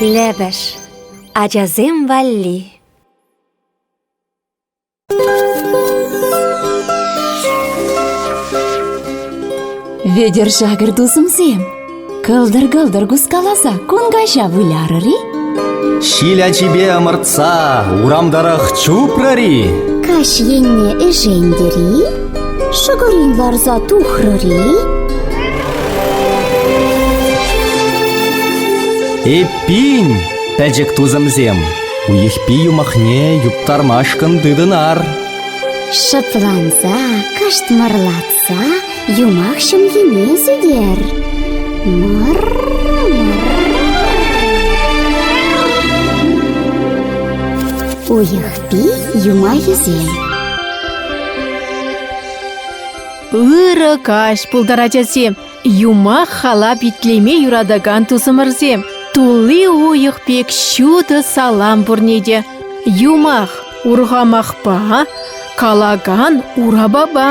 Лӗпӗш ачасем валли. Вӗтӗр-шакӑр тусӑмсем, кӑлтӑр-кӑлтӑр кускаласа кун каҫа вылярӑр-и? Ҫил ачипе ӑмӑртса урам тӑрӑх чупрӑр-и? Каҫ енне ӗшентӗр-и? Шӑкӑрин ларса тухрӑр-и? Эппин, пӗчӗк тусӑмсем, уйӑхпи юмахне юптармашкӑн тытӑнар. Шӑпланса, кӑшт мӑрлатса юмах ҫӑмхине сӳтер. Уйӑхпи юмахӗсем. Ырӑ каҫ пултӑр, ачасем! Юмах-халап итлеме юратакан тусӑмӑрсем! Тулли уйӑх пек ҫутӑ салам пурне те! Юмах урхамахпа, калакан урапапа.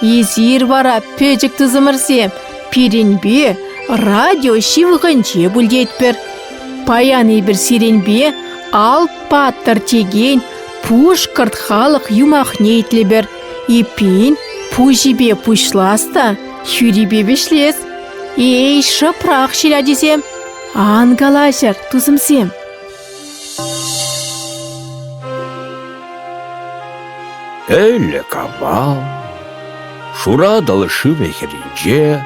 Эсир вара, пӗчӗк тусӑмӑрсем, пирӗнпе радио ҫывӑхӗнче пуль тетпӗр. Паян эпир сирӗнпе Ал-паттӑр текен пушкӑрт халӑх юмахне итлӗпӗр. Эппин, пуҫӗпе пуҫлас та хӳрипе вӗҫлес. Эй, шӑпрах ҫил ачисем, ан калаҫӑр, тусӑмсем. Ӗлӗк-авал Шуратӑл шывӗ хӗрринче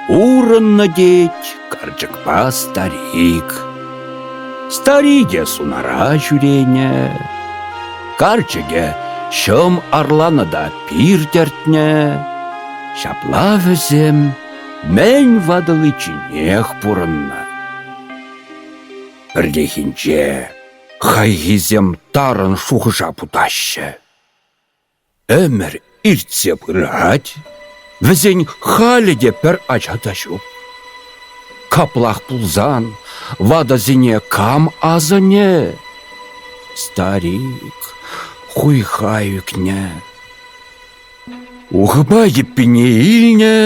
Урӑннӑ тет карчӑкпа старик. Старикӗ сунара ҫӳренӗ, карчӑкӗ ҫӑм арланӑ та пир тӗртнӗ. Ҫапла вӗсем мӗн ватӑличченех пурӑннӑ. Пӗррехинче хайхисем тарӑн шухӑша путаҫҫӗ. Ӗмӗр иртсе пырать, вӗсен халӗ те пӗр ача та ҫук. Каплах пулсан ватӑсене кам асӑнӗ? Старик хуйха ӳкнӗ. Ухӑпа йӗппине илнӗ,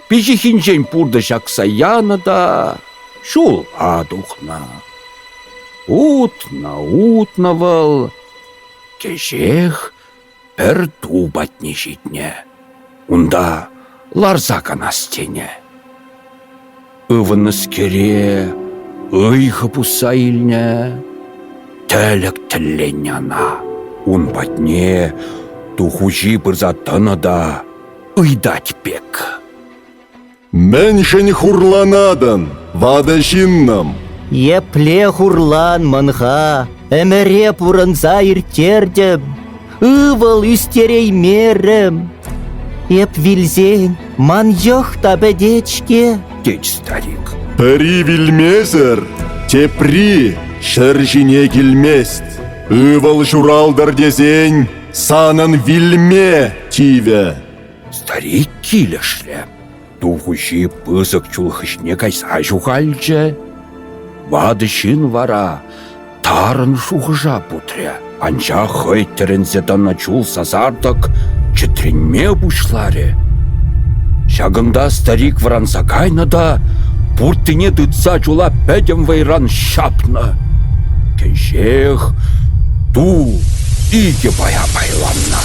пиҫиххинчен пуртӑ ҫакса янӑ та ҫула тухнӑ. Утнӑ, утнӑ вӑл, кӗҫех пӗр ту патне ҫитнӗ. Унта ларса канас тенӗ. Ывӑннӑскере ыйхӑ пусса илнӗ, тӗлӗк тӗлленнӗ ӑна. Ун патне ту хуҫи пырса тӑнӑ та ыйтать пек. Мӗншӗн хурланатӑн, ватӑ ҫыннӑм? Епле хурланмӑн-ха, ӗмӗре пурӑнса ирттертӗм, ывӑл ӳстереймерӗм. Эп вилсен ман йӑх та пӗтет-ҫке, тет старик. Пӗри вилмесӗр, тепри ҫӗр ҫине килмест. Ывӑл ҫуралтӑр тесен санӑн вилме тивӗ. Старик килӗшрӗ. Ту хуҫи пысӑк чул хыҫне кайса ҫухалчӗ. Ватӑ ҫын вара тарӑн шухӑша путрӗ. Анчах хӑй тӗрӗнсе тӑнӑ чул сасартӑк чӗтренме пуҫларӗ. Ҫакӑнта старик вӑранса кайнӑ та пурттине тытса чула пӗтӗм вӑйран ҫапнӑ. Кӗҫех ту икӗ пая пайланнӑ.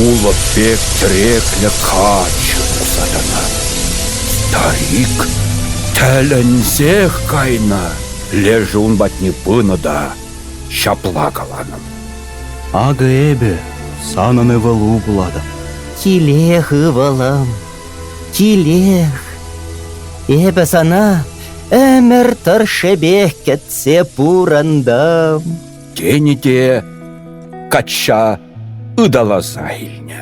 Улӑп пек тӗреклӗ каччӑ тухса тӑнӑ. Старик тӗлӗнсех кайнӑ. Лешӗ ун патне пынӑ та ҫапла каланӑ. Акӑ эпӗ санӑн ывӑлу пулатӑп. Килех, ывӑлӑм, килех. Эпӗ сана ӗмӗр тӑршшӗпех кӗтсе пурӑнтӑм. Тенӗ те качча ыталаса илнӗ.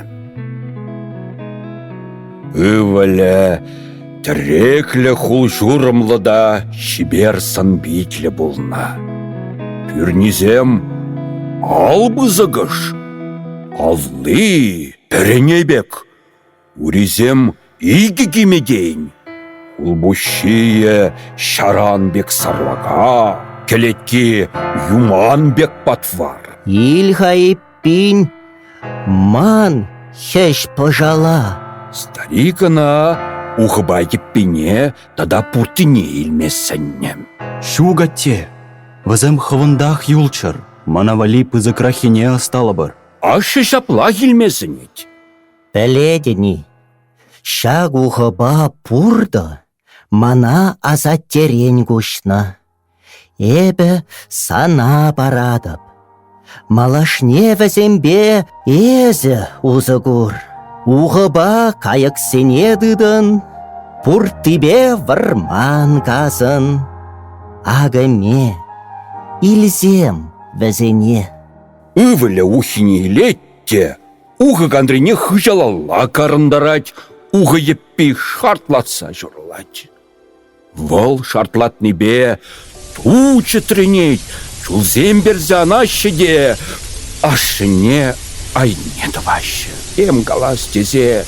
Ывӑлӗ тӗреклӗ хул-ҫурӑмлӑ та чипер сӑн-питлӗ пулнӑ. Пӳрнисем ал пысӑкӑш, алли пӗрене пек, урисем икӗ кимӗ тейӗн. Хулпуҫҫийӗ ҫаран пек сарлака, кӗлетки юман пек патвар. Ил-ха эппин, ман хӗҫ-пӑшала. Старик ӑна Ухӑпа йӗппине тата пурттине илме сӗннӗ. Ҫук, атте, вӗсем хӑвӑнтах юлччӑр, мана валли пысӑкраххине ӑсталӑпӑр. Ашшӗ ҫаплах илме сӗнет. Пӗлетӗн-и, ҫак ухӑпа пуртӑ мана асаттерен куҫнӑ. Эпӗ сана паратӑп. Малашне вӗсемпе эсӗ усӑ кур. Ухӑпа кайӑксене тытӑн, пурттипе вӑрман касӑн. Акӑ ме, илсем вӗсене. Ывӑлӗ уххине илет те ухӑ кантрине хыҫалалла карӑнтарать, ухӑ йӗппи шартлатса ҫурӑлать. Вӑл шартлатнипе ту чӗтренет, чулсем персе анаҫҫӗ те ашшӗне айне тӑваҫҫӗ. Тем калас тесе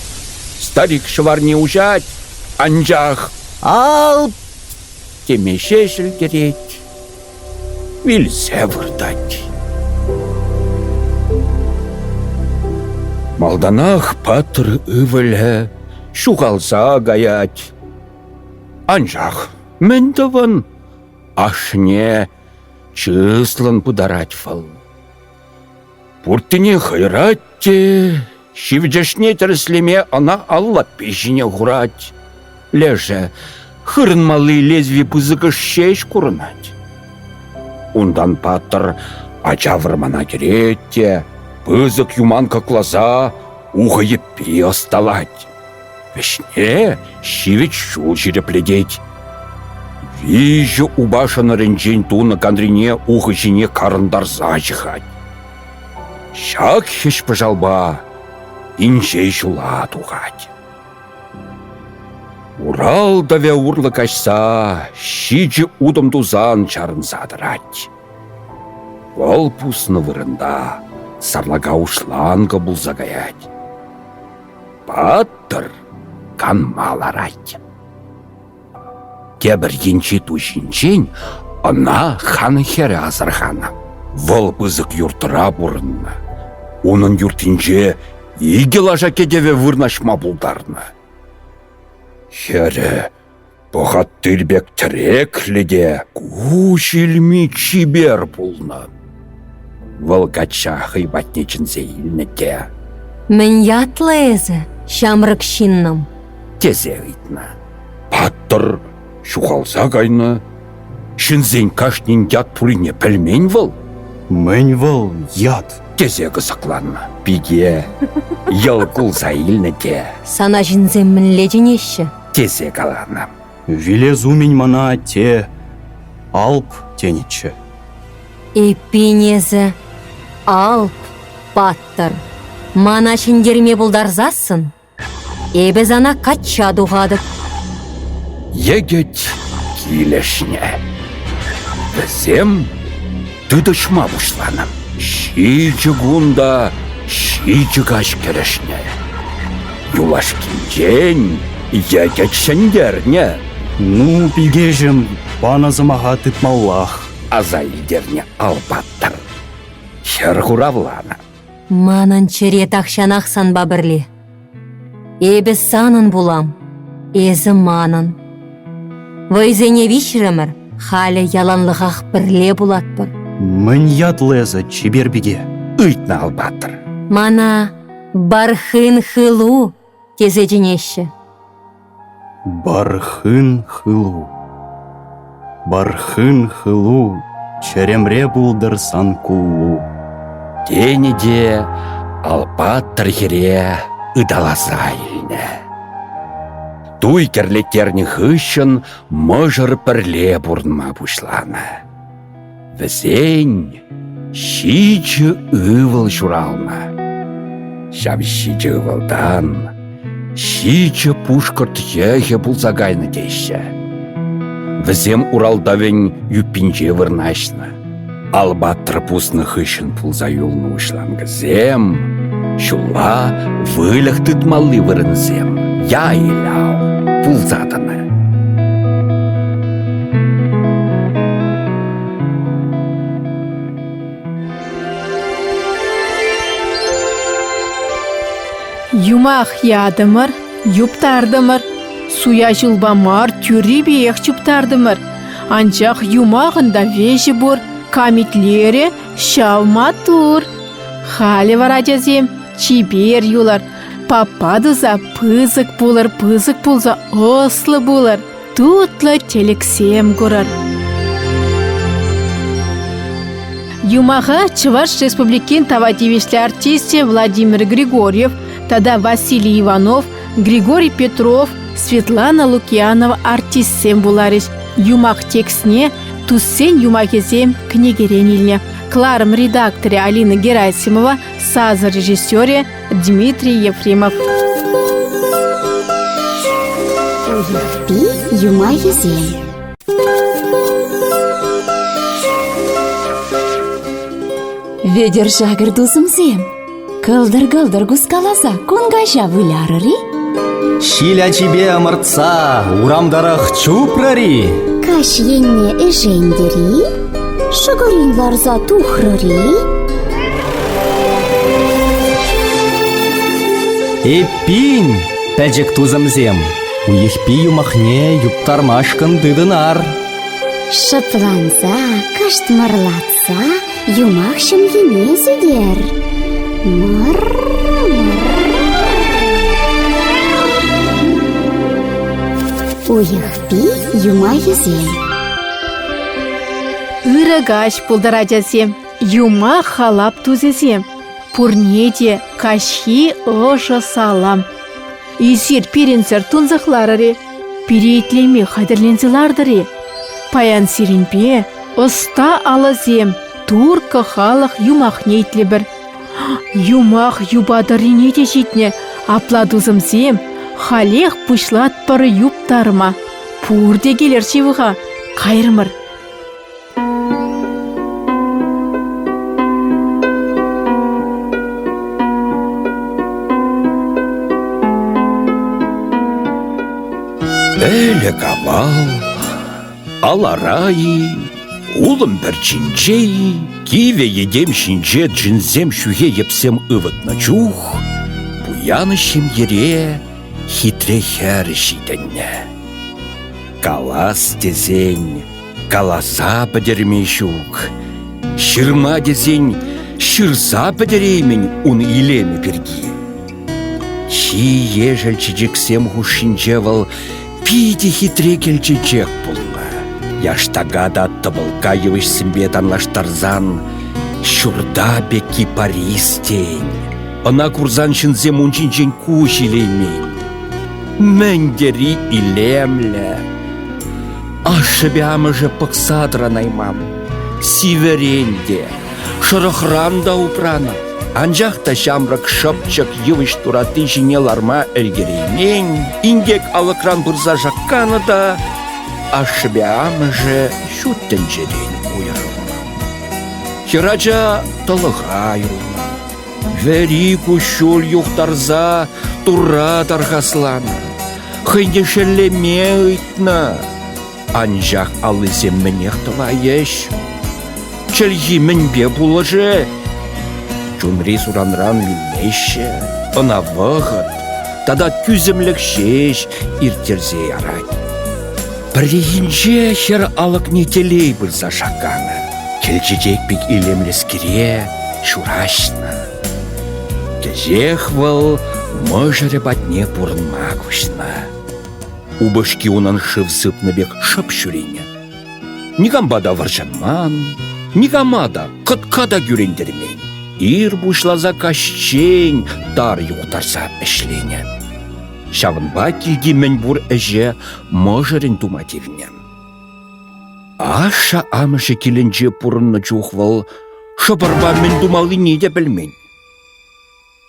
старик ҫӑварне уҫать, анчах Ал теме ҫеҫ ӗлкӗрет, вилсе выртать. Малтанах паттӑр ывӑлӗ ҫухалса каять. Анчах мӗн тӑвӑн? Ашшӗне чыслӑн пытарать вӑл. Пурттине хӑйрать те ҫивчӗшне тӗрӗслеме ӑна ал лаппи ҫине хурать. Лешӗ хырӑнмалли лезви пысӑкӑш ҫеҫ курӑнать. Унтан паттӑр ача вӑрмана кӗрет те пысӑк юман кӑкласа ухӑ йӗппи ӑсталать. Вӗҫне ҫивӗч ҫул ҫирӗплетет. Виҫӗ упа шӑнӑрӗнчен тунӑ кантрине ухӑ ҫине карӑнтарса ҫыхать. Ҫак хӗҫ-пӑшалпа инҫе ҫула тухать. Урал тӑвӗ урлӑ каҫса ҫичӗ утӑм тусан чарӑнса тӑрать. Вӑл пуснӑ вырӑнта сарлака уҫланкӑ пулса каять. Паттӑр канма ларать. Тепӗр енчи ту ҫинчен ӑна хан хӗрӗ асӑрханӑ. Вӑл пысӑк юртра пурӑннӑ. Унӑн юртинче икӗ лаша кӗтӗвӗ вырнаҫма пултарнӑ. Хӗрӗ Пӑхаттир пек тӗреклӗ те куҫ илми чипер пулнӑ. Вӑл качча хӑй патне чӗнсе илнӗ те. Мӗн ятлӑ эсӗ, ҫамрӑк ҫыннӑм? Тесе ыйтнӑ. Паттӑр ҫухалса кайнӑ. Ҫынсен кашнин ят пуррине пӗлмен вӑл. Мӗн вӑл ят? Тесе кӑсӑкланнӑ. Пике йӑл кулса илнӗ те. Сана ҫынсем мӗнле чӗнеҫҫӗ? Тесе каланӑ. Вилес умӗн мана атте Алп тенӗччӗ. Эппин эсӗ Алп паттӑр. Мана ҫӗнтерме пултарсассӑн эпӗ сана качча тухатӑп. Йӗкӗт килӗшнӗ. Вӗсем тытӑҫма пуҫланӑ. Ҫичӗ кун та ҫичӗ каҫ кӗрешнӗ. Юлашкинчен йӗкӗт ҫӗнтернӗ. Ну, пикеҫӗм, панӑ сӑмаха тытмаллах. Аса илтернӗ Алпаттӑр. Хӗр хуравланӑ. Манӑн чӗре тахҫанах санпа пӗрле. Эпӗ санӑн пулам, эсӗ манӑн. Вӑйсене виҫрӗмӗр, халӗ яланлӑхах пӗрле пулатпӑр. Мӗн ятлӑ эсӗ, чипер пике? Ыйтнӑ Алпаттӑр. Мана Бархын Хылу тесе чӗнеҫҫӗ. Бархын Хылу. Бархын Хылу, чӗремре пултӑр сан куллу. Тенӗ те Алпаттӑр хӗре ыталаса илнӗ. Туй кӗрлеттернӗ хыҫҫӑн мӑшӑр пӗрле пурӑнма пуҫланӑ. Вӗсен ҫичӗ ывӑл ҫуралнӑ. Ҫав ҫичӗ ывӑлтан ҫичӗ пушкӑрт йӑхӗ пулса кайнӑ теҫҫӗ. Вӗсем Урал тӑвӗн юппинче вырнаҫнӑ. Алпаттӑр пуснӑ хыҫҫӑн пулса юлнӑ уҫланкӑсем ҫулла выльӑх тытмалли вырӑнсем яйляв пулса тӑнӑ. Юмах ятӑмӑр, юптартӑмӑр. Суя ҫулпа мар, тӳррипех чуптартӑмӑр. Анчах юмахӑн та веҫӗ пур, камитлерӗ ҫав маттур. Халӗ вара, ачасем, чипер юлӑр, паппа туса пысӑк пулӑр, пысӑк пулса ӑслӑ пулӑр, тутлӑ тӗлӗксем курӑр. Юмаха Чӑваш Республикин тава тивӗҫлӗ артисчӗ Владимир Григорьев тата Василий Иванов, Григорий Петров, Светлана Лукьянова артистсем вуларӗҫ. Юмах текстне Туссен юмахӗсем кӗнекерен илнӗ. Кӑларӑм редакторӗ Алина Герасимова, сасӑ режиссерӗ Дмитрий Ефремов. Уйӑхпи юмахӗсем. Вӗтӗр шакӑр тусӑмсем, кӑлтӑр-кӑлтӑр кускаласа кун каҫа вылярӑр-и? Ҫил ачипе ӑмӑртса урам тӑрӑх чупрӑр-и? Каҫ енне ӗшентӗр-и? Шӑкӑрин ларса тухрӑр-и? Эппин, пӗчӗк тусӑмсем, уйӑхпи юмахне юптармашкӑн тытӑнар. Шӑпланса, кӑшт мӑрлатса юмах ҫӑмхине сӳтер. Уйӑхпи юмахӗсем. Ырӑ каҫ пултӑр, ачасем, юмах халап тусӗсем. Пурне те каҫхи ӑшӑ салам. Эсир пирӗнсӗр тунсӑхларӑр-и? Пире итлеме хатӗрленсе лартӑр-и? Паян сирӗнпе ӑста алӑсем турккӑ халӑх юмахне итлӗпӗр. Юмах юпа тӑррине те ҫитнӗ. Апла тусӑмсем, халех пуҫлатпӑр юптарма. Пурте килӗр ҫывӑха, кайрӑмӑр. Ӗлӗк-авал, алара-и, улӑм пӗрчинче-и, кивӗ йӗтем ҫинче джинсем ҫӳхе йӗпсем ывӑтнӑ чух пуян ҫемьере хитре хӗр ҫитӗннӗ. Калас тесен, каласа пӗтерме ҫук. Ҫырма тесен, ҫырса пӗтереймӗн ун илемӗ пирки. Чи ешӗл чечексем хушшинче вӑл питӗ хитре кӗлчечек пулнӑ. Яштака та тӑпӑлка йывӑҫсемпе танлаштарсан ҫурта пекки Парис тейӗн. Ӑна курсан ҫынсем ун ҫинчен куҫ илеймен. Мӗн тери илемлӗ! Ашшӗпе амӑшӗ пӑхса тӑранайман. Сивӗрен те, шӑрӑхран та упранӑ. Анчах та ҫамрӑк шӑпчӑк йывӑҫ туратти ҫине ларма ӗлкӗреймен, инкек алӑкран пырса шакканӑ та ашшӗпе амӑшӗ ҫут тӗнчерен уйрӑлнӑ. Хӗрача тӑлӑха юлнӑ. Вӗри куҫҫуль юхтарса Турра тархасланӑ, хӑйне шеллеме ыйтнӑ. Анчах аллисем мӗнех тӑвайӗҫ? Чӗлхи мӗнпе пулӑшӗ? Чунри суранран вилмеҫҫӗ, ӑна вӑхӑт тата тӳсӗмлӗх ҫеҫ ирттерсе ярать. Пӗррехинче хӗр алӑкне телей пырса шакканӑ. Кӗлчечек пек илемлӗскере ҫураҫнӑ. Кӗҫех вӑл мӑшӑрӗ патне пурӑнма куҫнӑ. Упӑшки унӑн шыв сыпнӑ пек шӑп ҫӳренӗ. Никампа та вӑрҫӑнман, никама та, кӑтка та кӳрентермен. Ир пуҫласа каҫчен тар юхтарса ӗҫленӗ. Ҫавӑнпа килти мӗнпур ӗҫе мӑшӑрӗн тума тивнӗ. Ашшӗ-амӑшӗ килӗнче пурӑннӑ чух вӑл шӑпӑрпа мӗн тумаллине те пӗлмен.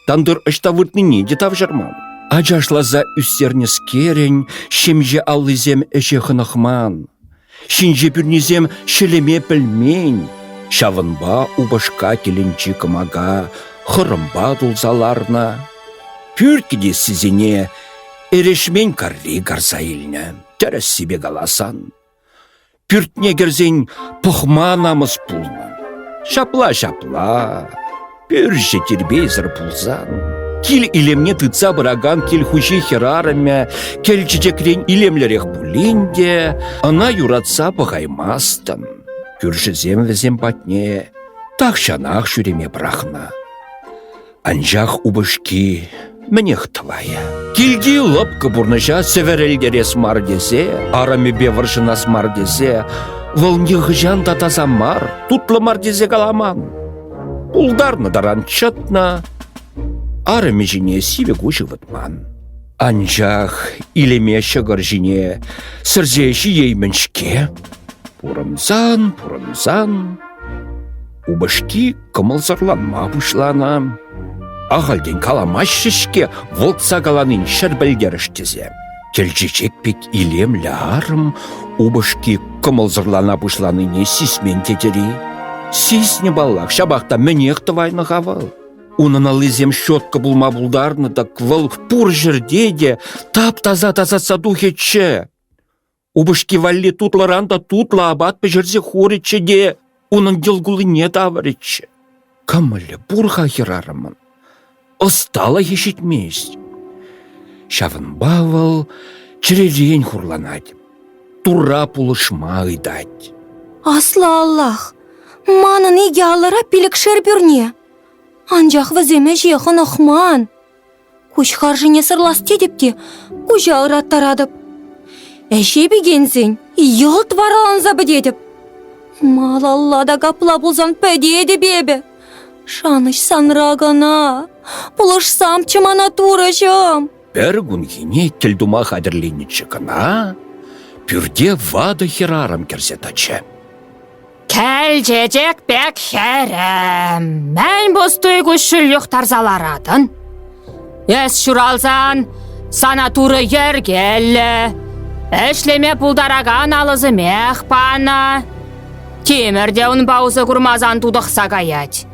Тантӑр ӑҫта выртнине те тавҫӑрман. Ачашласа ӳстернӗскерӗн ҫемҫе аллисем ӗҫе хӑнӑхман. Ҫинҫе пӳрнисем ҫӗлеме пӗлмен. Ҫавӑнпа упӑшка килӗнчи кӑмака хӑрӑмпа тулса ларнӑ. Пӳрт кӗтессисене эрешмен карри карса илнӗ. Тӗрӗссипе каласан, пӳртне кӗрсен пӑхма намӑс пулнӑ. Ҫапла-ҫапла, пӳрчӗ тирпейсӗр пулсан. Кил илемне тытса пыракан кил хуҫи хӗрарӑмӗ кӗл чечекрен илемлӗрех пулин те ӑна юратса пӑхаймастӑн. Кӳршӗсем вӗсем патне тахҫанах ҫӳреме пӑрахнӑ. Анчах упӑшки мӗнех тӑвайӗ? Килти лӑпкӑ пурнӑҫа сӗвӗрӗлтерес мар тесе, арӑмӗпе вӑрҫӑнас мар тесе, вӑл нихӑҫан та таса мар, тутлӑ мар тесе каламан. Пултарнӑ таран чӑтнӑ, арӑмӗ ҫине сивӗ куҫ ывӑтман. Анчах илеме ҫӑкӑр ҫине сӗрсе ҫиеймӗн-ҫке. Пурӑнсан, пурӑнсан упӑшки кӑмӑлсӑрланма пуҫланӑ. Ахальтен каламаҫҫӗ-ҫке вӑлтса каланин ҫӗр пӗлтерӗш тесе. Кӗлчечек пек илемлӗ арӑм упӑшки кӑмӑлсӑрлана пуҫланине сисмен тетӗр-и? Сиснӗ паллах, ҫапах та мӗнех тӑвайнӑ-ха вӑл? Унӑн аллисем щетка пулма пултарнӑ тӑк вӑл пур ҫӗрте те тап-таса тасатса тухӗччӗ. Упӑшки валли тутлӑран та тутлӑ апат пӗҫерсе хурӗччӗ те унӑн йӑл-куллине тавӑрӗччӗ. Кӑмӑлӗ пур-ха хӗрарӑмӑн. Ӑсталӑхӗ ҫитмест. Ҫавӑнпа вӑл чӗререн хурланать, Турра пулӑшма ыйтать. Аслӑ Аллах, манӑн икӗ алӑра пилӗкшер пӳрне. Анчах вӗсем ӗҫе хӑнӑхман. Куҫ харшине сӑрлас тетӗп те куҫа ыраттаратӑп. Ӗҫе пикенсен йӑлт вараланса пӗтетӗп. Малалла та капла пулсан пӗтетӗп эпӗ. Шанӑҫ санра кӑна. Пулӑшсамччӗ мана Турӑҫӑм. Пӗр кунхине кӗлтума хатӗрленнӗччӗ кӑна, пӳрте ватӑ хӗрарӑм кӗрсе тӑчӗ. Кӗл чечек пек хӗрӗм, мӗн пустуй куҫҫуль юхтарса ларатӑн? Эс ҫуралсан сана Турӑ йӗркеллӗ, ӗҫлеме пултаракан алӑсемех панӑ. Тимӗр те унпа усӑ курмасан тутӑхса каять.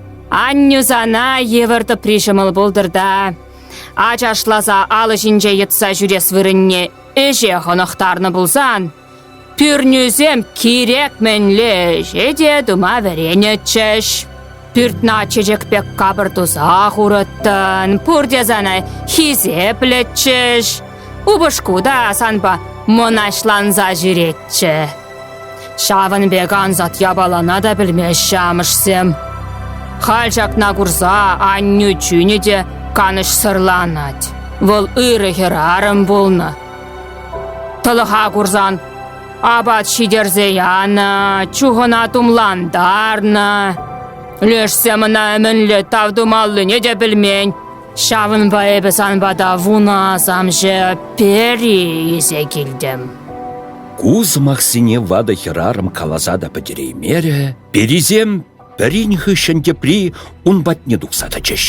Аннӳ сана йывӑр тӑпри ҫӑмӑл пултӑр та ачашласа алӑ ҫинче йӑтса ҫӳрес вырӑнне ӗҫе хӑнӑхтарнӑ пулсан Пӳрнӳсем кирек мӗнле ӗҫе те тума вӗренӗччӗҫ. Пӳртна чечек пек капӑр туса хурӑттӑн, пурте сана хисеплӗччӗҫ. Упӑшку та санпа мӑнаҫланса ҫӳретчӗ. Ҫавӑн пек ансат япалана та пӗлмеҫҫӗ амӑшсем. Халь ҫакна курса аннӳ чунӗ те канӑҫсӑрланать. Вӑл ырӑ хӗрарӑм пулнӑ. Тӑлӑха курсан апат ҫитерсе янӑ, чухӑна тумлантарнӑ. Лешсем ӑна мӗнле тав тумаллине те пӗлмен. Ҫавӑнпа эпӗ сан пата вунӑ асамҫӑ пери илсе килтӗм. Ку сӑмахсене ватӑ хӗрарӑм каласа та пӗтереймерӗ, перисем пӗрин хыҫҫӑн тепри ун патне тухса тӑчӗҫ.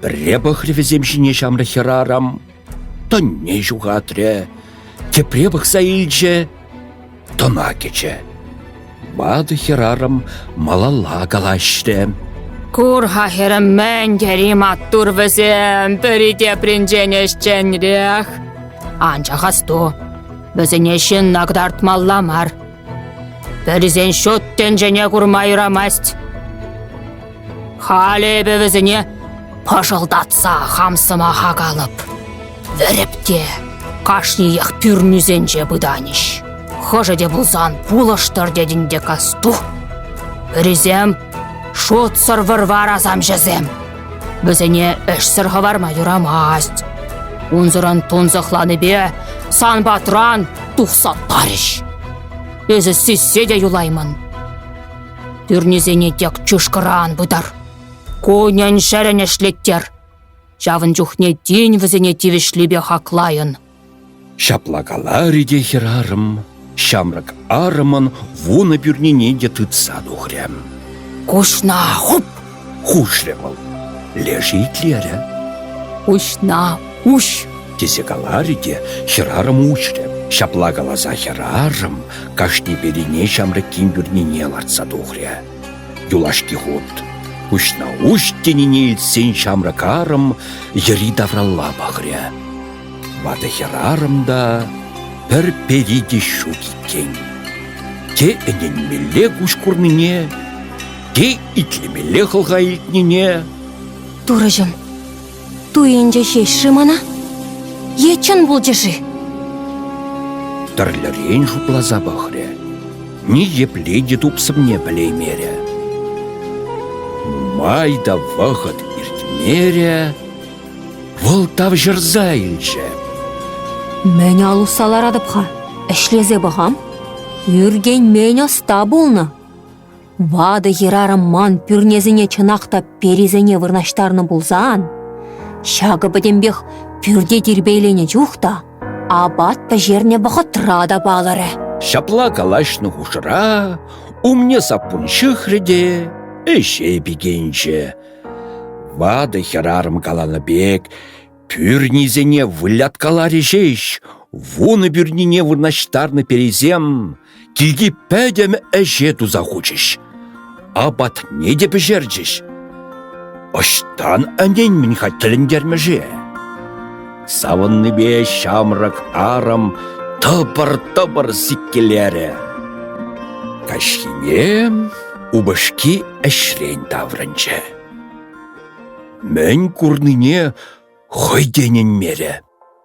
Пӗрре пӑхрӗ вӗсем ҫине ҫамрӑк хӗрарӑм, тӑнне ҫухатрӗ, тепре пӑхса илчӗ, тӑна кӗчӗ. Ватӑ хӗрарӑм малалла калаҫрӗ. Кур-ха, хӗрӗм, мӗн тери маттур вӗсем, пӗри тепринчен ӗҫченрех. Анчах асту, вӗсене ҫынна кӑтартмалла мар. Пӗрисен ҫут тӗнчене курма юрамасть. Халӗ эпӗ вӗсене пӑшӑлтатса хам сӑмаха калӑп. Вӗрӗп те кашниех пӳрнӳсенче пытанӗҫ. Хӑшӗ те пулсан пулӑштӑр тетӗн те касту. Пӗрисем шутсӑр вӑр-вар асамҫӑсем. Вӗсене ӗҫсӗр хӑварма юрамасть. Унсӑрӑн тунсӑхланипе сан патран тухса тарӗҫ. Эсӗ сиссе те юлаймӑн. Пӳрнесене тек чышкӑран пытар. Кунӗн-ҫӗрӗн ӗҫлеттер. Ҫавӑн чухне тин вӗсене тивӗҫлипе хаклайӑн. Ҫапла каларӗ те хӗрарӑм, ҫамрӑк арӑмӑн вунӑ пӳрнине те тытса тухрӗ. Куҫна хуп! Хушрӗ вӑл. Лешӗ итлерӗ. Куҫна уҫ! Тесе каларӗ те хӗрарӑм уҫрӗ. Ҫапла каласа хӗрарӑм кашни перине ҫамрӑккин пӳрнине лартса тухрӗ. Юлашки хут куҫна уҫ тенине илтсен ҫамрӑк арӑм йӗри-тавралла пӑхрӗ. Ватӑ хӗрарӑм та пӗр пери те ҫук иккен. Те ӗненмелле куҫ курнине, те итлемелле хӑлха илтнине. Турӑҫӑм! Туйӑнчӗ ҫеҫ-ши мана? Е чӑн пулчӗ-ши? Тӗрлӗрен шутласа пӑхрӗ. Ниепле те тупсӑмне пӗлеймерӗ. Нумай та вӑхӑт иртмерӗ, вӑл тавҫӑрса илчӗ. Мӗн ал усса ларатӑп-ха? Ӗҫлесе пӑхам. Ӳркенмен ӑста пулнӑ. Ватӑ хӗрарӑм ман пӳрнесене чӑнах та перисене вырнаҫтарнӑ пулсан, ҫакӑ пӗтӗмпех пӳрте тирпейленӗ чух та, апат пӗҫернӗ вӑхӑтра та палӑрӗ. Ҫапла калаҫнӑ хушӑра умне саппун ҫыхрӗ те ӗҫе пикенчӗ. Ватӑ хӗрарӑм каланӑ пек Пӳрнисене выляткаларӗ ҫеҫ, вунӑ пӳрнине вырнаҫтарнӑ перисем килти пӗтӗм ӗҫе туса хучӗҫ. Апатне те пӗҫерчӗҫ. Ӑҫтан ӗненмӗн-ха тӗлӗнтермӗше? Савӑннипе ҫамрӑк арӑм тӑпӑр-тӑпӑр сиккелерӗ. Каҫхине упӑшки ӗҫрен таврӑнчӗ. Мӗн курнине хӑй те ӗненмерӗ.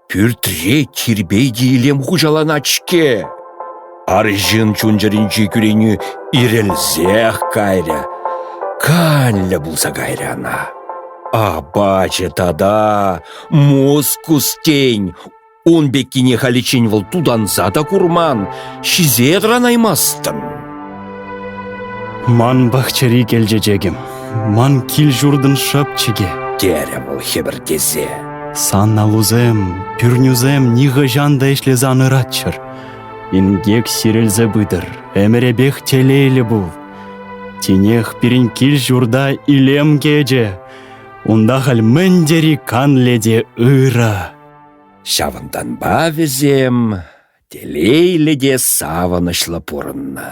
Пӳртре тирпей те илем хуҫаланать-ҫке. Арҫын чун-чӗринчи кӳренӳ ирӗлсех кайрӗ. Канлӗ пулса кайрӗ ӑна. Апачӗ тата мускус тен, ун пеккине халиччен вӑл тутанса та курман, ҫисе тӑранаймастӑн. Ман пахчари кӗл чечекӗм, ман кил-ҫуртӑн шӑпчӑкӗ, терӗ вӑл хӗпӗртесе. Сан аллусем, пӳрнӳсем нихӑҫан та ӗҫлесе ан ыратчӑр. Инкек сирӗлсе пытӑр, ӗмӗрӗпех телейлӗ пул. Тинех пирӗн кил-ҫурта илем кӗчӗ. Унта халь мӗн тери канлӗ те ырӑ. Ҫавӑнтанпа вӗсем телейлӗ те савӑнӑҫлӑ пурӑннӑ.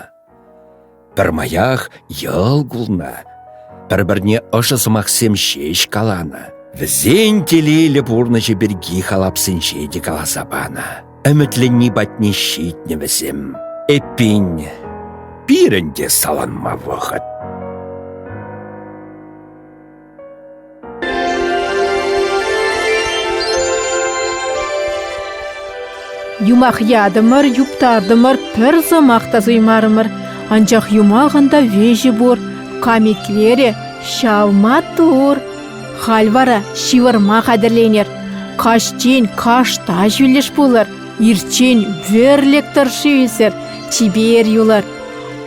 Пӗрмаях йӑл кулнӑ, пӗр-пӗрне ӑшӑ сӑмахсем ҫеҫ каланӑ. Вӗсен телейлӗ пурнӑҫӗ пирки халапсенче те каласа панӑ. Ӗмӗтленни патне ҫитнӗ вӗсем. Эппин, пирӗн те саланма вӑхӑт. Юмах ятӑмӑр, юптартӑмӑр, пӗр сӑмах та суймарӑмӑр. Анчах юмахӑн та виҫи пур. Камитлерӗ ҫав маттур. Халь вара ҫывӑрма хатӗрленер. Каҫчен кашта ҫӳллӗш пулӑр, ирччен вӗрлӗк тӑршши ӳсӗр, чипер юлӑр.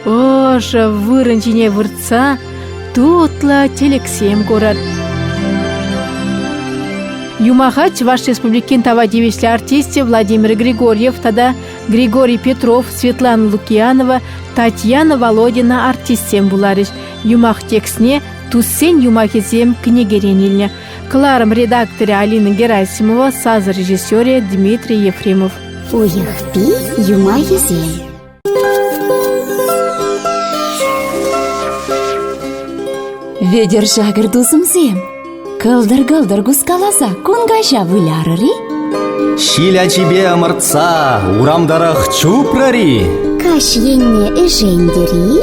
Ӑшӑ вырӑн ҫине выртса тутлӑ тӗлӗксем курӑр. Юмаха Чӑваш Республикин тава тивӗҫлӗ артисчӗ Владимир Григорьев тата Григорий Петров, Светлана Лукианова, Татьяна Володина артистсем вуларӗҫ. Юмах текстне «Туссен юмахӗсем» кӗнекерен илнӗ. Кӑларӑм редакторӗ Алина Герасимова, сасӑ режиссерӗ Дмитрий Ефремов. Уйӑхпи юмахӗсем. Вӗтӗр-шакӑр тусӑмсем, кӑлтӑр-кӑлтӑр кускаласа кун каҫа вылярӑр-и? Ҫил ачипе ӑмӑртса урам тӑрӑх чупрӑр-и? Каҫ енне ӗшентӗр-и?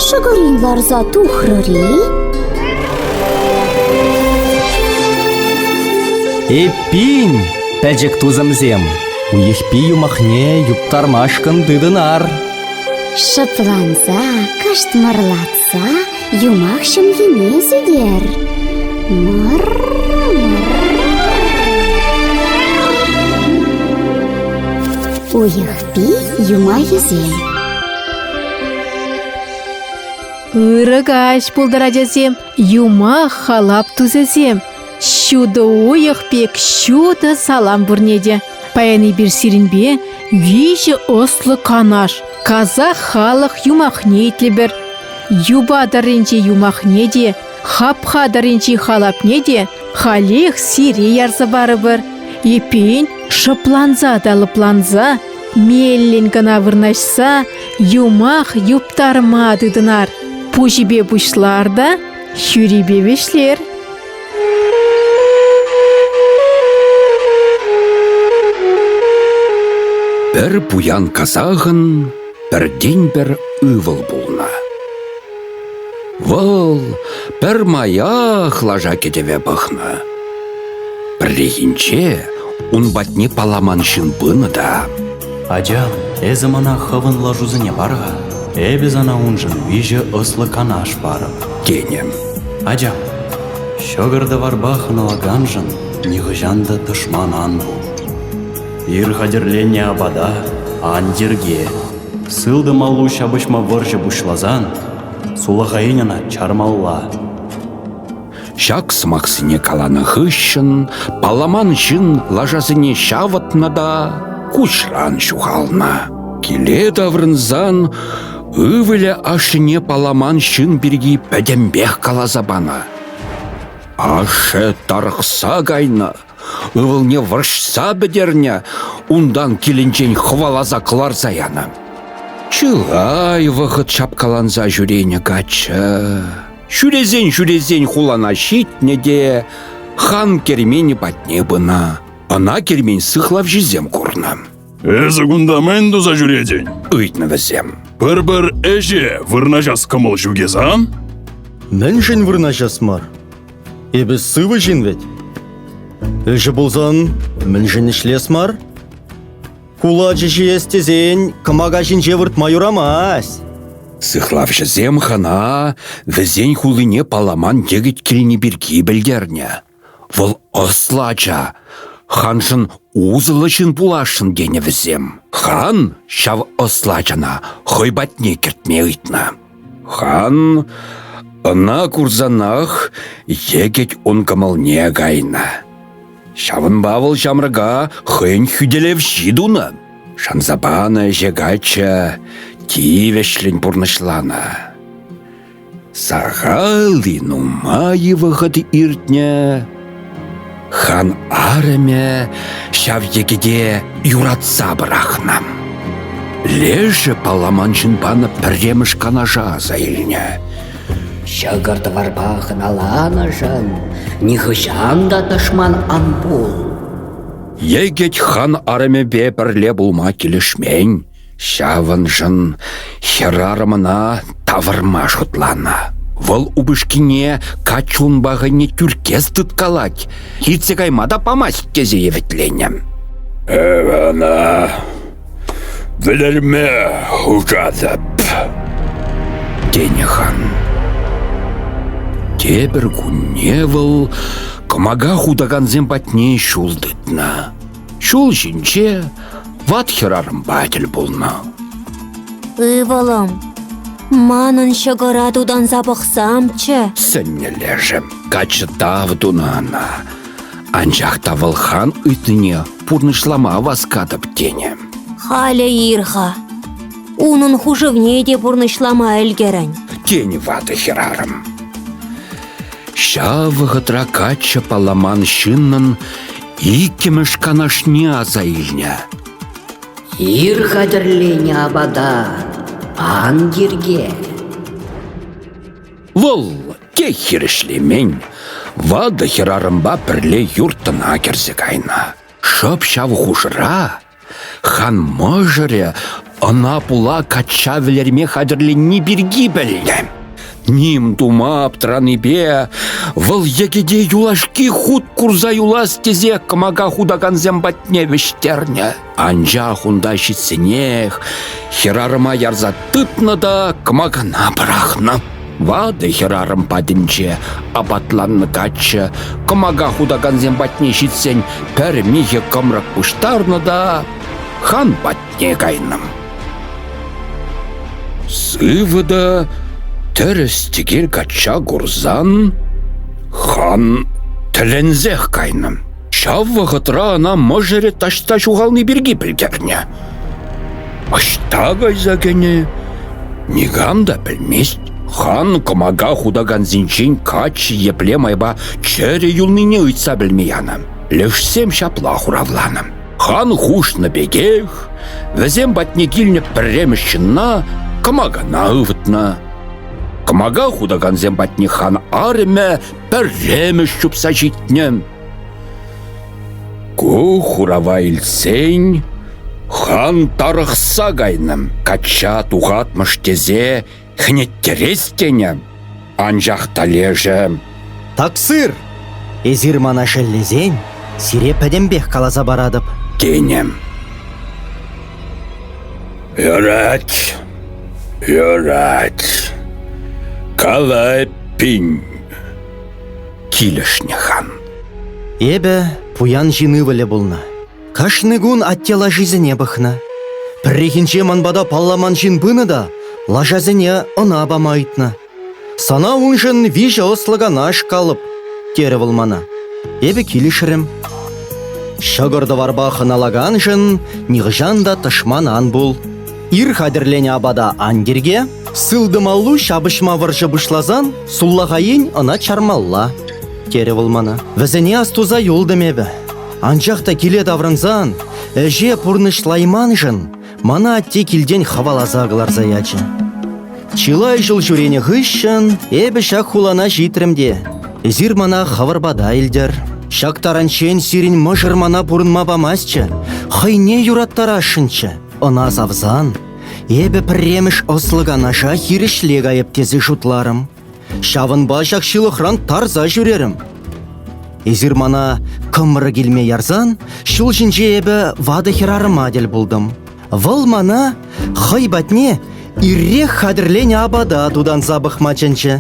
Шӑкӑрин ларса тухрӑр-и? Эппин, пӗчӗк тусӑмсем, Уйӑхпи юмахне юптармашкӑн тытӑнар. Шӑпланса, кӑшт мӑрлатса юмах ҫӑмхине сӳтер. Уйӑхпи юмахӗсем. Ырӑ каҫ пултӑр, ачасем, юмах халап тусӗсем. Ҫутӑ уйӑх пек ҫутӑ салам пурне те. Паян эпир сирӗнпе виҫӗ ӑслӑ канаш, казах халӑх юмахне итлӗпӗр. Юпа тӑрринчи юмахне те, хапха тӑрринчи халапне те халех сире ярса парӑпӑр. Эппин, шӑпланса та лӑпланса, меллӗн кӑна вырнаҫса юмах юптарма тытӑнар. Пуҫӗпе пуҫлар та хӳрипе вӗҫлер. Пӗр пуян казахӑн пӗртен-пӗр ывӑл пулнӑ. Вӑл пӗрмаях лаша кӗтӗве пӑхнӑ. Пӗррехинче ун патне палламан ҫын пынӑ та. Ачам, эсӗ мана хӑвӑн лашусене пар-ха, эпӗ сана уншӑн виҫӗ ӑслӑ канаш парӑп, тенӗ. Ачам, ҫӑкӑр-тӑварпа хӑналаканшӑн нихӑҫан та тӑшман ан пул. Ир хатӗрленнӗ апата ан тирке. Сылтӑм аллу ҫапӑҫма вӑрҫӑ пуҫласан, сулахайӗн ӑна чармалла. Ҫак сӑмахсене каланӑ хыҫҫӑн палламан ҫын лашасене ҫавӑтнӑ та куҫран ҫухалнӑ. Киле таврӑнсан ывӑлӗ ашшӗне палламан ҫын пирки пӗтӗмпех каласа панӑ. Ашшӗ тарӑхса кайнӑ, ывӑлне вӑрҫса пӗтернӗ, унтан килӗнчен хӑваласа кӑларса янӑ. Чылай вӑхӑт ҫапкаланса ҫӳренӗ каччӑ. Ҫӳресен-ҫӳресен хулана ҫитнӗ те хан керменӗ патне пынӑ. Ӑна кермен сыхлавҫисем курнӑ. «Эсӗ кунта мӗн туса ҫӳретӗн?» ыйтнӑ вӗсем. «Пӗр-пӗр ӗҫе вырнаҫас кӑмӑл ҫук-и сан?» Мӗншӗн вырнаҫас мар? Эпӗ сывӑ ҫын вӗт. Ӗҫӗ пулсан мӗншӗн ӗҫлес мар? Кулачӑ ҫиес тесен кӑмака ҫинче выртма юрамасть. Сыхлавҫӑсем хӑна вӗсен хулине палламан йӗкӗт килни пирки пӗлтернӗ. Вӑл ӑслӑ ача, ханшӑн усӑллӑ ҫын пуласшӑн тенӗ вӗсем. Хан ҫав ӑслӑ ачана хӑй патне кӗртме ыйтнӑ. Хан ӑна курсанах йӗкӗт ун кӑмӑлне кайнӑ. Ҫавӑнпа вӑл ҫамрӑка хӑйӗн хӳтӗлевҫи тунӑ. Шанса панӑ ӗҫе каччӑ тивӗҫлӗн пурнӑҫланӑ. Сахал-и нумай-и вӑхӑт иртнӗ, хан арӑмӗ ҫав йӗкӗте юратса пӑрахнӑ. Лешӗ палламан ҫын панӑ пӗрремӗш канаша аса илнӗ. Ҫӑкӑр-тӑварпа хӑналанӑшӑн нихӑҫан та тӑшман ан пул. Йӗкӗт хан арӑмӗпе пӗрле пулма килӗшмен. Ҫавӑншӑн хӗрарӑм ӑна тавӑрма шутланӑ. Вӑл упӑшкине каччунпа хӑйне тӳрккес тыткалать, иртсе кайма та памасть тесе евитленӗ. Эпӗ ӑна вӗлерме хушатӑп, тенӗ хан. Тепӗр кунне вӑл кӑмака хутакансем патне ҫул тытнӑ. Ҫул ҫинче ват хӗрарӑмпа тӗл пулнӑ. Ывӑлӑм, манӑн ҫӑкӑра тутанса пӑхсамччӗ. Сӗннӗ лешӗ. Каччӑ тав тунӑ ӑна. Анчах та вӑл хан ыйтнине пурнӑҫлама васкатӑп тенӗ. Халӗ ир-ха. Унӑн хушӑвне те пурнӑҫлама ӗлкӗрӗн. Тенӗ ватӑ хӗрарӑм. Ҫав вӑхӑтра каччӑ палламан ҫыннӑн иккӗмӗш канашне аса илнӗ. Ир хатӗрленӗ апата ан тирке. Вӑл те хирӗҫлемен, ватӑ хӗрарӑмпа пӗрле юрттӑна кӗрсе кайнӑ. Шӑп ҫав хушӑра хан мӑшӑрӗ ӑна пула качча вӗлерме хатӗрленни пирки пӗлнӗ. Ним тума аптранипе вӑл йӗкӗте юлашки хут курса юлас тесе кӑмака хутакансем патне вӗҫтернӗ. Анчах унта ҫитсенех хӗрарӑма ярса тытнӑ та кӑмакана пӑрахнӑ. Ватӑ хӗрарӑм патӗнче апатланнӑ каччӑ кӑмака хутакансем патне ҫитсен пӗр михӗ кӑмрӑк пуҫтарнӑ та хан патне кайнӑ. Сывӑ та тӗрӗс-тӗкел качча курсан хан тӗлӗнсех кайнӑ. Ҫав вӑхӑтра ӑна мӑшӑрӗ таҫта ҫухални пирки пӗлтернӗ. Ӑҫта кайса кӗнӗ? Никам та пӗлмест. Хан кӑмака хутакансенчен каччӑ епле майпа чӗрӗ юлнине ыйтса пӗлме янӑ. Лешсем ҫапла хуравланӑ. Хан хушнӑ пекех вӗсем патне килнӗ пӗрремӗш ҫынна кӑмакана ывӑтнӑ. Кӑмака хутакансем патне хан арӑмӗ пӗрремӗш чупса ҫитнӗ. Ку хурава илтсен хан тарӑхса кайнӑ, качча тухатмӑш тесе хӗнеттерес тенӗ. Анчах та лешӗ Таксыр! Эсир мана шеллесен, Сире пӗтӗмпех каласа паратӑп. Тенӗ. Юрать, юрать. Кала эппин. Килӗшнӗ хан. Эпӗ пуян ҫын ывӑлӗ пулнӑ. Кашни кун атте лашисене пӑхнӑ. Пӗррехинче ман пата палламан ҫын пынӑ та лашасене ӑна пама ыйтнӑ. Сана уншӑн виҫӗ ӑслӑ канаш калӑп, терӗ вӑл мана. Эпӗ килӗшрӗм. Ҫӑкӑр-тӑварпа хӑналаканшӑн нихӑҫан та тӑшман ан пул. Ир хатӗрленӗ апата ан тирке, сылтӑмаллу ҫапӑҫма вӑрҫӑ пуҫласан суллахайин ӑна чармалла, терӗ вӑл мана. Вӗсене астуса юлтӑм эпӗ. Анчах та киле таврӑнсан ӗҫе пурнӑҫлайманшӑн Мана атте килтен хӑваласа кӑларса ячӗ. Чылай ҫул ҫӳренӗ хыҫҫӑн эпӗ ҫак хулана ҫитрӗм те. Эсир мана хӑвӑр пата илтӗр. Ҫак таранччен сирӗн мӑшӑр мана пурӑнма памастчӗ, хӑйне юраттарасшӑнччӗ. Ӑна савсан эпӗ пӗрремӗш ӑслӑ канаша хирӗҫле кайӑп тесе шутларӑм. Ҫавӑнпа ҫак ҫылӑхран тарса ҫӳрерӗм. Эсир мана кӑмрӑк илме ярсан ҫул ҫинче эпӗ ватӑ хӗрарӑма тӗл пултӑм. Вӑл мана хӑй патне ирех хатӗрленӗ апата тутанса пӑхма чӗнчӗ.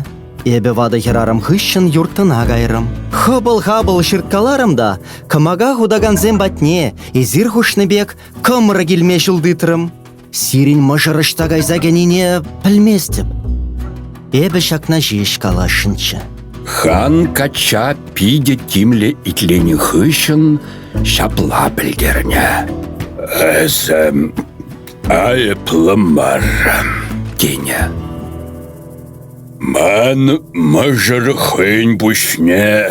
Эпӗ ватӑ хӗрарӑм хыҫҫӑн юрттӑна кайрӑм. Хӑпӑл-хапӑл ҫырткаларӑм та кӑмака хутакансем патне эсир хушнӑ пек кӑмрӑк илме ҫул тытрӑм. Сирӗн мӑшӑр ӑҫта кайса кӗнине пӗлместӗп. Эпӗ ҫакна ҫеҫ каласшӑнччӗ. Хан качча питӗ тимлӗ итленӗ хыҫҫӑн ҫапла пӗлтернӗ. Эсӗ айӑплӑ мар, тенӗ. Ман мӑшӑр хӑйӗн пуҫне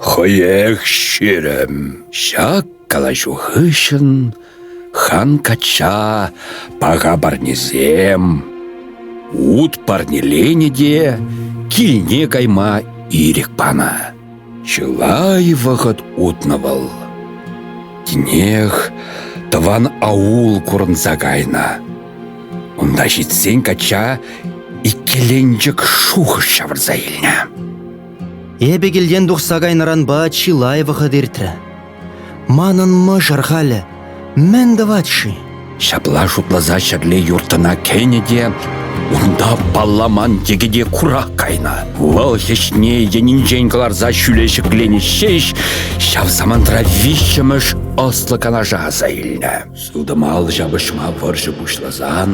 хӑех ҫирӗм. Ҫак калаҫу хыҫҫӑн Хан качча паха парнесем, ут парнеленӗ те килне кайма ирӗк панӑ. Чылай вӑхӑт утнӑ вӑл. Тинех тӑван аул курӑнса кайнӑ. Унта ҫитсен качча иккӗленчӗк шухӑш ҫавӑрса илнӗ. Эпӗ килтен тухса кайнӑранпа чылай вӑхӑт иртрӗ. Манӑн мӑшӑр халӗ мӗн тӑвать-ши? Ҫапла шутласа ҫӗрле юртӑна кӗнӗ те унта палламан йӗкӗте курах кайнӑ. Вӑл хӗҫне йӗнинчен кӑларса ҫӳле ҫӗкленӗ ҫеҫ ҫав самантра виҫҫӗмӗш ӑслӑ канаша аса илнӗ. Сылтӑмал ҫапӑҫма вӑрҫӑ пуҫласан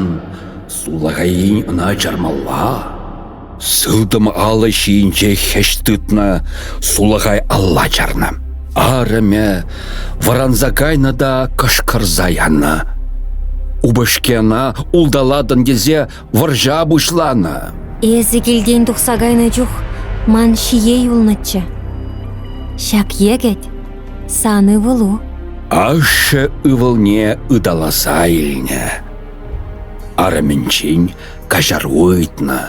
сулахаййин ӑна чармалла. Сылтӑм алӑ ҫийӗнче хӗҫ тытнӑ, сулахай алла чарнӑ. Арӑмӗ вӑранса кайнӑ та кӑшкӑрса янӑ. Упӑшки ӑна улталатӑн тесе вӑрҫа пуҫланӑ. Эсӗ килтен тухса кайнӑ чух ман ҫие юлнӑччӗ. Ҫак йӗкӗт сан ывӑлу. Ашшӗ ывӑлне ыталаса илнӗ. Арӑмӗнчен каҫару ыйтнӑ.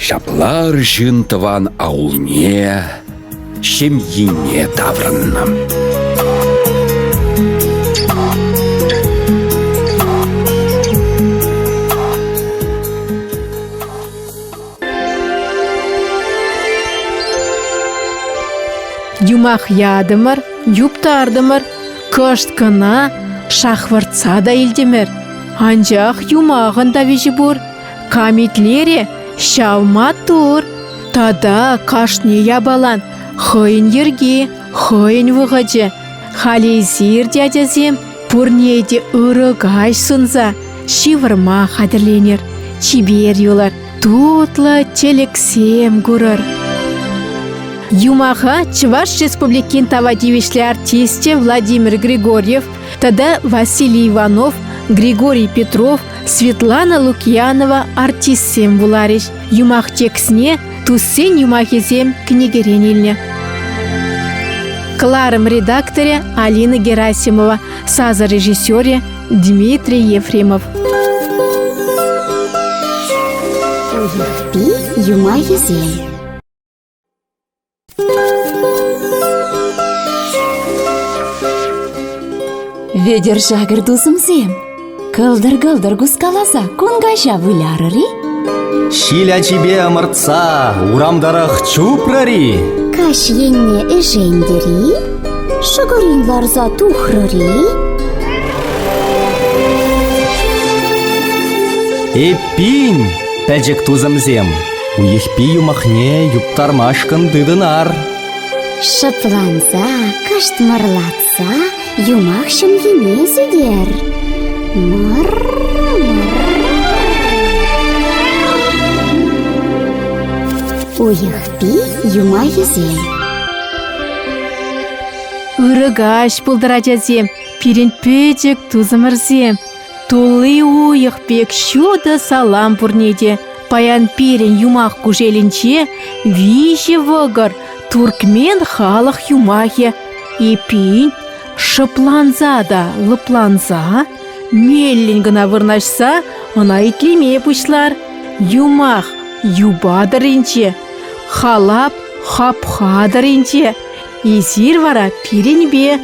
Ҫапла арҫын тӑван аулне, ҫемйине таврӑннӑ. Юмах ятӑмӑр, юптартӑмӑр, кӑшт кӑна шахвӑртса та илтӗмӗр. Анчах юмахӑн та виҫи пур. Кам итлерӗ, ҫав маттур. Тата кашни япалан хӑйӗн йӗрки, хӑйӗн вӑхӑчӗ. Халӗ эсир те, ачасем, пурне те ырӑ каҫ сунса ҫывӑрма хатӗрленӗр, чипер юлӑр, тутлӑ тӗлӗксем курӑр. Юмаха Чӑваш Республикин тава тивӗҫлӗ артисчӗ Владимир Григорьев тата Василий Иванов, Григорий Петров, Светлана Лукьянова артистсем вуларӗҫ. Юмах текстне «Туссен юмахӗсем» кӗнекерен илнӗ. Кӑларӑм редакторӗ Алина Герасимова, сасӑ режиссерӗ Дмитрий Ефремов. Уйӑхпи юмахӗсем. Вӗтӗр-шакӑр тусӑмсем, кӑлтӑр-кӑлтӑр кускаласа кун каҫа вылярӑр-и? Ҫил ачипе ӑмӑртса урам тӑрӑх чупрӑр-и? Каҫ енне ӗшентӗр-и? Шӑкӑрин ларса тухрӑр-и? Эппин, пӗчӗк тусӑмсем, уйӑхпи юмахне юптармашкӑн тытӑнар. Шӑпланса, кӑшт мӑрлатса юмах ҫӑмхине сӳтер. Уйӑхпи юмахӗсем. Ырӑ каҫ пултӑр, ачасем, пирӗн пӗчӗк тусӑмӑрсем. Тулли уйӑх пек ҫутӑ салам пурне те. Паян пирӗн юмах кушелӗнче виҫӗ вӑкӑр, туркмен халӑх юмахӗ. Эппин, шӑпланса та лӑпланса, меллӗн кӑна вырнаҫса ӑна итлеме пуҫлар. Юмах юпа тӑрринче, халап хапха тӑрринче. Эсир вара пирӗнпе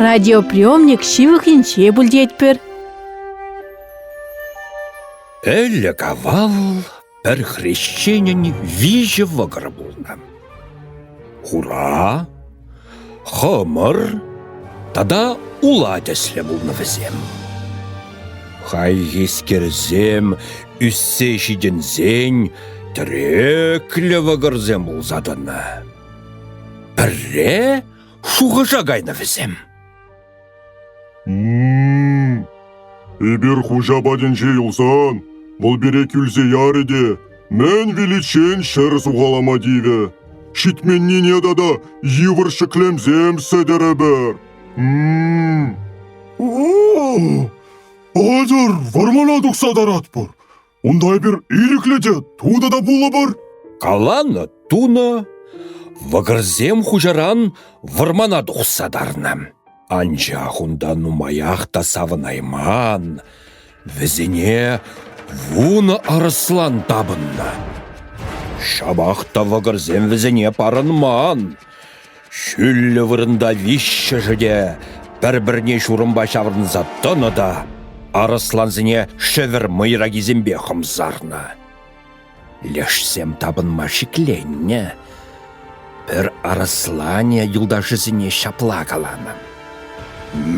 радиоприемник ҫывӑхӗнче пуль тетпӗр. Ӗлӗк-авал пӗр хресченӗн виҫӗ вӑкӑр пулнӑ. Хура, хӑмӑр тата ула тӗслӗ пулнӑ вӗсем. Хайхискерсем ӳссе ҫитӗнсен тӗреклӗ вӑкӑрсем пулса тӑнӑ. Пӗрре шухӑша кайнӑ вӗсем. Эпир хуҫа патӗнче юлсан, вӑл пире кӳлсе ярӗ те мӗн виличчен ҫӗр сухалама тивӗ. Ҫитменнине тата йывӑр ҫӗклемсем сӗтӗрӗпӗр. Атьӑр, вӑрмана тухса таратпӑр. Унта эпир ирӗклӗ те тутӑ та пулӑпӑр. Каланӑ тунӑ, вӑкӑрсем хуҫаран вӑрмана тухса тарнӑ. Анчах унта нумаях та савӑнайман. Вӗсене вунӑ арӑслан тапӑннӑ. Ҫапах та вӑкӑрсем вӗсене парӑнман. Ҫӳллӗ вырӑнта виҫҫӗшӗ те пӗр-пӗрне ҫурӑмпа ҫаврӑнса тӑнӑ та арӑслансене шӗвӗр мӑйракисемпе хӑмсарнӑ. Лешсем тапӑнма шикленнӗ. Пӗр арӑсланӗ юлташӗсене ҫапла каланӑ.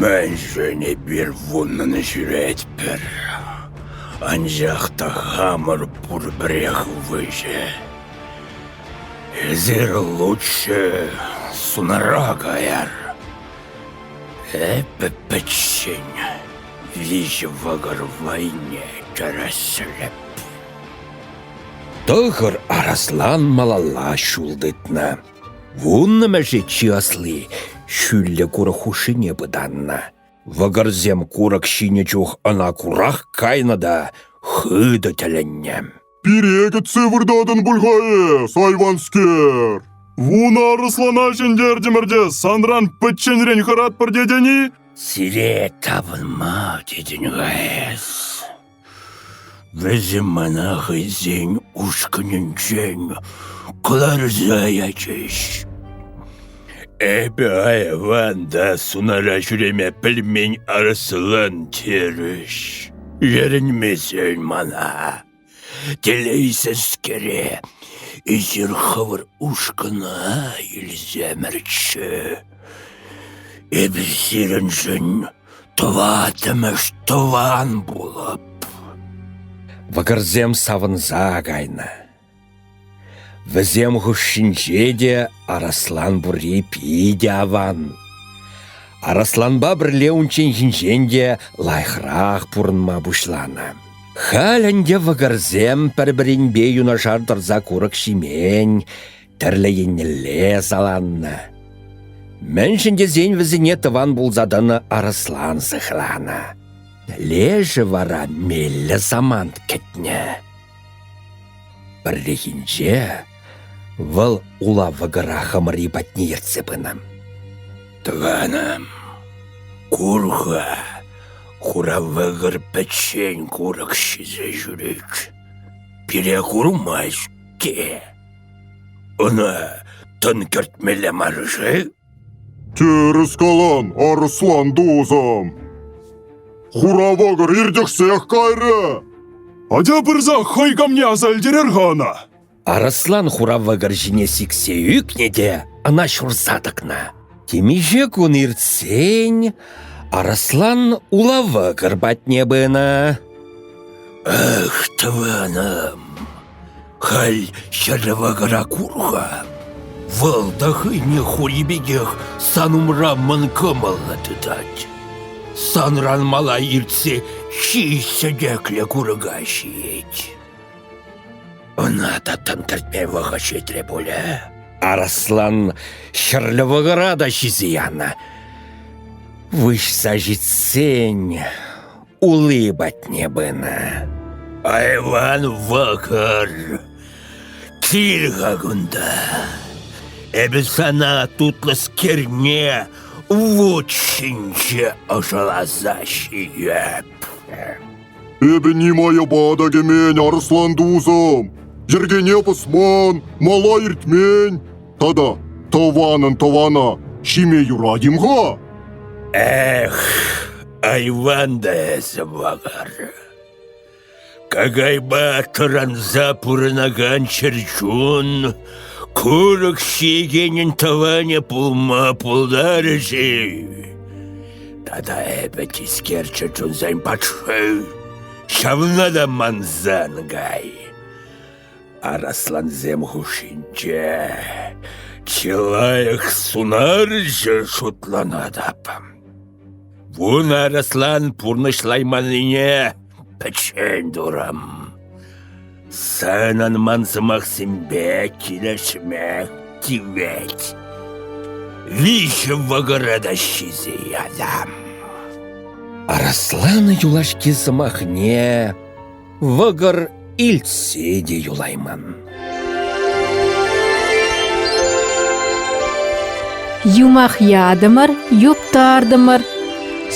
«Мӗншӗн эпир вуннӑн ҫӳретпӗр, анчах та хамӑр пурпӗрех выҫӑ. Эсир лучше сунара каяр. Эпӗ пӗччен виҫӗ вӑкӑр вӑйне тӗрӗслӗп. Тӑхӑр арӑслан малалла ҫул тытнӑ. Вуннӑмӗшӗ чи асли ҫӳллӗ курӑк хушшине пытаннӑ. Вӑкӑрсем курӑк ҫинӗ чух ӑна курах кайнӑ та хытӑ тӗлӗннӗ. Пире кӗтсе выртатӑн пуль-ха эс, айванскер. Вунӑ арӑслана ҫӗнтертӗмӗр те санран пӗчченрен хӑратпӑр тетӗн-и? Сире тапӑнма тетӗн-ха эс. Вӗсем мана хӑйсен ушкӑнӗнчен кӑларса ячӗҫ. Эпӗ айван та сунара ҫӳреме пӗлмен арӑслан терӗҫ. Йӗрӗнмесен мана, телейсӗрскере, эсир хӑвӑр ушкӑна илсемӗрччӗ. Эпӗ сирӗншӗн тӑваттӑмӗш тӑван пулӑп. Вӑкӑрсем савӑнса кайнӑ. Вӗсем хушшинче те Араслан пурри питӗ аван. Арасланпа пӗрле унчченхинчен те лайӑхрах пурӑнма пуҫланӑ. Халь ӗнтӗ вӑкӑрсем пӗр-пӗринпе юнашар тӑрса курӑк ҫимен, тӗрлӗ еннелле саланнӑ. Мӗншӗн тесен вӗсене тӑван пулса тӑнӑ Арӑслан сыхланӑ. Лешӗ вара меллӗ самант кӗтнӗ. Пӗррехинче вӑл ула вӑкӑра хӑмӑри патне ертсе пынӑ. Тӑванӑм, кур-ха, хура вӑкӑр пӗччен курӑк ҫисе ҫӳрет. Пире курмасть-ҫке. Ӑна тӑн кӗртмелле мар-ши? Тӗрӗс калан, арӑслан тусӑм. Хура вӑкӑр иртӗхсех кайрӗ. Атя пырса хӑй камне аса илтерер-ха ӑна. Арӑслан хура вӑкӑр ҫине сиксе ӳкнӗ те ӑна ҫурса тӑкнӑ. Темиҫе кун иртсен Арӑслан ула вӑкӑр патне пынӑ. Эх, тӑванӑм, халь хӗрлӗ вӑкӑра кур-ха. Вӑл та хӑйне хури пекех сан умра мӑн кӑмӑллӑ тытать. Санран мала иртсе чи сӗтеклӗ курӑка ҫиет. Ӑна та тӑн кӗртме вӑхӑт ҫитрӗ пулӗ. Арӑслан хӗрлӗ вӑкӑра та ҫисе янӑ. Выҫса ҫитсен ули патне пынӑ. Айван вӑкӑр, кил-ха кунта. Эпӗ сана тутлӑскерне вут ҫинче ӑшаласа ҫиеп. Эпӗ ним айӑпа та кӗмен, Арӑслан тусӑм. Йӗркене пӑсман, мала иртмен. Тата тӑванӑн тӑвана ҫиме юрать-им-ха? Эх, айван та эсӗ, вӑкӑр. Какайпа тӑранса пурӑнакан чӗрчун курӑк ҫиекенӗн тӑванӗ пулма пултарӗ-ши? Тата эпӗ тискер чӗрчунсен патши, ҫавна та мансан кай. Араслансем хушшинче чи лайӑх сунарҫӑ шутланатӑп. Вун арӑслан пурнӑҫлайманнине пӗччен турӑм. Санӑн ман сӑмахсемпе килӗшме тивет. Виҫӗ вӑкӑра та ҫисе ятам. Арӑслан юлашки сӑмахне вӑкӑр илтсе те юлайман. Юмах ятӑмӑр, юптартӑмӑр.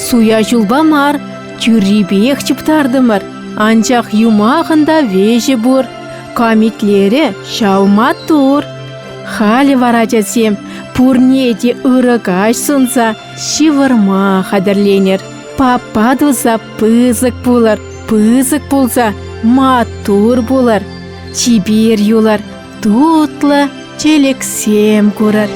Суя ҫулпа мар, тӳррипех чуптартӑмӑр. Анчах юмахӑн та веҫӗ пур. Камитлерӗ ҫав маттур. Халӗ вара ачасем пурне те ырӑ каҫ сунса ҫывӑрма хатӗрленӗр. Папа туса пысӑк пулӑр, пысӑк пулса маттур пулӑр. Чипер юлӑр, тутлӑ челексем курӑр.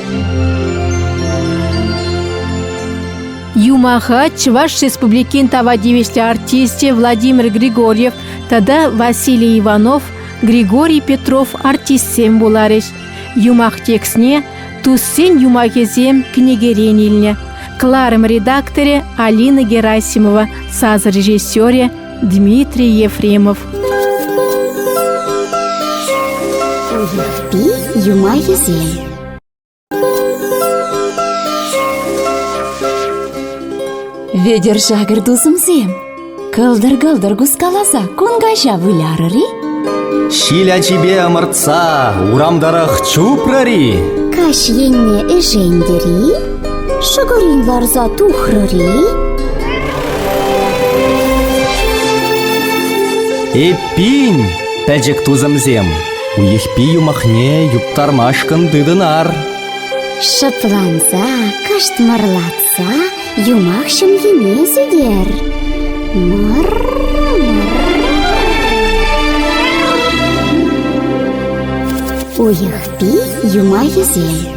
Юмаха Чӑваш Республикин тава тивӗҫлӗ артисчӗ Владимир Григорьев тата Василий Иванов, Григорий Петров артистсем вуларӗҫ. Юмах текстне «Туссен юмахӗсем» кӗнекерен илнӗ. Кӑларӑм редакторӗ Алина Герасимова, сасӑ режиссерӗ Дмитрий Ефремов. Уйӑхпи юмахӗсем. Вӗтӗр-шакӑр тусӑмсем, кӑлтӑр-кӑлтӑр кускаласа кун каҫа вылярӑр-и? Ҫил ачипе ӑмӑртса урам тӑрӑх чупрӑр-и? Каҫ енне ӗшентӗр-и? Шӑкӑрин ларса тухрӑр-и? Эппин, пӗчӗк тусӑмсем, уйӑхпи юмахне юптармашкӑн тытӑнар. Шӑпланса, кӑшт мӑрлатса юмах ҫӑмхине сӳтер. Уйӑхпи юмахӗсем.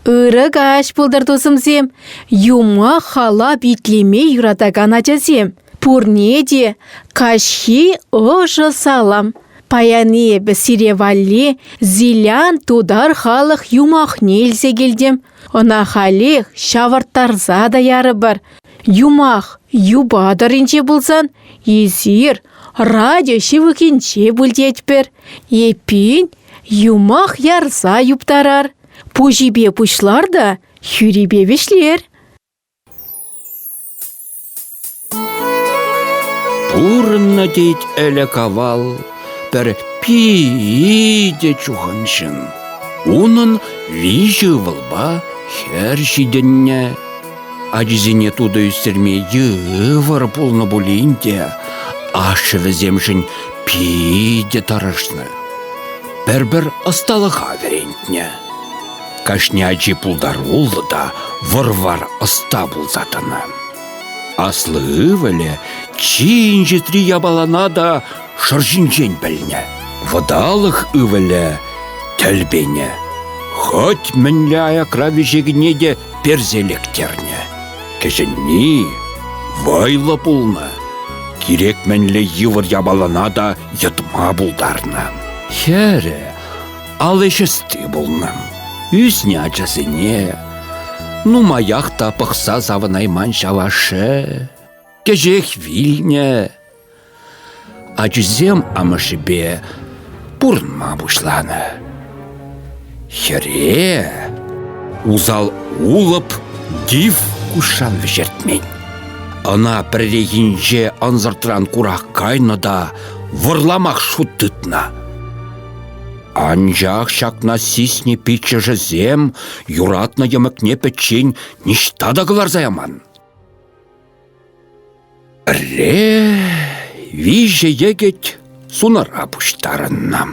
Ырӑ каҫ пултӑр, тусӑмсем! Юмах халап итлеме юратакан ачасем! Пурне те каҫхи ӑшӑ салам! Паян эпӗ сире валли Зилян тутар халӑх юмахне илсе килтӗм. Ӑна халех ҫавӑрттарса та ярӑпӑр. Юмах юпа тӑрринче пулсан эсир радио ҫывӑхӗнче пуль тетпӗр. Эппин, юмах ярса юптарар. Пуҫӗпе пуҫлар та хӳрипе вӗҫлер. Пурӑннӑ тет ӗлӗк-авал пӗр питӗ чухӑн ҫын. Унӑн виҫӗ ывӑлпа хӗр ҫитӗннӗ. Ачисене тутӑ ӳстерме йывӑр пулнӑ пулин те ашшӗ вӗсемшӗн питӗ тӑрӑшнӑ. Пӗр-пӗр ӑсталӑха вӗрентнӗ. Кашни ачи пултаруллӑ та вӑр-вар ӑста пулса тӑнӑ. Аслӑ ывӑлӗ чи инҫетри япалана та шӑрҫинчен пӗлнӗ. Вӑталӑх ывӑлӗ тӗл пенӗ. Хӑть мӗнле аякра виҫекене те персе лектернӗ. Кӗҫӗнни вӑйлӑ пулнӑ. Кирек мӗнле йывӑр япалана та йӑтма пултарнӑ. Хӗрӗ ал ӗҫ ӑсти пулнӑ. Ӳснӗ ачасене нумаях та пӑхса савӑнайман ҫав ашшӗ. Кӗҫех вилнӗ. Ачисем амӑшӗпе пурӑнма пуҫланӑ. Хӗре усал улӑп див кушан вӗҫертмен. Ӑна пӗррехинче ӑнсӑртран курах кайнӑ та вӑрламах шут тытнӑ. Анчах ҫакна сиснӗ пиччӗшӗсем юратнӑ йӑмӑкне пӗччен ниҫта та кӑларса яман. Пӗрре виҫӗ йӗкӗт сунара пуҫтарӑннӑ.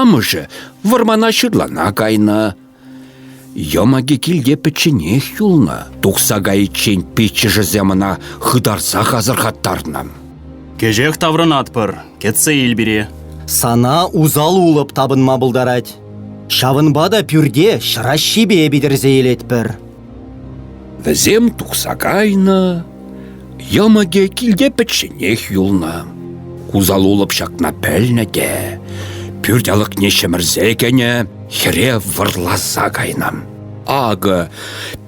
Амӑшӗ вӑрмана ҫырлана кайнӑ. Йӑмӑкӗ килте пӗчченех юлнӑ. Тухса кайиччен пиччӗшӗсем ӑна хытарсах асӑрхаттарнӑ. Кӗҫех таврӑнатпӑр, кӗтсе ил пире. Сана усал улӑп тапӑнма пултарать. Ҫавӑнпа та пӳрте ҫӑраҫҫипе питӗрсе илетпӗр. Вӗсем тухса кайнӑ, йӑмӑкӗ килте пӗчченех юлнӑ. Усал улӑп ҫакна пӗлнӗ те пӳрт алӑкне ҫӗмӗрсе кӗнӗ, хӗре вӑрласа кайнӑ. Акӑ,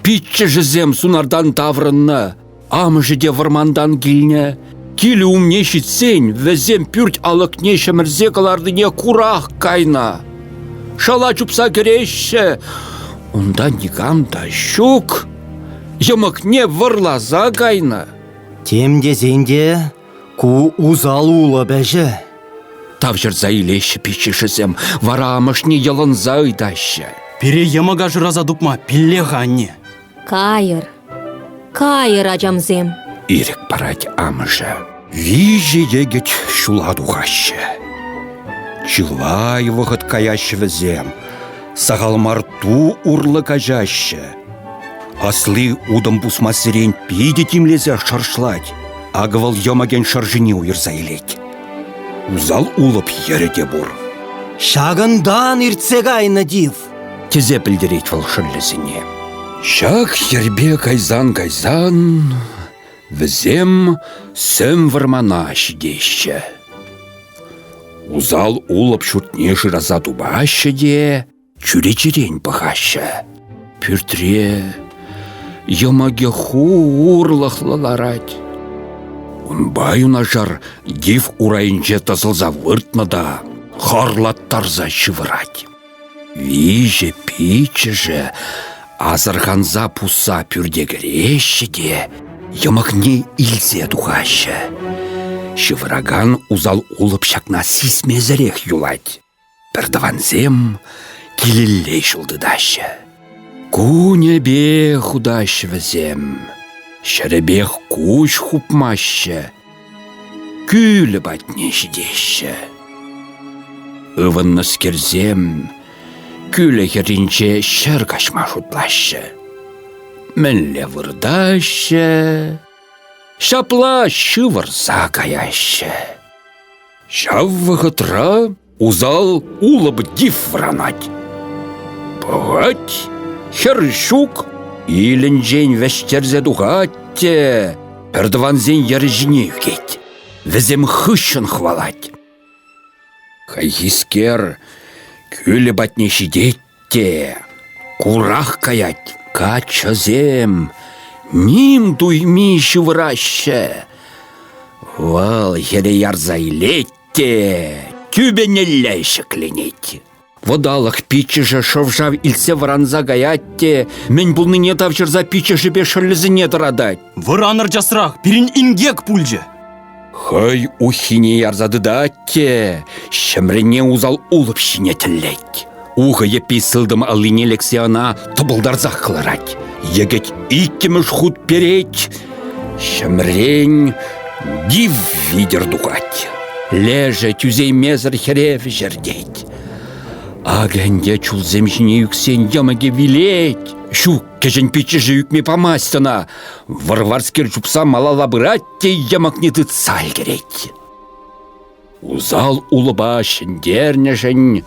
пиччӗшӗсем сунартан таврӑннӑ, амӑшӗ те вӑрмантан килнӗ. Килӗ умне ҫитсен вӗсем пӳрт алӑкне ҫӗмӗрсе кӑларнине курах кайнӑ. Шала чупса кӗреҫҫӗ. Унта никам та ҫук. Йӑмӑкне вӑрласа кайнӑ. Тем тесен те ку усал улӑп ӗҫӗ. Тавҫӑрса илеҫҫӗ пиччӗшӗсем, вара амӑшне йӑлӑнса ыйтаҫҫӗ. Пире йӑмӑка шыраса тупма пилле-ха, анне. Кайӑр, кайӑр, ачамсем. Ирӗк парать амӑшӗ. Виҫӗ йӗкӗт ҫула тухаҫҫӗ. Чылай вӑхӑт каяҫҫӗ вӗсем, сахал мар ту урлӑ каҫаҫҫӗ. Асли утӑм пусмассерен питӗ тимлесе шӑршлать. Акӑ вӑл йӑмӑкӗн шӑршине уйӑрса илет. Усал улӑп йӗрӗ те пур. Ҫакӑнтан иртсе кайнӑ див. Тесе пӗлтерет вӑл шӑллӗсене. Ҫак йӗрпе кайсан-кайсан вӗсем сӗм вӑрмана ҫитеҫҫӗ. Усал улӑп ҫуртне шыраса тупаҫҫӗ те чӳречерен пӑхаҫҫӗ. Пӳртре йӑмӑкӗ хурлӑхлӑ ларать. Унпа юнашар див урайӗнче тӑсӑлса выртнӑ та харлаттарса ҫывӑрать. Виҫӗ пиччӗшӗ асӑрханса пусса пӳрте кӗреҫҫӗ те йӑмӑкне илсе тухаҫҫӗ. Ҫывӑракан усал улӑп ҫакна сисмесӗрех юлать. Пӗртӑвансем килелле ҫул тытаҫҫӗ. Кунӗпе хутаҫҫӗ вӗсем, ҫӗрӗпех куҫ хупмаҫҫӗ. Кӳлӗ патне ҫитеҫҫӗ. Ывӑннӑскерсем кӳлӗ хӗрринче ҫӗр каҫма шутлаҫҫӗ. Мӗнле выртаҫҫӗ, ҫапла ҫывӑрса каяҫҫӗ. Ҫав вӑхӑтра Усал улӑп див вӑранать. Пӑхать, хӗр ҫук, илӗнчен вӗҫтерсе тухать те пӗртӑвансен йӗрӗ ҫине ӳкет. Вӗсем хыҫҫӑн хӑвалать. Хайхискер кӳлӗ патне ҫитет те курах каять. Каччӑсем ним туйми ҫывӑраҫҫӗ. Вӑл хӗре ярса илет те тӳпенелле ҫӗкленет. Вӑталӑх пиччӗшӗ шӑв-шав илтсе вӑранса каять те мӗн пулнине тавҫӑрса пиччӗшӗпе шӑллӗсене тӑратать. Вӑранӑр часрах, пирӗн инкек пулчӗ. Хӑй уххине ярса тытать те ҫӗмренне усал улӑп ҫине тӗллет. Ухӑ йӗппи сылтӑм аллине лексе ӑна тӑпӑлтарсах кӑларать. Йӗкӗт иккӗмӗш хут перет, ҫӗмрен див витӗр тухать. Лешӗ тӳсеймесӗр хӗре вӗҫертет. Акӑ ӗнтӗ чулсем ҫине ӳксен йӑмӑкӗ вилет. Ҫук. Кӗҫӗн пиччӗшӗ ӳкме памасть ӑна. Вӑр-варскер чупса малалла пырать те йӑмӑкне тытса ӗлкӗрет. Усал улӑпа ҫӗнтернӗшӗн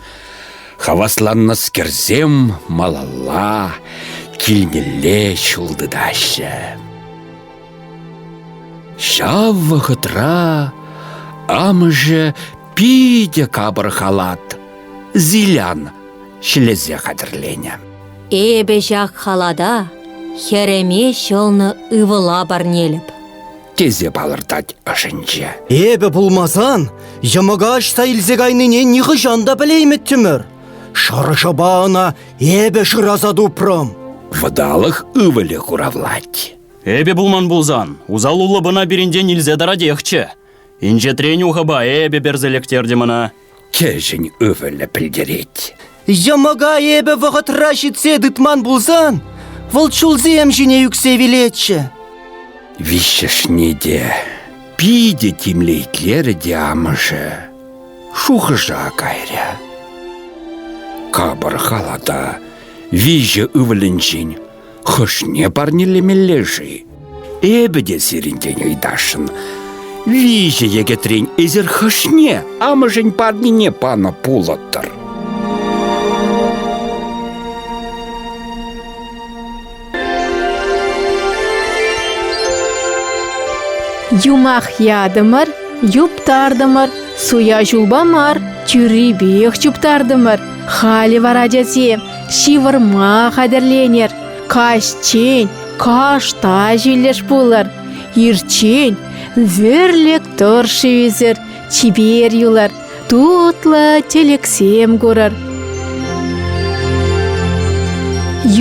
хавасланнӑскерсем малалла килнелле ҫул тытаҫҫӗ. Ҫав вӑхӑтра амӑшӗ питӗ капӑр халат, Зилян, ҫӗлесе хатӗрленӗ. Эпӗ ҫак халата хӗрӗме ҫӑлнӑ ывӑла парнелӗп. Тесе палӑртать ӑшӗнче. Эпӗ пулмасан йӑмӑка ӑҫта илсе кайнине нихӑҫан та пӗлеймӗттӗмӗр. Шӑршӑпа ӑна эпӗ шыраса тупрӑм. Вӑталӑх ывӑлӗ хуравлать. Эпӗ пулман пулсан, усал улӑпӑна пирӗнтен илсе таратехчӗ. Инҫетрен ухӑпа эпӗ персе лектертӗм ӑна. Кӗҫӗн ывӑлӗ пӗлтерет. Йӑмӑка эпӗ вӑхӑтра ҫитсе тытман пулсан, вӑл чулсем ҫине ӳксе вилетчӗ. Виҫҫӗшне те питӗ тимлӗ итлерӗ те амӑшӗ шухӑша кайрӗ. Капӑр халата виҫӗ ывӑлӗнчен Хӑшне парнелемелле-ши? Эпӗ те сирӗнтен ыйтасшӑн. Виҫӗ йӗкӗтрен эсир хӑшне амӑшӗн парнине панӑ пулӑттӑр? Юмах ятӑмӑр, юптартӑмӑр, суя ҫулпа мар, тӳррипех чуптартӑмӑр. Халӗ вара ачасем ҫывӑрма хатӗрленӗр. Каҫчен кашта ҫӳллӗш пулӑр. Ирччен вӗрлӗк тӑршшӗ ӳсӗр, чипер юлӑр, тутлӑ тӗлӗксем курӑр.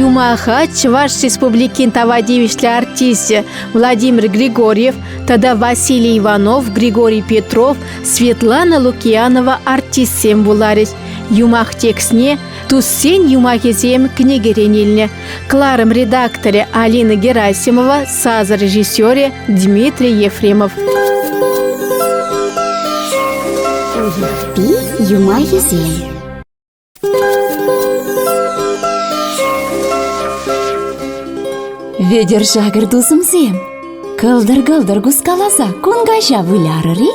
Юмаха Чӑваш Республикин тава тивӗҫлӗ артисчӗ Владимир Григорьев тата Василий Иванов, Григорий Петров, Светлана Лукианова артистсем вуларӗҫ. Юмах текстне Туссен юмахӗсем кӗнекерен илнӗ. Кӑларӑм редакторӗ Алина Герасимова, сасӑ режиссерӗ Дмитрий Ефремов. Уйӑхпи юмахӗсем. Вӗтӗр-шакӑр тусӑмсем, кӑлтӑр-кӑлтӑр кускаласа кун каҫа вылярӑр-и?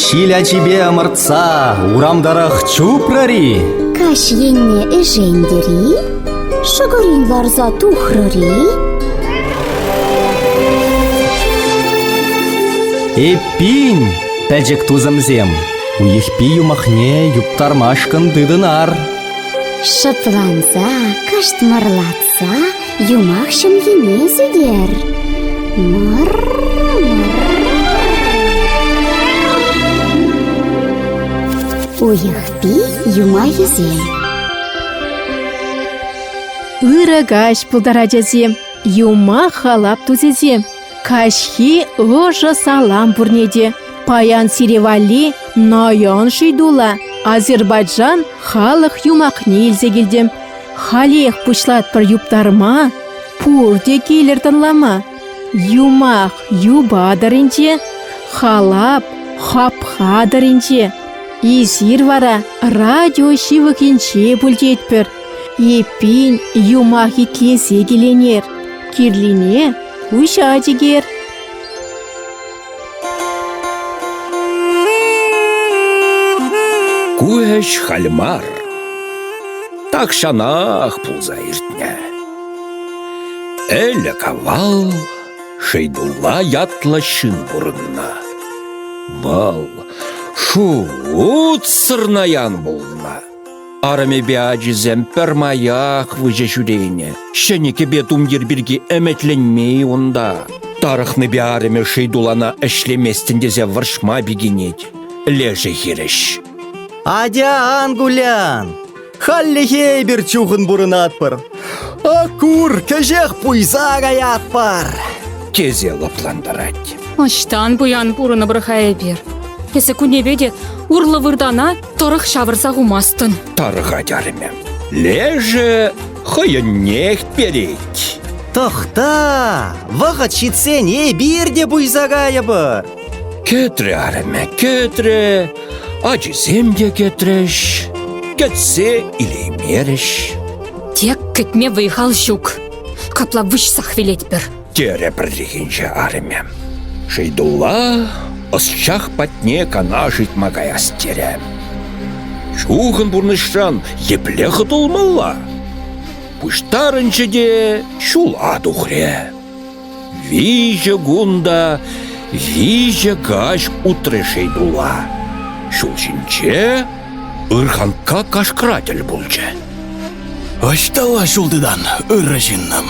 Ҫил ачипе ӑмӑртса урам тӑрӑх чупрӑр-и? Каҫ енне ӗшентӗр-и? Шӑкӑрин ларса тухрӑр-и? Эппин, пӗчӗк тусӑмсем, уйӑхпи юмахне юптармашкӑн тытӑнар. Шӑпланса, кӑшт мӑрлатса юмах ҫӑмхине сӳтер. Уйӑхпи юмахӗсем. Ырӑ каҫ пултӑр, ачасем, юмах халап тусӗсем. Каҫхи ӑшӑ салам пурне те. Паян сире валли наян шуйдула Азербайджан халӑх юмахне илсе килтӗм. Халех пуҫлатпӑр юптарма, пурте килӗр тӑнлама. Юмах юпа тӑрринче, халап хапха тӑрринче. Эсир вара радио ҫывӑхӗнче пуль тетпӗр. Эппин, юмах итлесе киленер. Кирлине куҫа чикер. Ку ӗҫ халь мар, тахҫанах пулса иртнӗ. Ӗлӗк-авал Шейдулла ятлӑ ҫын пурӑннӑ. Вӑл шутсӑр наян пулнӑ. Арӑмӗпе ачисем пӗрмаях выҫӑ ҫӳренӗ. Ҫӗнӗ кӗпе-тумтир пирки ӗмӗтленме-и унта? Тарӑхнипе арӑмӗ Шейдулана ӗҫлеместӗн тесе вӑрҫма пикенет. Лешӗ хирӗҫ. Атя ан кулян! Хальлӗхе эпир чухӑн пурӑнатпӑр. Ак кур, кӗҫех пуйса каятпӑр! Тесе лӑплантарать. Ӑҫтан пуян пурӑнӑпӑр-ха эпир? Эсӗ кунӗпе те урлӑ выртана тӑрӑх ҫавӑрса хумастӑн. Тарӑхать арӑмӗ. Лешӗ хӑйӗннех перет. Тӑхта! Вӑхӑт ҫитсен эпир те пуйса кайӑпӑр. Кӗтрӗ арӑмӗ, кӗтрӗ, ачисем те кӗтрӗҫ, кӗтсе илеймерӗҫ. Тек кӗтме вӑй-хал ҫук. Капла выҫсах вилетпӗр. Терӗ пӗррехинче арӑмӗ. Шейдулла ӑсчах патне канаш ыйтма каяс терӗ. Чухӑн пурнӑҫран епле хӑтӑлмалла? Пуҫтарӑнчӗ те ҫула тухрӗ. Виҫӗ кун та виҫӗ каҫ утрӗ Шейдулла. Ҫул ҫинче ырханкка кашкӑра тӗл пулчӗ. Ӑҫталла ҫул тытан, ырӑ ҫыннӑм?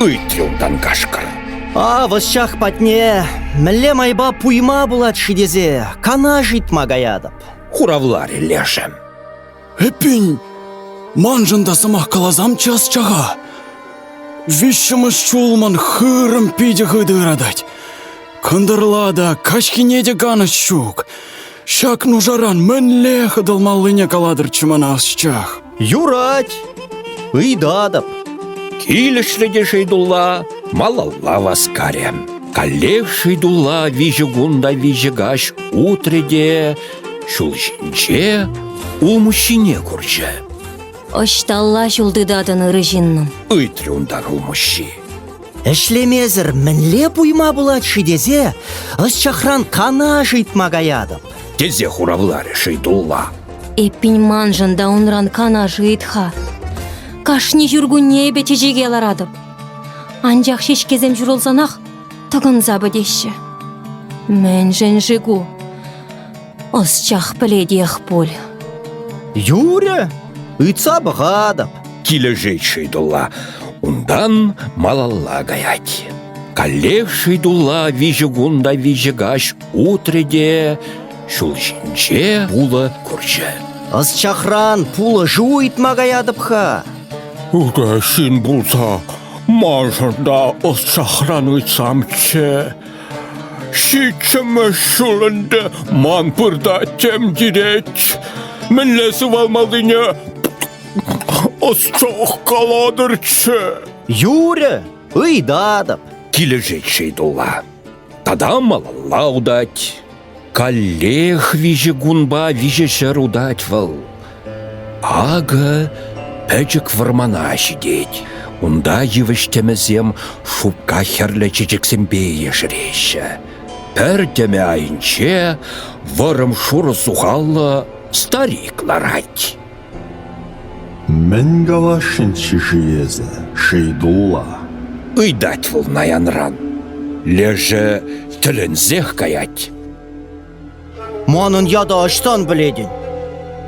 Ыйтрӗ унтан кашкӑр. Ав ӑсчах патне мӗнле майпа пуйма пулать-ши тесе канаш ыйтма каятӑп. Хуравларӗ лешӗ. Эппин, маншӑн та сӑмах каласамччӗ ӑсчаха. Виҫҫӗмӗш ҫул ман хырӑм питӗ хытӑ ыратать. Кӑнтӑрла та, каҫхине те канӑҫ ҫук. Ҫак нушаран мӗнле хӑтӑлмаллине калатӑрччӗ мана ӑсчах. Юрать, ыйтатӑп. Килӗшрӗ те Шейдулла, малалла васкарӗ. Каллех Шейдулла виҫӗ кун та виҫӗ каҫ утрӗ те ҫул ҫинче улмуҫҫине курчӗ. Ӑҫталла ҫул тытатӑн, ырӑ ҫыннӑм? Ыйтрӗ унтан улмуҫҫи. Ӗҫлемесӗр мӗнле пуйма пулать-ши тесе ӑсчахран канаш ыйтма каятӑп. Тесе хуравларӗ Шейдулла. Эппин маншӑн та унран канаш ыйт-ха. Кашни ҫуркунне эпӗ чечеке ларатӑп. Анчах ҫеҫкесем ҫурӑлсанах тӑкӑнса пӗтеҫҫӗ. Мӗншӗн-ши ку? Ӑсчах пӗлетех пуль. Юрӗ, ыйтса пӑхатӑп. Килӗшет Шейдулла. Унтан малалла каять. Каллех Шейдулла виҫӗ кун та виҫӗ каҫ утрӗ те ҫул ҫинче пулӑ курчӗ. Ӑсчахран пулӑшу ыйтма каятӑп-ха. Ырӑ ҫын пулса маншӑн та ӑсчахран ыйтсамччӗ. Ҫиччӗмӗш ҫул ӗнтӗ ман пырта тем тирет. Мӗнле сывалмаллине ӑсчах калатӑрччӗ. Юрӗ, ыйтатӑп. Килӗшет Шейдулла. Тата малалла утать. Каллех виҫӗ кунпа виҫӗ ҫӗр утать вӑл. Акӑ пӗчӗк вӑрмана ҫитет. Унта йывӑҫ тӗмӗсем шупка хӗрлӗ чечексемпе ешереҫҫӗ. Пӗр тӗмӗ айӗнче вӑрӑм шурӑ сухаллӑ старик ларать. Мӗн каласшӑнччӗ-ши эсӗ, Шейдулла? Ыйтать вӑл наянран. Лешӗ тӗлӗнсех каять. Манӑн ята ӑҫтан пӗлетӗн?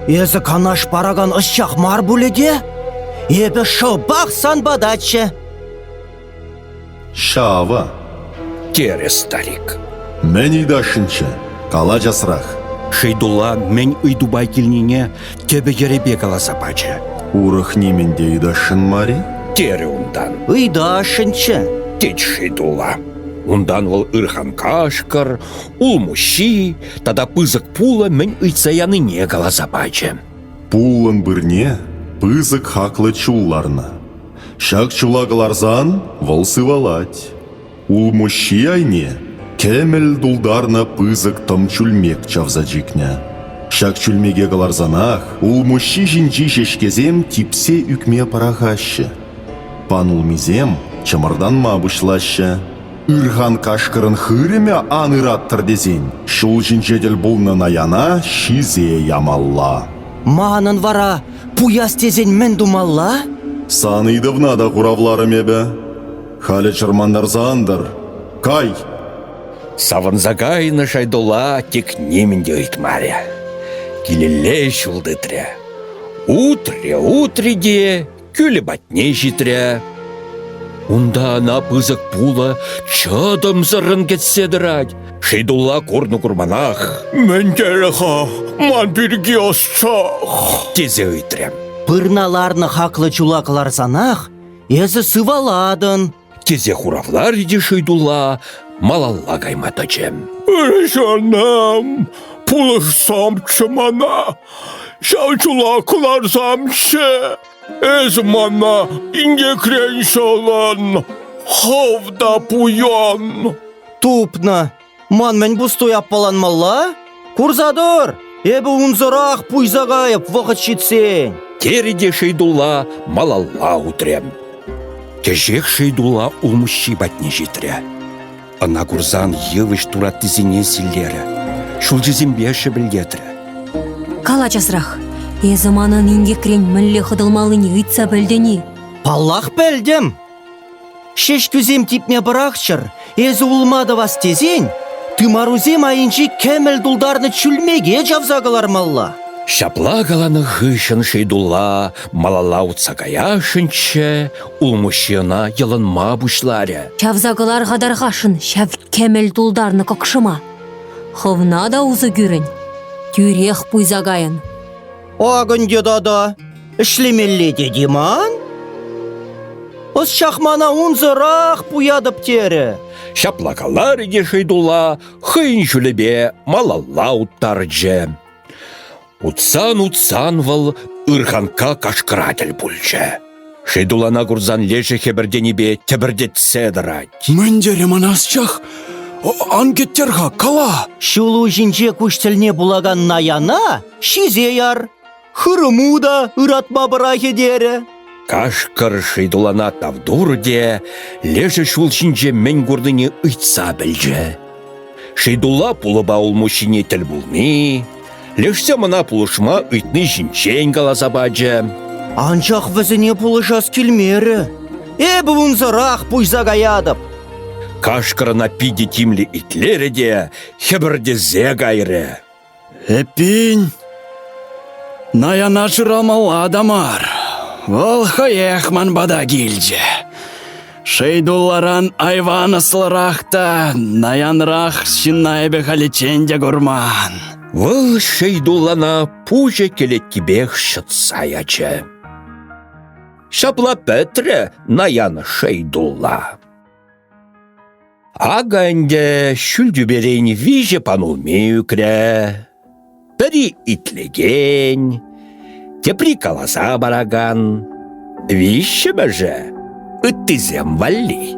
Эсӗ канаш паракан ӑсчах мар пулӗ те? Эпӗ шӑпах сан патаччӗ. Ҫавӑ. Терӗ старик. Мӗн ыйтасшӑнччӗ? Кала часрах. Шейдулла мӗн ыйтупа килнине тӗпӗ-йӗрӗпе каласа пачӗ. Урӑх нимӗн те ыйтасшӑн мар-и? Терӗ унтан. Ыйтасшӑнччӗ. Тет Шейдулла. Унтан вӑл ырхан кашкӑр, улмуҫҫи тата пысӑк пулӑ мӗн ыйтса янине каласа пачӗ. Пуллӑн пырне пысӑк хаклӑ чул ларнӑ. Ҫак чула кӑларсан вӑл сывалать. Улмуҫҫи айне кӗмӗл тултарнӑ пысӑк тӑм чӳлмек чавса чикнӗ. Ҫак чӳлмеке кӑларсанах улмуҫҫи ҫинчи ҫеҫкесем типсе ӳкме пӑрахаҫҫӗ. Панулмисем чӑмӑртанма пуҫлаҫҫӗ. Ырхан кашкӑрӑн хырӑмӗ ан ыраттӑр тесен ҫул ҫинче тӗл пулнӑ наяна ҫисе ямалла. Манӑн вара пуяс тесен мӗн тумалла? Сан ыйтӑвна та хуравларӑм эпӗ. Халӗ чӑрмантарса ан тӑр. Кай! Савӑнса кайнӑ Шайдулла тек нимӗн те ыйтмарӗ. Килелле ҫул тытрӗ. Утрӗ, утрӗ те кӳлӗ патне ҫитрӗ. Унта ӑна пысӑк пулӑ чӑтӑмсӑррӑн кӗтсе тӑрать. Шейдулла курнӑ-курманах: «Мӗн терӗ-ха ман пирки ӑсчах?» тесе ыйтрӗ. Пырна ларнӑ хаклӑ чула кӑларсанах эсӗ сывалатӑн. Тесе хуравларӗ те Шейдулла малалла кайма тӑчӗ. «Ырӑ пулӑшсамччӗ мана, ҫав чула кӑларсамччӗ!» Эсӗ мана инкекрен ҫӑлӑн, хӑв та пуян. Тупнӑ. Ман мӗн пустуй аппаланмалла? Курса тӑр, эпӗ унсӑрах пуйса кайӑп вӑхӑт ҫитсен. Терӗ те Шейдулла малалла утрӗ. Кӗҫех Шейдулла улмуҫҫи патне ҫитрӗ. Ӑна курсан йывӑҫ тураттисене силлерӗ, ҫулҫисемпе шӗпӗлтетрӗ. Кала часрах, эсӗ манӑн инкекрен мӗнле хӑтӑлмаллине ыйтса пӗлтӗн-и? Паллах пӗлтӗм. Ҫеҫкӳсем типме пӑрахчӑр, эсӗ улма тӑвас тесен тымарусем айӗнчи кӗмӗл тултарнӑ чӳлмеке чавса кӑлармалла. Ҫапла каланӑ хыҫҫӑн Шейдулла малалла утса каясшӑнччӗ, улмуҫҫи ӑна йӑлӑнма пуҫларӗ. Чавса кӑлар-ха тархасшӑн ҫав кӗмӗл тултарнӑ кӑкшӑма. Хӑвна та усӑ кӳрӗн, тӳрех пуйса кайӑн. Ак ӗнтӗ тата, ӗҫлемелле тет-и ман? Ӑсчах мана унсӑрах пуятӑп терӗ. Ҫапла каларӗ те Шейдулла хӑйӗн ҫулӗпе малалла уттарчӗ. Утсан-утсан вӑл ырханкка кашкӑра тӗл пулчӗ. Шейдуллана курсан лешӗ хӗпӗртенипе тӗпӗртетсе тӑрать. Мӗн терӗ мана ӑсчах? Ан кӗттер-ха, кала! Ҫулу ҫинче куҫ тӗлне пулакан наяна ҫисе яр. Хырӑму та ыратма пӑрахӗ терӗ. Кашкӑр Шейдуллана тав турӗ те лешӗ ҫул ҫинче мӗн курнине ыйтса пӗлчӗ. Шейдулла пулӑпа улмуҫҫине тӗл пулни, лешсем ӑна пулӑшма ыйтни ҫинчен каласа пачӗ. Анчах вӗсене пулӑшас килмерӗ. Эпӗ унсӑрах пуйса каятӑп. Кашкӑр ӑна питӗ тимлӗ итлерӗ те хӗпӗртесе кайрӗ. Эппин, наяна шырамалла та мар. Вӑл хӑех ман пата килчӗ. Шейдулларан айван ӑслӑрах та наянрах ҫынна эпӗ халиччен те курман. Вӑл Шейдуллана пуҫӗ кӗлеткипех ҫӑтса ячӗ. Ҫапла пӗтрӗ наян Шейдулла. Акӑ ӗнтӗ ҫӳл тӳперен виҫӗ панулми ӳкрӗ. Пӗри итлекен, тепри каласа паракан, виҫҫӗмӗшӗ ыттисем валли.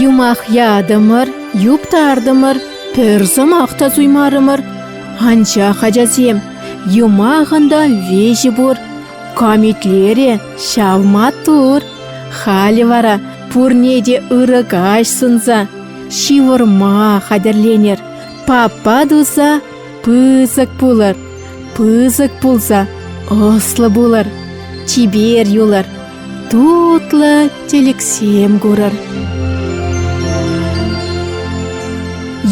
Юмах ятӑмӑр, юптартӑмӑр, пӗр сӑмах та суймарӑмӑр. Анчах, ачасем, юмахӑн та виҫи пур. Камитлере ҫав маттур. Халӗ вара пурне те ырӑ каҫ сунса ҫывӑрма хатӗрленер. Папа туса пысӑк пулӑр, пысӑк пулса ӑслӑ пулӑр, чипер юлӑр, тутлӑ тӗлӗксем курӑр.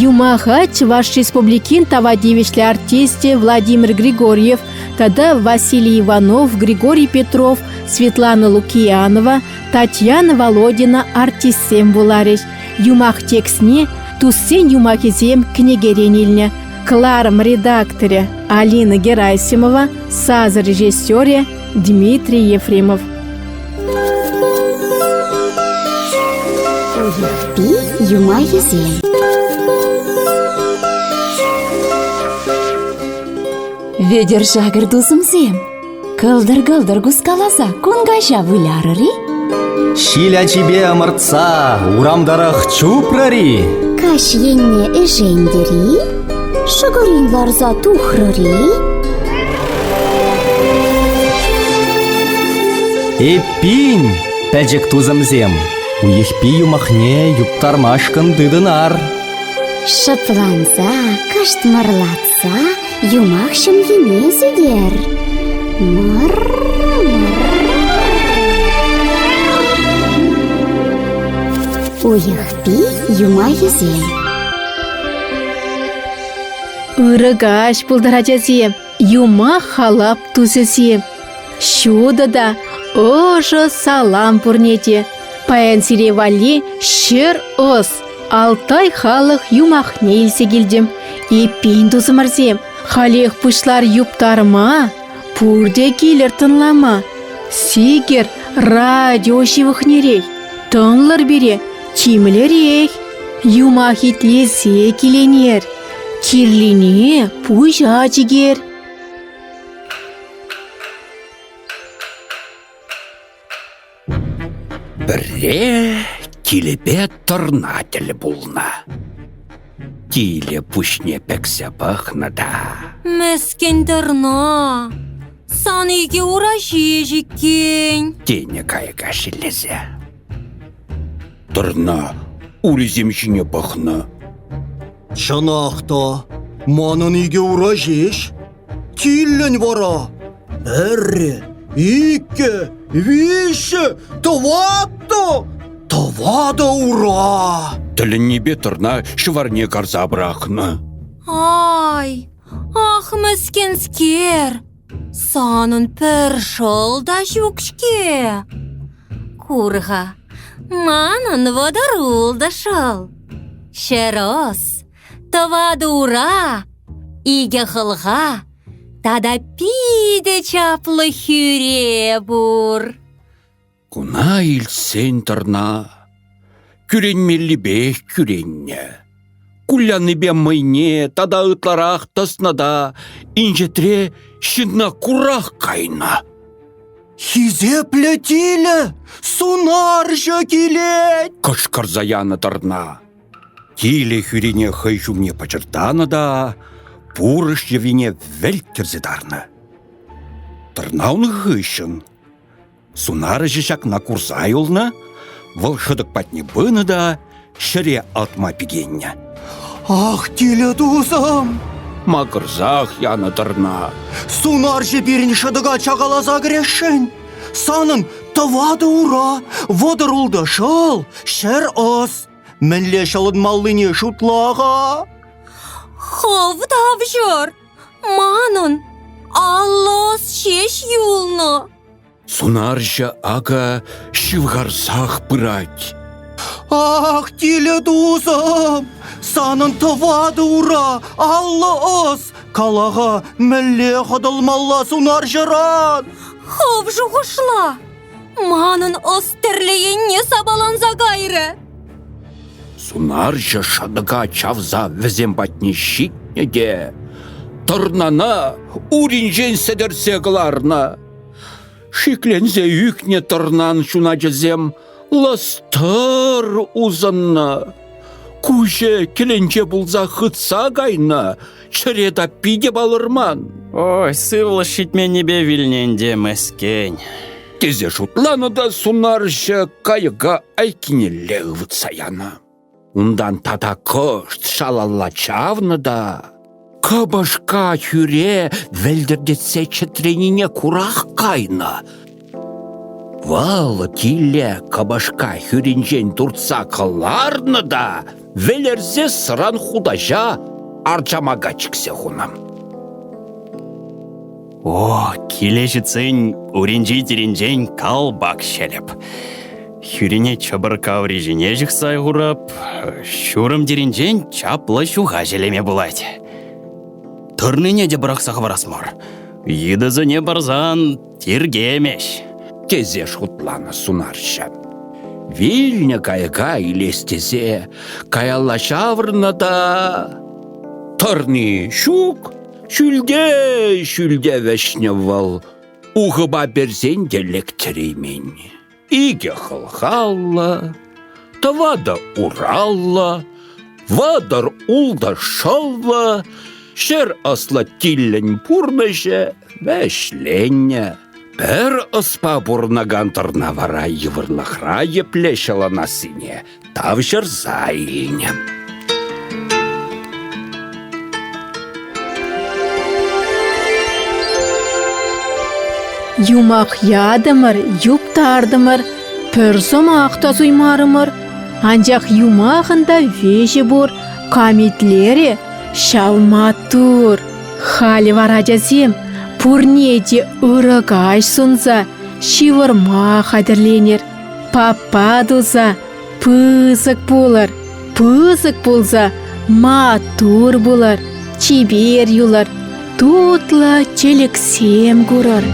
Юмаха Чӑваш Республикин тава тивӗҫлӗ артисчӗ Владимир Григорьев тата Василий Иванов, Григорий Петров, Светлана Лукиянова, Татьяна Володина артистсем вуларӗҫ. Юмах текстне Туссен юмахӗсем кӗнекерен илнӗ. Кӑларӑм редакторӗ Алина Герасимова, сасӑ режиссерӗ Дмитрий Ефремов. Уйӑхпи юмахӗсем. Вӗтӗр-шакӑр тусӑмсем, кӑлтӑр-кӑлтӑр кускаласа кун каҫа вылярӑр-и? Ҫил ачипе ӑмӑртса урам тӑрӑх чупрӑр-и? Каҫ енне ӗшентӗр-и? Шӑкӑрин ларса тухрӑр-и? Эппин, пӗчӗк тусӑмсем, уйӑхпи юмахне юптармашкӑн тытӑнар. Шӑпланса, кӑшт мӑрлатса Юмах ҫӑмхине сӳтер. Уйӑхпи юмахӗсем. Ырӑ каҫ пултӑр, ачасем, юмах халап тусӗсем. Ҫутӑ та ӑшӑ салам пурне те. Паян сире валли ҫӗр ӑс, Алтай халӑх юмахне илсе килтӗм. Эппин, тусӑмӑрсем, халех пуҫлар юптарма, пурте килӗр тӑнлама. Сикӗр радио ҫывӑхнерех, тӑнлӑр пире тимлӗрех. Юмах итлесе киленер, кирлине пуҫа чикер. Пӗрре килӗпе тӑрна тӗл пулнӑ. Тилӗ пуҫне пӗксе пӑхнӑ та. Мӗскӗн тӑрна, сан икӗ ура ҫеҫ иккен. Тенӗ кайӑка шеллесе. Тӑрна урисем ҫине пӑхнӑ. Чӑнах та, манӑн икӗ ура ҫеҫ. Тиллӗн вара. Пӗрре, иккӗ, виҫҫӗ, тӑваттӑ, тӑватӑ ура! Тӗлӗннипе тӑрна ҫӑварне карса пӑрахнӑ. Ай, ах, мӗскӗнскер! Санӑн пӗр шӑл та ҫук-ҫке. Кур-ха, манӑн 36 шӑл. Ҫӗрос, тӑватӑ ура, икӗ хӑлха тата питӗ чаплӑ хӳре пур. Куна илтсен тӑрна кӳренмеллипех кӳреннӗ. Куляннипе мӑйне тата ытларах тӑснӑ та инҫетре ҫынна курах кайнӑ. Хисеплӗ тилӗ, сунарҫӑ килет! Кӑшкӑрса янӑ тӑрна. Тилӗ хӳрине хӑй ҫумне пӑчӑртанӑ та пурӑш йӑвине вӗлт кӗрсе тарнӑ. Тӑрна ун хыҫҫӑн Сунарҫӑ ҫакна курса юлнӑ, вӑл шӑтӑк патне пынӑ та ҫӗре алтма пикеннӗ. Ах, тилӗ тусӑм! Макӑрсах янӑ тӑрна. Сунарҫӑ пирӗн шӑтӑка чакаласа кӗресшӗн. Санӑн тӑватӑ ура, 36 шӑл, 100 ӑс. Мӗнле ҫӑлӑнмаллине шутла-ха. Хӑв тавҫӑр! Манӑн 50 ӑс ҫеҫ юлнӑ. Сунарҫӑ акӑ ҫывхарсах пырать. Ах, тилӗ тусӑм, санӑн тӑватӑ ура, 50 ӑс. Кала-ха, мӗнле хӑтӑлмалла сунарҫӑран? Хӑв шухӑшла. Манӑн ӑс тӗрлӗ енне сапаланса кайрӗ. Сунарҫӑ шӑтӑка чавса вӗсем патне ҫитнӗ те тӑрнана уринчен сӗтӗрсе кӑларнӑ. Шикленсе ӳкнӗ тӑрнан ҫуначӗсем лӑстӑр усӑннӑ. Куҫӗ кӗленче пулса хытса кайнӑ, чӗре таппи те палӑрман. Ой, сывлӑш ҫитменнипе вилнӗ ӗнтӗ мӗскен. Тесе шутланӑ та сунарҫӑ кайӑка айккинелле ывӑтса янӑ. Унтан тата кӑшт шалалла чавнӑ та кӑпӑшка хӳре вӗлтӗртетсе чӗтренине курах кайнӑ. Вӑл киле кӑпӑшка хӳринчен туртса кӑларнӑ та вӗлерсе сӑран хутаҫа арчамака чиксе хунӑ. О, киле ҫитсен уринчи тирӗнчен калпак ҫӗлӗп. Хӳрине чӑпӑр каври ҫине ҫыхса хурап, ҫурӑм тирӗнчен чаплӑ ҫуха ҫӗлеме пулать. Тӑрнине те пӑрахса хӑварас мар. Йытӑсене парсан тиркемеҫ. Тесе шутланӑ сунарҫӑ. Вилнӗ кайӑка илес тесе каялла ҫаврӑннӑ та тӑрни ҫук, ҫӳлте ҫӳлте вӗҫнӗ вӑл, ухӑпа персен те лектереймен. Икӗ хӑлхаллӑ, тӑватӑ ураллӑ, 36 шӑллӑ, 100 ӑслӑ тиллӗн пурнӑҫӗ вӗҫленнӗ. Пӗр ӑспа пурӑнакан тӑрна вара йывӑрлӑхра епле ҫӑлӑнассине тавҫӑрса илнӗ. Юмах ятӑмӑр, юптартӑмӑр, пӗр сӑмах та суймарӑмӑр. Анчах юмахӑн та виҫи пур, камитлере ҫав маттур. Халӗ вара ачасем пурне те ырӑ каҫ сунса ҫывӑрма хатӗрленӗр. Папа туса пысӑк пулӑр, пысӑк пулса маттур пулӑр, чипер юлӑр, тутлӑ тӗлӗксем курӑр.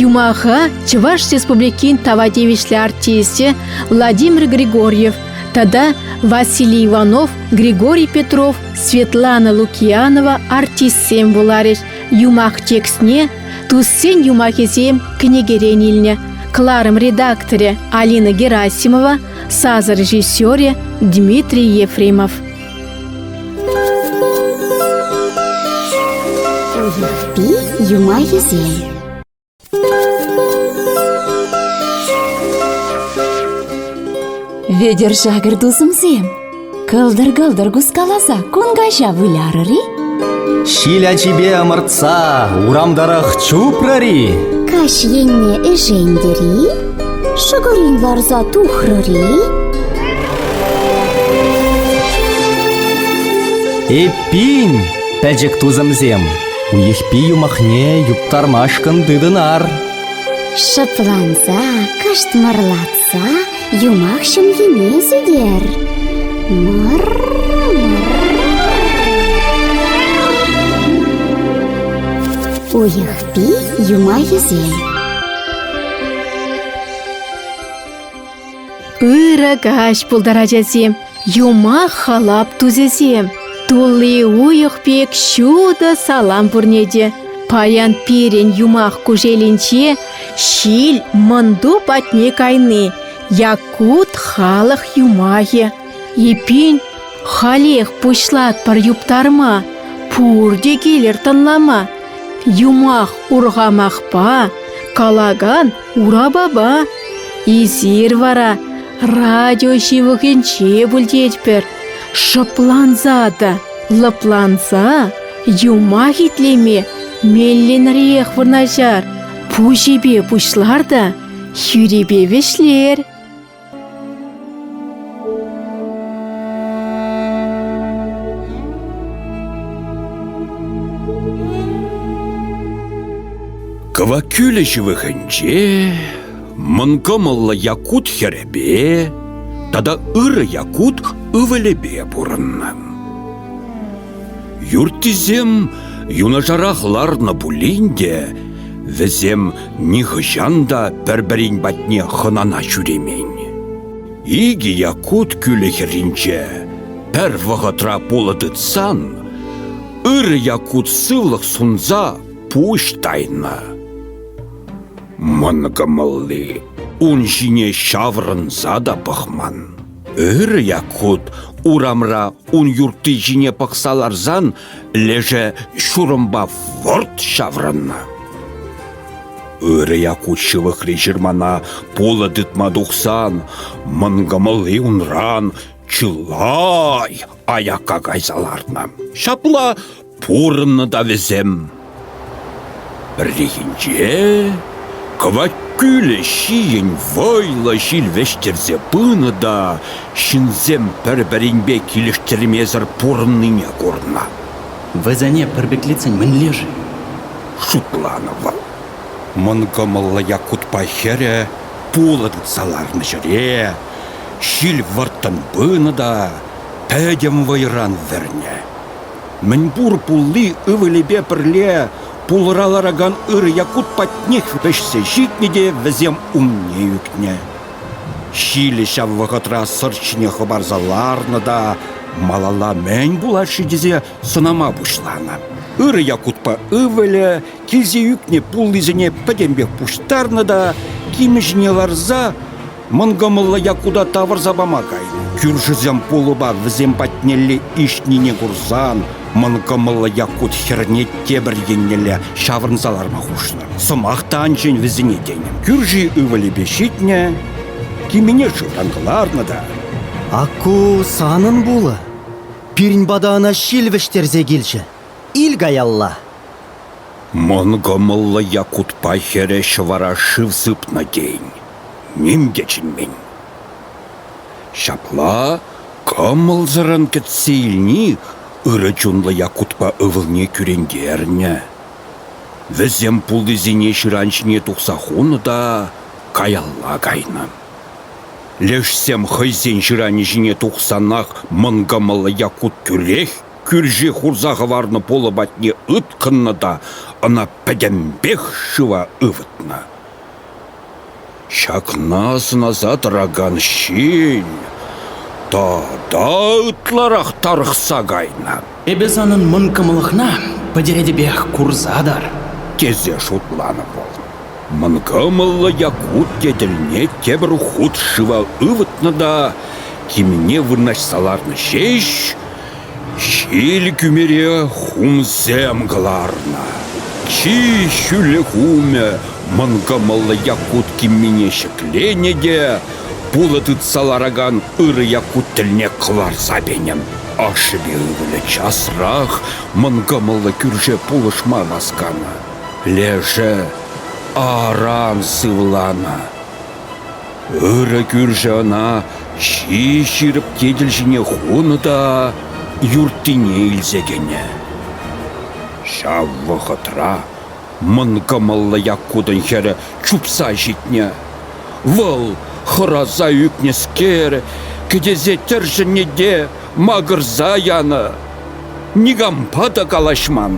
Юмаха Чӑваш Республикин тава тивӗҫлӗ артисчӗ Владимир Григорьев тата Василий Иванов, Григорий Петров, Светлана Лукьянова артистсем вуларӗҫ. Юмах текстне Туссен юмахӗсем кӗнекерен илнӗ. Кӑларӑм редакторӗ Алина Герасимова, сасӑ режиссерӗ Дмитрий Ефремов. Уйӑхпи юмахӗсем. Вӗтӗр-шакӑр тусӑмсем, кӑлтӑр-кӑлтӑр кускаласа кун каҫа вылярӑр-и? Ҫил ачипе ӑмӑртса урам тӑрӑх чупрӑр-и? Каҫ енне ӗшентӗр-и? Шӑкӑрин ларса тухрӑр-и? Эппин, пӗчӗк тусӑмсем, Уйӑхпи юмахне юптармашкӑн тытӑнар. Шӑпланса, кӑшт мӑрлатса юмах ҫӑмхине сӳтер. Уйӑхпи юмахӗсем. Ырӑ каҫ пултӑр, ачасем, юмах-халап тусӗсем. Тулли уйӑх пек ҫутӑ салам пурне те. Паян пирӗн юмах кушелӗнче ҫил мӑнту патне кайни якут халӑх юмахӗ. Эппин, халех пуҫлатпӑр юптарма, пурте килӗр тӑнлама. Юмах урхамахпа, калакан урапапа. Эсир вара радио ҫывӑхӗнче пуль тетпӗр. Шӑпланса та лӑпланса юмах итлеме меллӗнрех вырнаҫар. Пуҫӗпе пуҫлар та хӳрипе вӗҫлер. Кӑвак кӳлӗ ҫывӑхӗнче мӑнкӑмӑллӑ якут хӗрӗпе тата ырӑ якут ывӑлӗпе пурӑннӑ. Юрттисем юнашарах ларнӑ пулин те, вӗсем нихӑҫан та пӗр-пӗрин патне хӑнана ҫӳремен. Икӗ якут кӳлӗ хӗрринче пӗр вӑхӑтра пулӑ тытсан, ырӑ якут сывлӑх сунса пуҫ тайнӑ. Мӑн кӑмӑлли ун ҫине ҫаврӑнса та пӑхман. Ырӑ Якут урамра ун юртти ҫине пӑхса ларсан лешӗ ҫурӑмпа вӑрт ҫаврӑннӑ. Ырӑ Якут ҫывӑхри ҫырмана пулӑ тытма тухсан мӑнкӑмӑлли унран чылай аякка кайса ларнӑ. Ҫапла пурӑннӑ та вӗсем. Пӗррехинче кӑвак кӳлӗ ҫийӗн вӑйлӑ ҫил вӗҫтерсе пынӑ та ҫынсем пӗр-пӗринпе килӗштермесӗр пурӑннине курнӑ. Вӗсене пӗрпеклетсен мӗнле-ши? Шутланӑ вӑл. Мӑнкӑмӑллӑ Якутпа хӗрӗ пулӑ тытса ларнӑ ҫӗре ҫил вӑрттӑн пынӑ та пӗтӗм вӑйран вӗрнӗ. Мӗнпур пулли ывӑлӗпе пӗрле пулӑра ларакан ырӑ Якут патнех вӗҫсе ҫитнӗ те вӗсем умне ӳкнӗ. Ҫилӗ ҫав вӑхӑтра сӑрт ҫине хӑпарса ларнӑ та малалла мӗн пулать-ши тесе сӑнама пуҫланӑ. Ырӑ Якутпа ывӑлӗ килсе ӳкнӗ пуллисене пӗтӗмпех пуҫтарнӑ та кимӗ ҫине ларса Мӑнкӑмӑллӑ Якута тавӑрса пама кайнӑ. Кӳршӗсем пулӑпа вӗсем патнелле ишнине курсан мӑнкӑмӑллӑ Якут хӗрне тепӗр еннелле ҫаврӑнса ларма хушнӑ. Сӑмах та ан чӗн вӗсене тенӗ. Кӳрши ывӑлӗпе ҫитнӗ, кимӗне шывран кӑларнӑ та. Акку санӑн пулӑ. Пирӗн пата ӑна ҫил вӗҫтерсе килчӗ. Ил каялла. Мӑнкӑмӑллӑ Якутпа хӗрӗ ҫӑвара шыв сыпнӑ тейӗн. Ним те чӗнмен. Ҫапла кӑмӑлсӑррӑн кӗтсе илни ырӑ чунлӑ Якутпа ывӑлне кӳрентернӗ. Вӗсем пуллисене ҫыран ҫине тухса хунӑ та каялла кайнӑ. Лешсем хӑйсен ҫыранӗ ҫине тухсанах мӑнкӑмӑллӑ Якут тӳрех кӳрши хурса хӑварнӑ пулӑ патне ыткӑннӑ та ӑна пӗтӗмпех шыва ывӑтнӑ. Ҫакна сӑнаса тӑракан ҫил тата ытларах тарӑхса кайнӑ. Эпӗ санӑн мӑн кӑмӑлӑхна пӗтеретӗпех курса тӑр, тесе шутланӑ вӑл. Мӑнкӑмӑллӑ Якут тетелне тепӗр хут шыва ывӑтнӑ та кимӗне вырнаҫса ларнӑ ҫеҫ, ҫил кӳмере хумсем кӑларнӑ. Чи ҫӳллӗ хумӗ мӑнкӑмӑллӑ Якут киммине ҫӗкленӗ те пулӑ тытса ларакан ырӑ Якут тӗлне кӑларса пенӗ. Ашшӗпе ывӑлӗ часрах мӑнкӑмӑллӑ кӳрше пулӑшма васканӑ. Лешӗ аран сывланӑ. Ырӑ кӳршӗ ӑна чи ҫирӗп тетел ҫине хунӑ та юрттине илсе кӗнӗ. Ҫав вӑхӑтра мӑн кӑмӑллӑ Якутӑн хӗрӗ чупса ҫитнӗ. Вӑл, хӑраса ӳкнӗскер, кӗтесе тӗршӗннӗ те макӑрса янӑ. Никампа та калаҫман.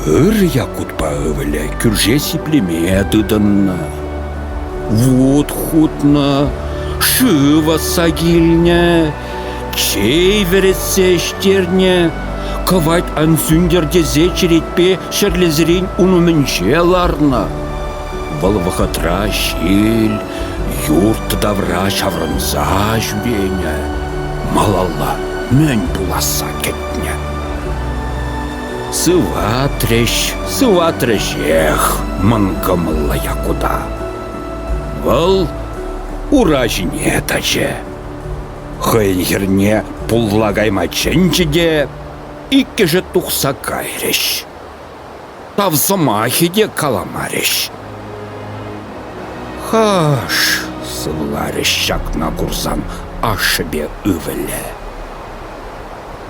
Ыр Якутпа ывӑлӗ кӳрше сиплеме тытӑннӑ. Вут хутнӑ, шыв ӑсса килнӗ, чей вӗретсе ӗҫтернӗ, кӑвайт ан сӳнтӗр тесе черетпе ҫӗрлесерен ун умӗнче ларнӑ. Вӑл вӑхӑтра ҫил юрт тавра ҫаврӑнса ҫӳренӗ, малалла мӗн пуласса кӗтнӗ. Сыватрӗҫ, сыватрӗҫех мӑнкӑмӑллӑ Якута. Вӑл ура ҫине тӑчӗ. Хӑйӗн хӗрне пулла кайма чӗнчӗ те иккӗшӗ тухса кайрӗҫ. Тав сӑмахӗ те каламарӗҫ. Хаш! сывларӗҫ ҫакна курсан ашшӗпе ывӑлӗ.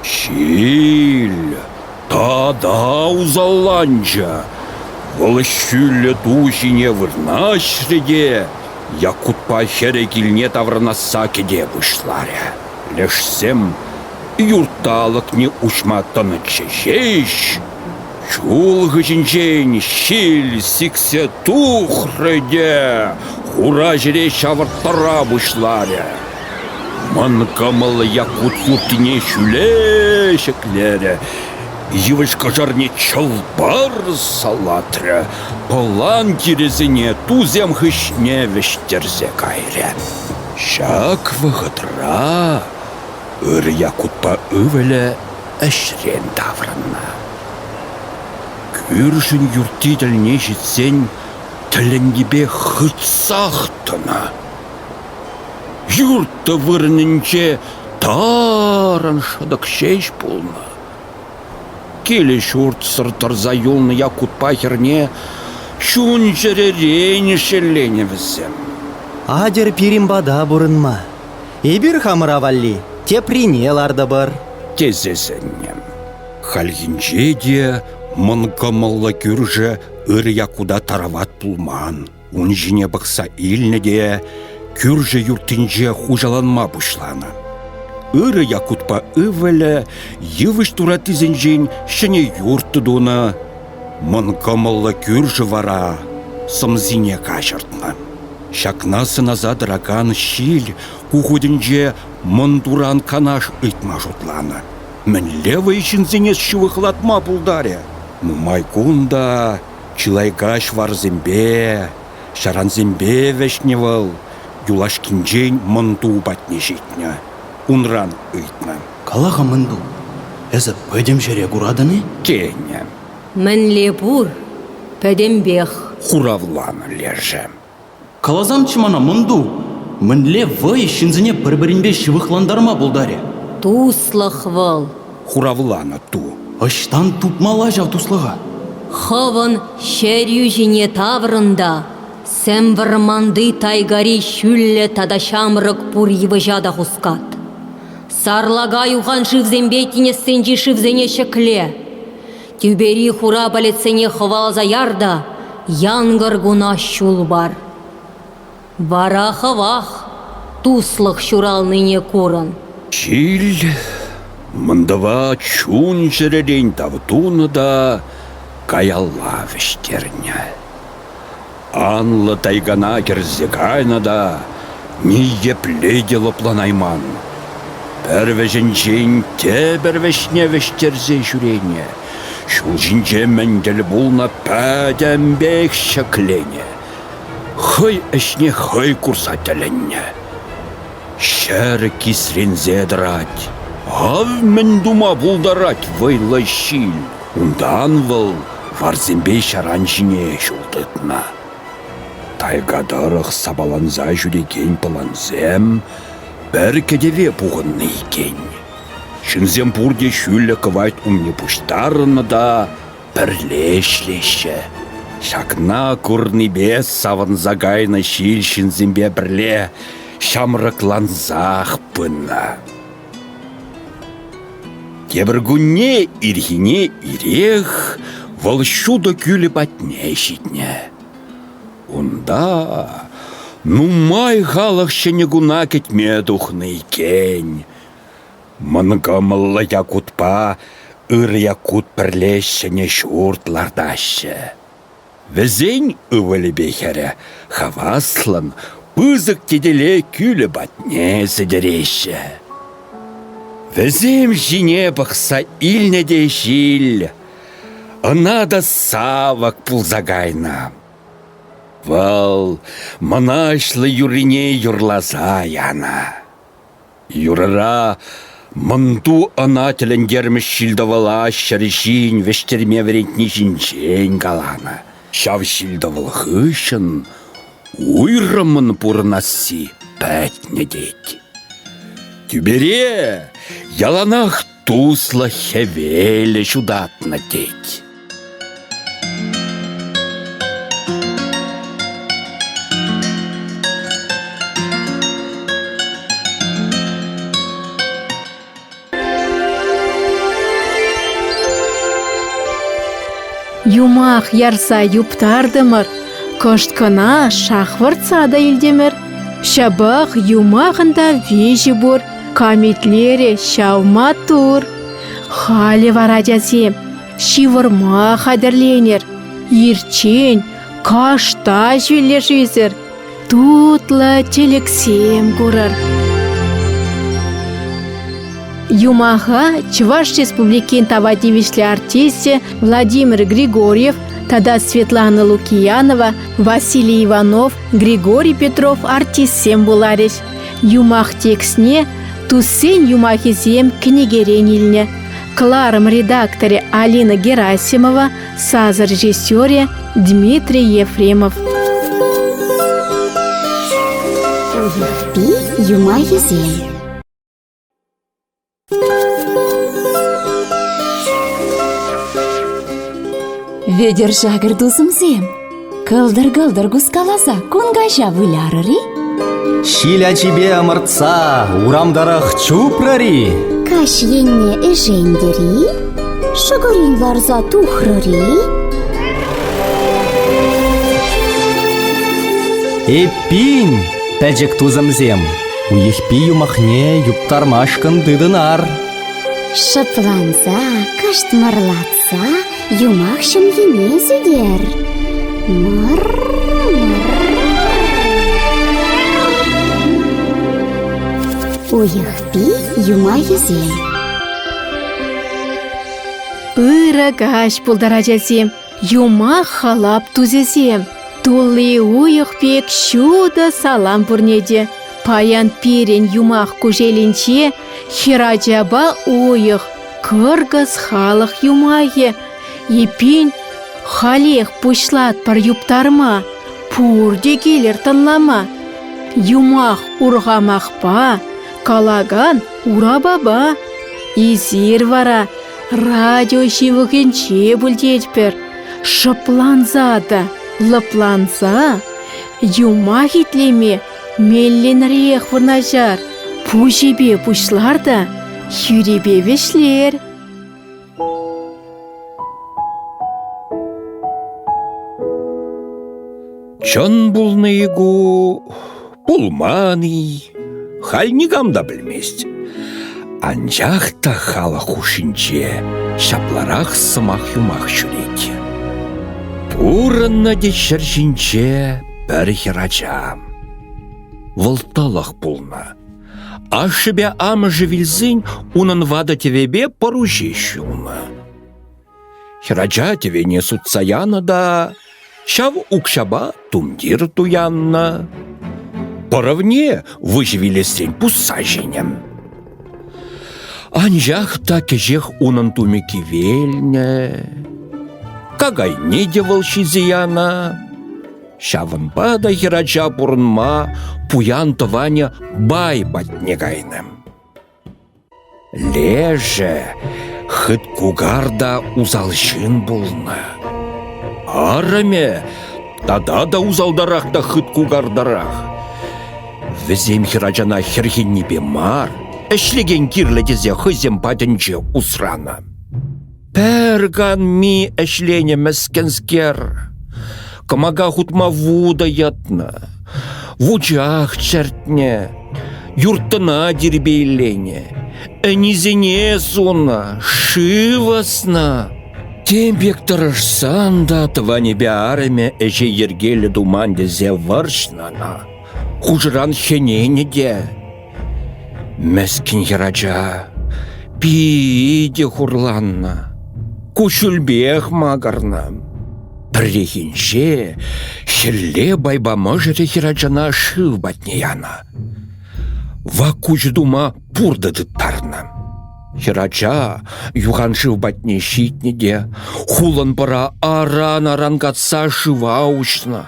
Ҫил тата усалланчӗ. Вӑл ҫӳллӗ ту ҫине вырнаҫрӗ те Якутпа хӗрӗ килне таврӑнасса кӗте пуҫларӗ. Лешсем юрта алӑкне уҫма тӑнӑччӗ ҫеҫ, чул хыҫӗнчен ҫил сиксе тухрӗ те хура ҫӗре ҫавӑрттара пуҫларӗ. Мӑн кӑмӑллӑ Якут юрттине ҫӳле ҫӗклерӗ, йывӑҫ кӑшӑрне чӑл-пар салатрӗ, пӑлан тирӗсене тусем хыҫне вӗҫтерсе кайрӗ. Ҫак вӑхӑтра Ырӑ Якутпа ывӑлӗ ӗҫрен таврӑннӑ. Кӳршӗн юртти тӗлне ҫитсен тӗлӗннипе хытсах тӑнӑ. Юрттӑ вырӑнӗнче тарӑн шӑтӑк ҫеҫ пулнӑ. Килӗ-ҫуртсӑр тӑрса юлнӑ Якутпа хӗрне чун-чӗререн шелленӗ вӗсем. Атьӑр пирӗн пата пурӑнма. Эпир хамӑра валли теприне лартӑпӑр. Тесе сӗннӗ. Хальхинче те мӑнкӑмӑллӑ кӳршӗ ырӑ Якута тарават пулман. Ун ҫине пӑхса илнӗ те кӳршӗ юрттинче хуҫаланма пуҫланӑ. Ырӑ Якутпа ывӑлӗ йывӑҫ тураттисенчен ҫӗнӗ юрт тунӑ. Мӑн кӑмӑллӑ кӳршӗ вара сӑмсине каҫӑртнӑ. Ҫакна сӑнаса тӑракан ҫил ку хутӗнче мӑн туран канаш ыйтма шутланӑ. Мӗнле вӑй ҫынсене ҫывӑхлатма пултарӗ? Нумай кун та чылай каҫ варсемпе, ҫарансемпе вӗҫнӗ вӑл, юлашкинчен Мӑнту патне ҫитнӗ, унран ыйтнӑ. Кала-ха, Мӑнту, эсӗ пӗтӗм ҫӗре куратӑн-и? Тенӗ. Мӗнле пур, пӗтӗмпех. Хуравланӑ лешӗ. Каласамччӗ мана, Мӑнту, мӗнле вӑй ҫынсене пӗр-пӗринпе ҫывӑхлантарма пултарӗ? Туслӑх вӑл. Хуравланӑ ту. Ӑҫтан тупмалла ҫав туслӑха? Хӑвӑн ҫӗрӳ ҫине таврӑн та сӗм вӑрманти тайгари ҫӳллӗ тата ҫамрӑк пур йывӑҫа та хускат. Сарлака юхан шывсемпе тинӗссенчи шывсене ҫӗкле. Тӳпери хура пӗлӗтсене хӑваласа яр та янкӑр куна ҫул пар. Вара хӑвах туслӑх ҫуралнине курӑн. Ҫил Мӑнтӑва чун-чӗререн тав тунӑ та каялла вӗҫтернӗ. Анлӑ тайгана кӗрсе кайнӑ та ниепле те лӑпланайман. Пӗр вӗҫӗнчен тепӗр вӗҫне вӗҫтерсе ҫӳренӗ. Ҫул ҫинче мӗн тӗл пулнӑ пӗтӗмпех ҫӗкленӗ. Хӑй ӗҫне хӑй курса тӗлӗннӗ. Ҫӗр кисренсе тӑрать. Ав мӗн тума пултарать вӑйлӑ ҫил. Унтан вӑл варсемпе ҫаран ҫине ҫул тытнӑ. Тайга тӑрӑх сапаланса ҫӳрекен пӑлансем пӗр кӗтӗве пухӑннӑ иккен. Ҫынсем пурте ҫӳллӗ кӑвайт умне пуҫтарӑннӑ та пӗрле ӗҫлеҫҫӗ. Ҫакна курнипе савӑнса кайнӑ ҫил ҫынсемпе пӗрле ҫамрӑклансах пынӑ. Тепӗр кунне ирхине ирех вӑл ҫутӑ кӳлӗ патне ҫитнӗ. Унта нумай халӑх ҫӗнӗ куна кӗтме тухнӑ иккен. Мӑнкӑмӑллӑ Якутпа Ыр Якут пӗрле ҫӗнӗ ҫурт лартаҫҫӗ. Вӗсен ывӑлӗпе хӗрӗ хаваслӑн пысӑк тетеле кӳлӗ патне сӗтӗреҫҫӗ. Вӗсем ҫине пӑхса илнӗ те ҫил, ӑна та савӑк пулса кайнӑ. Вӑл мӑнаҫлӑ юррине юрласа янӑ. Юрӑра Мӑнту ӑна тӗлӗнтермӗш ҫил-тӑвӑла ҫӗр ҫийӗн вӗҫтерме вӗрентни ҫинчен каланӑ. Ҫав ҫил-тӑвӑл хыҫҫӑн уйрӑммӑн пурӑнасси пӗтнӗ тет. Тӳпере яланах туслӑ хӗвелӗ ҫутатнӑ тет. Юмах ярса юптартӑмӑр, кӑшт кӑна шахвӑртса та илтӗмӗр. Ҫапах юмахӑн та виҫи пур, камитлерӗ ҫав маттур. Халӗ вара ачасем ҫывӑрма хатӗрленӗр. Ирччен кашта ҫӳллӗшӳсӗр, тутлӑ тӗлӗксем курӑр. Юмаха Чӑваш Республикин тава тивӗҫлӗ артисчӗ Владимир Григорьев тата Светлана Лукиянова, Василий Иванов, Григорий Петров артистсем вуларӗҫ. Юмах текстне Туссен юмахӗсем кӗнекерен илнӗ. Кӑларӑм редакторӗ Алина Герасимова, сасӑ режиссерӗ Дмитрий Ефремов. Уйӑхпи юмахӗсем. Вӗтӗр-шакӑр тусӑмсем, кӑлтӑр-кӑлтӑр кускаласа кун каҫа вылярӑр-и? Ҫил ачипе ӑмӑртса урам тӑрӑх чупрӑр-и? Каҫ енне ӗшентӗр-и? Шӑкӑрин ларса тухрӑр-и? Эппин, пӗчӗк тусӑмсем, уйӑхпи юмахне юптармашкӑн тытӑнар. Шӑпланса, кӑшт мӑрлатса юмах ҫӑмхине сӳтер. Уйӑхпи юмахӗсем. Ырӑ каҫ пултӑр, ачасем, юмах-халап тусӗсем. Тулли уйӑх пек ҫутӑ салам пурне те. Паян пирӗн юмах кушелӗнче хӗрачапа уйӑх, кӑркӑс халӑх юмахӗ. Эппин, халех пуҫлатпӑр юптарма, пурте килӗр тӑнлама. Юмах урхамахпа, калакан урапапа. Эсир вара радио ҫывӑхӗнче пуль тетпӗр. Шӑпланса та лӑпланса юмах итлеме меллӗнрех вырнаҫар, пуҫӗпе пуҫлар та хӳрипе вӗҫлер. Чӑн пулнӑ-и ку, пулман-и, халь никам та пӗлмест. Анчах та халӑх хушшинче ҫапларах сӑмах-юмах ҫӳрет. Пурӑннӑ те ҫӗр ҫинче пӗр хӗрача. Вӑл тӑлӑх пулнӑ. Ашшӗпе амӑшӗ вилсен унӑн ватӑ тӗвепе пӑру ҫеҫ юлнӑ. Хӗрача тӗвене сутса янӑ та ҫав укҫапа тумтир туяннӑ. Пӑрӑвне выҫӑ вилесрен пусса ҫинӗ. Анчах та кӗҫех унӑн тумӗ кивелнӗ, какайне те вӑл ҫисе янӑ. Ҫавӑнпа та хӗрача пурӑнма пуян тӑванӗ бай патне кайнӑ. Лешӗ хыт кукар та усал ҫын пулнӑ. Арӑмӗ тата та усалтарах та хыт кукартарах. Вӗсем хӗрачана хӗрхеннипе мар, ӗҫлекен кирлӗ тесе хӑйсем патӗнче усранӑ. Пӗр канми ӗҫленӗ мӗскӗнскер. Кӑмака хутма вутӑ йӑтнӑ, вучах чӗртнӗ, юрттӑна тирпейленӗ, ӗнисене сунӑ, шыв ӑснӑ. Тем пек тӑрӑшсан та тӑванӗпе арӑмӗ ӗҫе йӗркеллӗ туман тесе вӑрҫнӑ ӑна. Хушӑран хӗненӗ те. Мӗскӗн хӗрача питӗ хурланнӑ, куҫҫульпех макӑрнӑ. Пӗррехинче хӗлле байпа мӑшӑрӗ хӗрачана шыв патне янӑ. Вак куҫӗ тума пуртӑ тыттарнӑ. Хӗрача юханшыв патне ҫитнӗ те хулӑн пӑра аран-аран катса шыва уҫнӑ.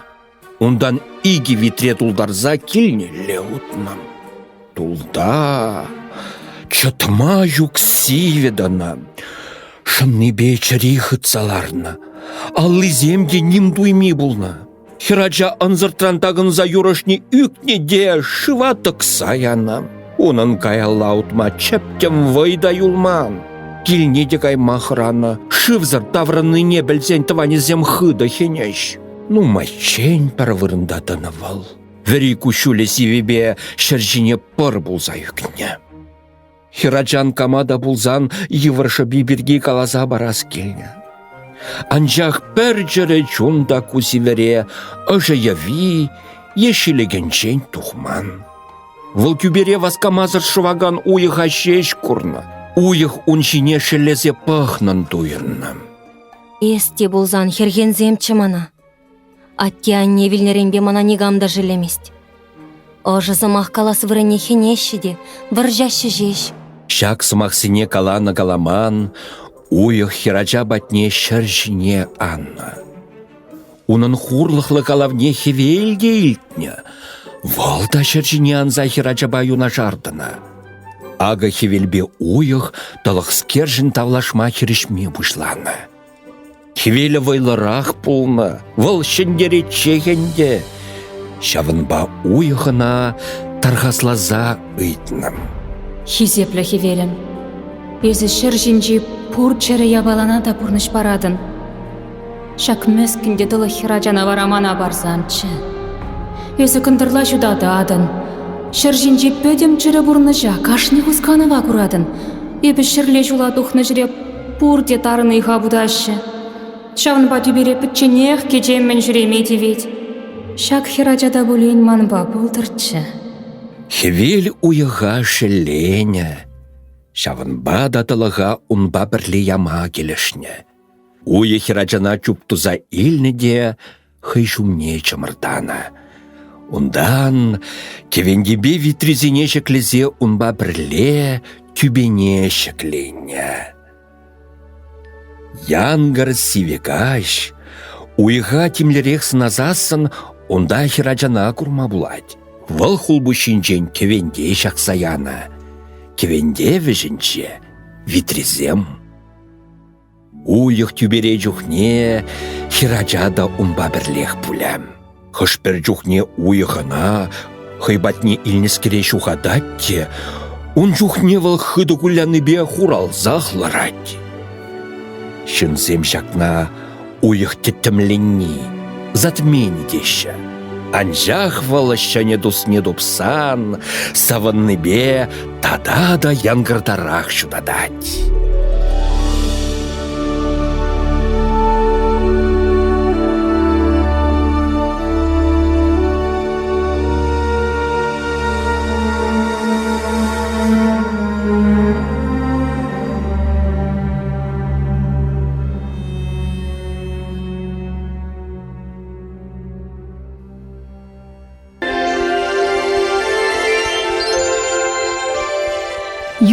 Унтан икӗ витре тултарса килнелле утнӑ. Тулта чӑтма ҫук сивӗ тӑнӑ. Шӑннипе чӗри хытса ларнӑ. Аллисем те ним туйми пулнӑ. Хӗрача ӑнсӑртран такӑнса юр ӑшне ӳкнӗ те шыва тӑкса янӑ. Унӑн каялла утма чӗптӗм вӑй та юлман. Килне те кайма хӑранӑ. Шывсӑр таврӑннине пӗлсен тӑванӗсем хытӑ хӗнӗҫ. Нумайччен пӗр вырӑнта тӑнӑ вӑл. Вӗри куҫҫулӗ сивӗпе ҫӗр ҫине пӑр пулса ӳкнӗ. Хӗрачан кама та пулсан йывӑр шӑпи пирки каласа парас килнӗ. Анчах пӗр чӗрӗ чун та ку сивӗре ӑшӑ йӑви е ҫилекенчен тухман. Вӑл тӳпере васкамасӑр шӑвакан уйӑха ҫеҫ курнӑ. Уйӑх ун ҫине шеллесе пӑхнӑн туйӑннӑ. Эс те пулсан хӗрхенсемччӗ мана. Атте-анне вилнӗренпе мана никам та шеллемест. Ӑшӑ сӑмах калас вырӑнне хӗнеҫҫӗ те вӑрҫаҫҫӗ ҫеҫ. Ҫак сӑмахсене каланӑ-каламан уйӑх хӗрача патне ҫӗр ҫине аннӑ. Унӑн хурлӑхлӑ калавне хӗвел те илтнӗ. Вӑл та ҫӗр ҫине анса хӗрачапа юнашар тӑнӑ. Акӑ хӗвелпе уйӑх тӑлӑхскершӗн тавлашма хирӗҫме пуҫланӑ. Хӗвелӗ вӑйлӑрах пулнӑ, вӑл ҫӗнтеретчех ӗнтӗ. Ҫавӑнпа уйӑх ӑна тархасласа ыйтнӑ. Хисеплӗ хӗвелӗм, эсӗ ҫӗр ҫинчи пур чӗрӗ япалана та пурнӑҫ паратӑн. Ҫак мӗскӗн те тӑлӑх хӗрачана вара мана парсамччӗ. Эсӗ кӑнтӑрла ҫутататӑн, ҫӗр ҫинчи пӗтӗм чӗрӗ пурнӑҫа, кашни хусканӑва куратӑн. Эпӗ ҫӗрле ҫула тухнӑ ҫӗре пурте тарӑн ыйха путаҫҫӗ. Ҫавӑнпа тӳпере пӗчченех кичеммӗн ҫӳреме тивет. Ҫак хӗрача та пулин манпа пултӑрччӗ. Хӗвел уйӑха шелленӗ, ҫавӑнпа та тӑлӑха унпа пӗрле яма килӗшнӗ. Уйӑх хӗрачана чуп туса илнӗ те хӑй ҫумне чӑмӑртанӑ. Унтан кӗвентепе витрисене ҫӗклесе унпа пӗрле тӳпене ҫӗкленнӗ. Янкӑр сивӗ каҫ, уйӑха тимлӗрех сӑнасассӑн унта хӗрачана курма пулать. Вӑл хулпуҫҫинчен кӗвенте ҫакса янӑ. Кӗвенте вӗҫӗнче витресем. Уйӑх тӳпере чухне хӗрача та унпа пӗрлех пулӗ. Хӑш-пӗр чухне уйӑх ӑна хӑй патне илнӗскере ҫухатать те, ун чухне вӑл хытӑ куляннипе хуралсах ларать. Ҫынсем ҫакна уйӑх тӗттӗмленни, затмени теҫҫӗ. Анчах вӑл ҫӗнӗ тусне тупсан савӑннипе тата та янкӑртарах ҫутатать.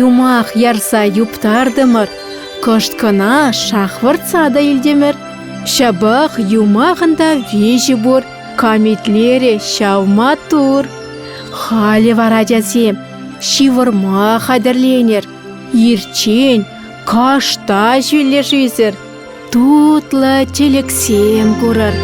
Юмах ярса юптартӑмӑр, кӑшт кӑна шахвӑртса та илтӗмӗр. Ҫапах юмахӑн та виҫи пур, камитлерӗ ҫав маттур. Халӗ вара ачасем ҫывӑрма хатӗрленӗр. Ирччен кашта ҫӳллӗшӳсӗр тутлӑ тӗлӗксем курӑр.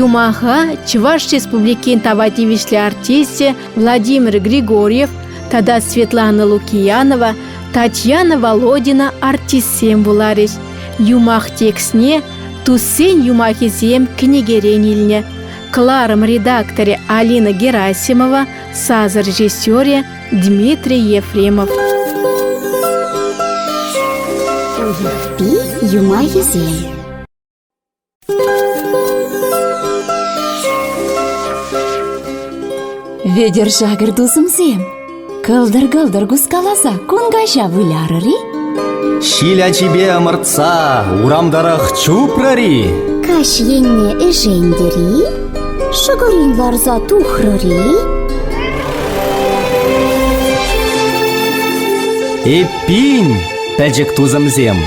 Юмаха Чӑваш Республикин тава тивӗҫлӗ артисчӗ Владимир Григорьев тата Светлана Лукиянова, Татьяна Володина артистсем вуларӗҫ. Юмах текстне Туссен юмахӗсем кӗнекерен илнӗ. Кӑларӑм редакторӗ Алина Герасимова, сасӑ режиссерӗ Дмитрий Ефремов. Уйӑхпи юмахӗсем. Вӗтӗр-шакӑр тусӑмсем, кӑлтӑр-кӑлтӑр кускаласа кун каҫа вылярӑр-и? Ҫил ачипе ӑмӑртса урам тӑрӑх чупрӑр-и? Каҫ енне ӗшентӗр-и? Шӑкӑрин ларса тухрӑр-и? Эппин, пӗчӗк тусӑмсем,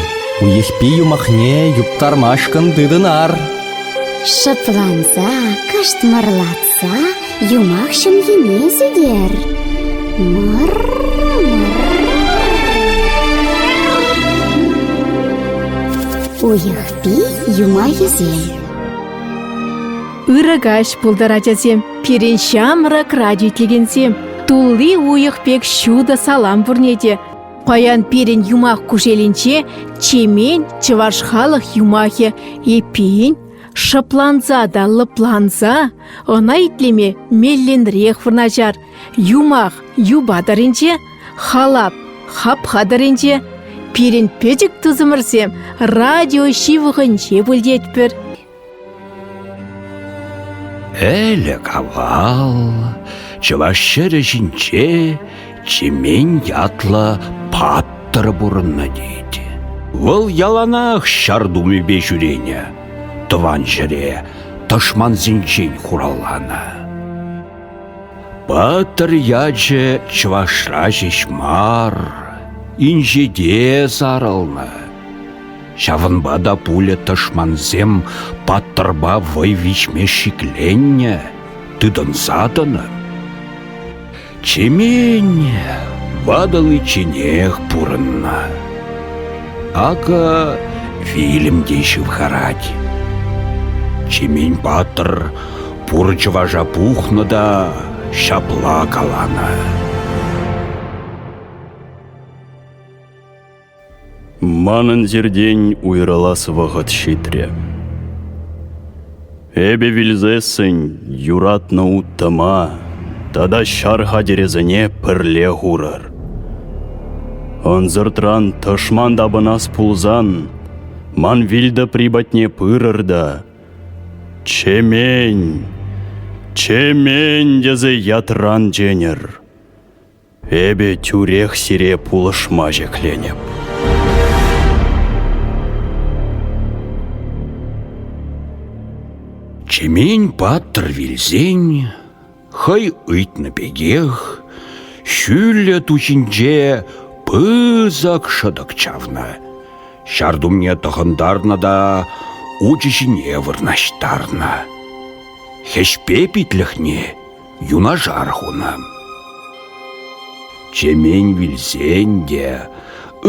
уйӑхпи юмахне юптармашкӑн тытӑнар. Шӑпланса, кӑшт мӑрлатса юмах ҫӑмхине сӳтер. Уйӑхпи юмахӗсем. Ырӑ каҫ пултӑр, ачасем! Пирӗн ҫамрӑк радио итлекенсем! Тулли уйӑх пек ҫутӑ салам пурне те! Паян пирӗн юмах кушелӗнче Чемен чӑваш халӑх юмахӗ эппин шӑпланса та лӑпланса ӑна итлеме меллӗнрех вырнаҫар. Юмах юпа тӑрринче, халап хапха тӑрринче. Пирӗн пӗчӗк тусӑмӑрсем радио ҫывӑхӗнче пуль тетпӗр. Ӗлӗк-авал чӑваш ҫӗрӗ ҫинче Чемен ятлӑ паттӑр пурӑннӑ тет. Вӑл яланах ҫар тумӗпе ҫӳренӗ, тӑван ҫӗре тӑшмансенчен хуралланӑ. Паттӑр ячӗ чӑвашра ҫеҫ мар, инҫете сарӑлнӑ. Ҫавӑнпа та пулӗ тӑшмансем паттӑрпа вӑй виҫме шикленнӗ, тытӑнса тӑнӑ. Чемен ватӑличченех пурӑннӑ. Акӑ вилӗм те ҫывхарать. Чемен паттӑр пур чӑваша пухнӑ та ҫапла каланӑ. Манӑн сиртен уйрӑлас вӑхӑт ҫитрӗ. Эпӗ вилсессӗн юратнӑ уттӑма тата ҫар хатӗрӗсене пӗрле хурӑр. Ӑнсӑртран тӑшман тапӑнас пулсан ман вилтӑпри патне пырӑр та «Чемен! Чемен!» тесе ятран чӗнӗр. Эпӗ тӳрех сире пулӑшма ҫӗкленӗп. Чемен паттӑр вилсен, хӑй ыйтнӑ пекех, ҫӳллӗ ту ҫинче пысӑк шӑтӑк чавнӑ. Ҫар тумне тӑхӑнтарнӑ та учӗ ҫине вырнаҫтарнӑ. Хӗҫпе питлӗхне юнашар хунӑ. Чемен вилсен те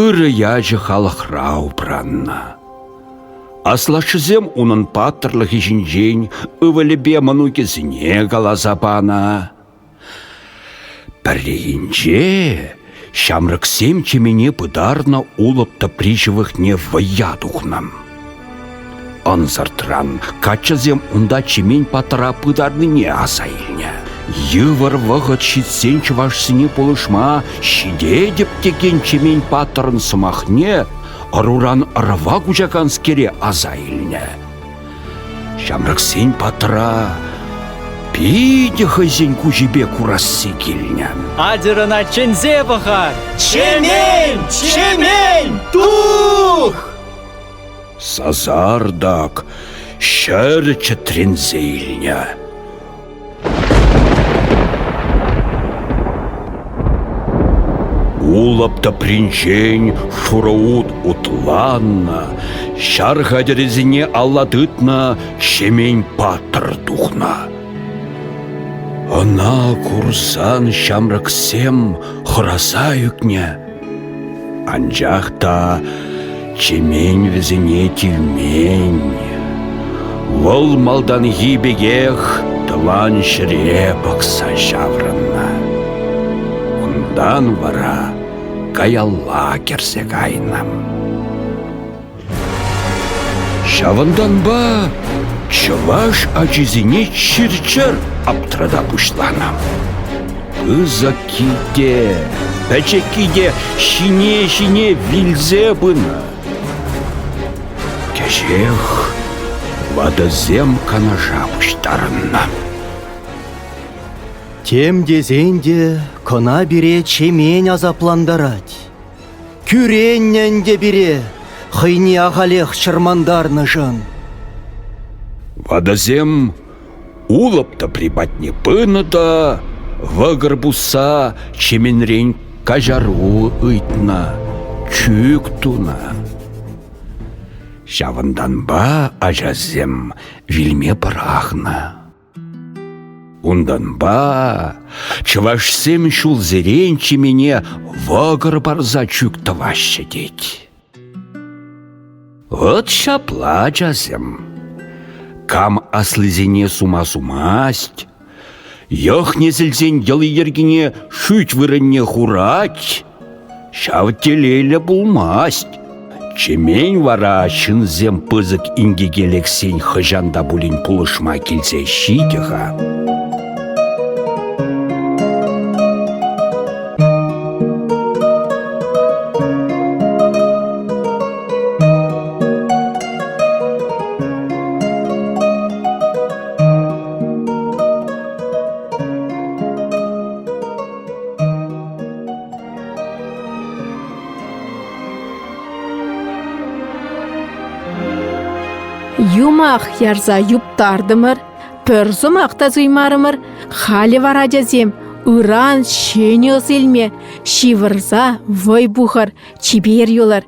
ырӑ ячӗ халӑхра упраннӑ. Аслашшӗсем унӑн паттӑрлӑхӗ ҫинчен ывӑлӗпе мӑнукӗсене каласа панӑ. Пӗррехинче ҫамрӑксем Чемене пытарнӑ улӑп тӑпри ҫывӑхне вӑййа тухнӑ. Ӑнсӑртран каччӑсем унта Чемен паттӑра пытарнине аса илнӗ. Йывӑр вӑхӑт ҫитсен чӑвашсене пулӑшма ҫитетӗп текен Чемен паттӑрӑн сӑмахне ӑруран ӑрӑва куҫаканскере аса илнӗ. Ҫамрӑксен паттӑра питӗ хӑйсен куҫӗпе курасси килнӗ. Атьӑр ӑна чӗнсе пӑхар! Чемен! Чемен! Тух! Сасартӑк ҫӗр чӗтренсе илнӗ. Улӑп тӑпринчен шурӑ ут утланнӑ, ҫар хатӗрӗсене алла тытнӑ Ҫемен паттӑр тухнӑ. Ӑна курсан ҫамрӑксем хӑраса ӳкнӗ. Анчах та Чемен вӗсене тивмен. Вӑл малтанхи пекех тӑван ҫӗре пӑхса ҫаврӑннӑ. Унтан вара каялла кӗрсе кайнӑ. Ҫавӑнтанпа чӑваш ачисене чир-чӗр аптрата пуҫланӑ. Пысӑкки те, пӗчӗкки те ҫине-ҫине вилсе пынӑ. Кӗҫех ватӑсем канаша пуҫтарӑннӑ. Тем тесен те кӑна пире Чемен асаплантарать. Кӳреннӗ ӗнтӗ пире хӑйне ахалех чӑрмантарнӑшӑн. Ватӑсем Улӑп тӑпри патне пынӑ та вӑкӑр пусса Чеменрен каҫару ыйтнӑ, чӳк тунӑ. Ҫавӑнтанпа ачасем вилме пӑрахнӑ. Унтанпа чӑвашсем ҫулсерен Чемене вӑкӑр парса чӳк тӑваҫҫӗ тет. Вӑт ҫапла, ачасем. Кам аслисене сума сумасть, йӑх-несӗлсен йӑли-йӗркине шӳт вырӑнне хурать, ҫав телейлӗ пулмасть. Чемен вара ҫынсем пысӑк инкеке лексен хӑҫан та пулин пулӑшма килсе ҫитӗ-ха. Юмах ярса юптартӑмӑр, пӗр сӑмах та суймарӑмӑр. Халӗ вара ачасем ыран ҫӗнӗ ӑс илме ҫывӑрса вӑй пухӑр, чипер юлӑр,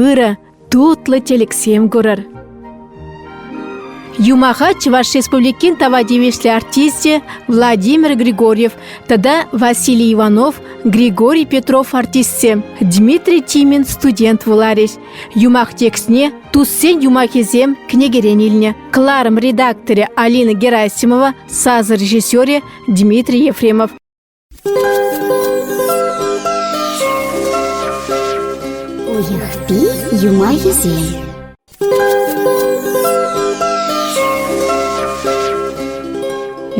ырӑ, тутлӑ тӗлӗксем курӑр. Юмаха Чӑваш Республикин тава тивӗҫлӗ артисчӗ Владимир Григорьев тата Василий Иванов, Григорий Петров артистсем, Дмитрий Тимин студент вуларӗҫ. Юмах текстне «Туссен юмахӗсем» кӗнекерен илнӗ. Кӑларӑм редакторӗ Алина Герасимова, сасӑ режиссерӗ Дмитрий Ефремов. Уйӑхпи юмахӗсем.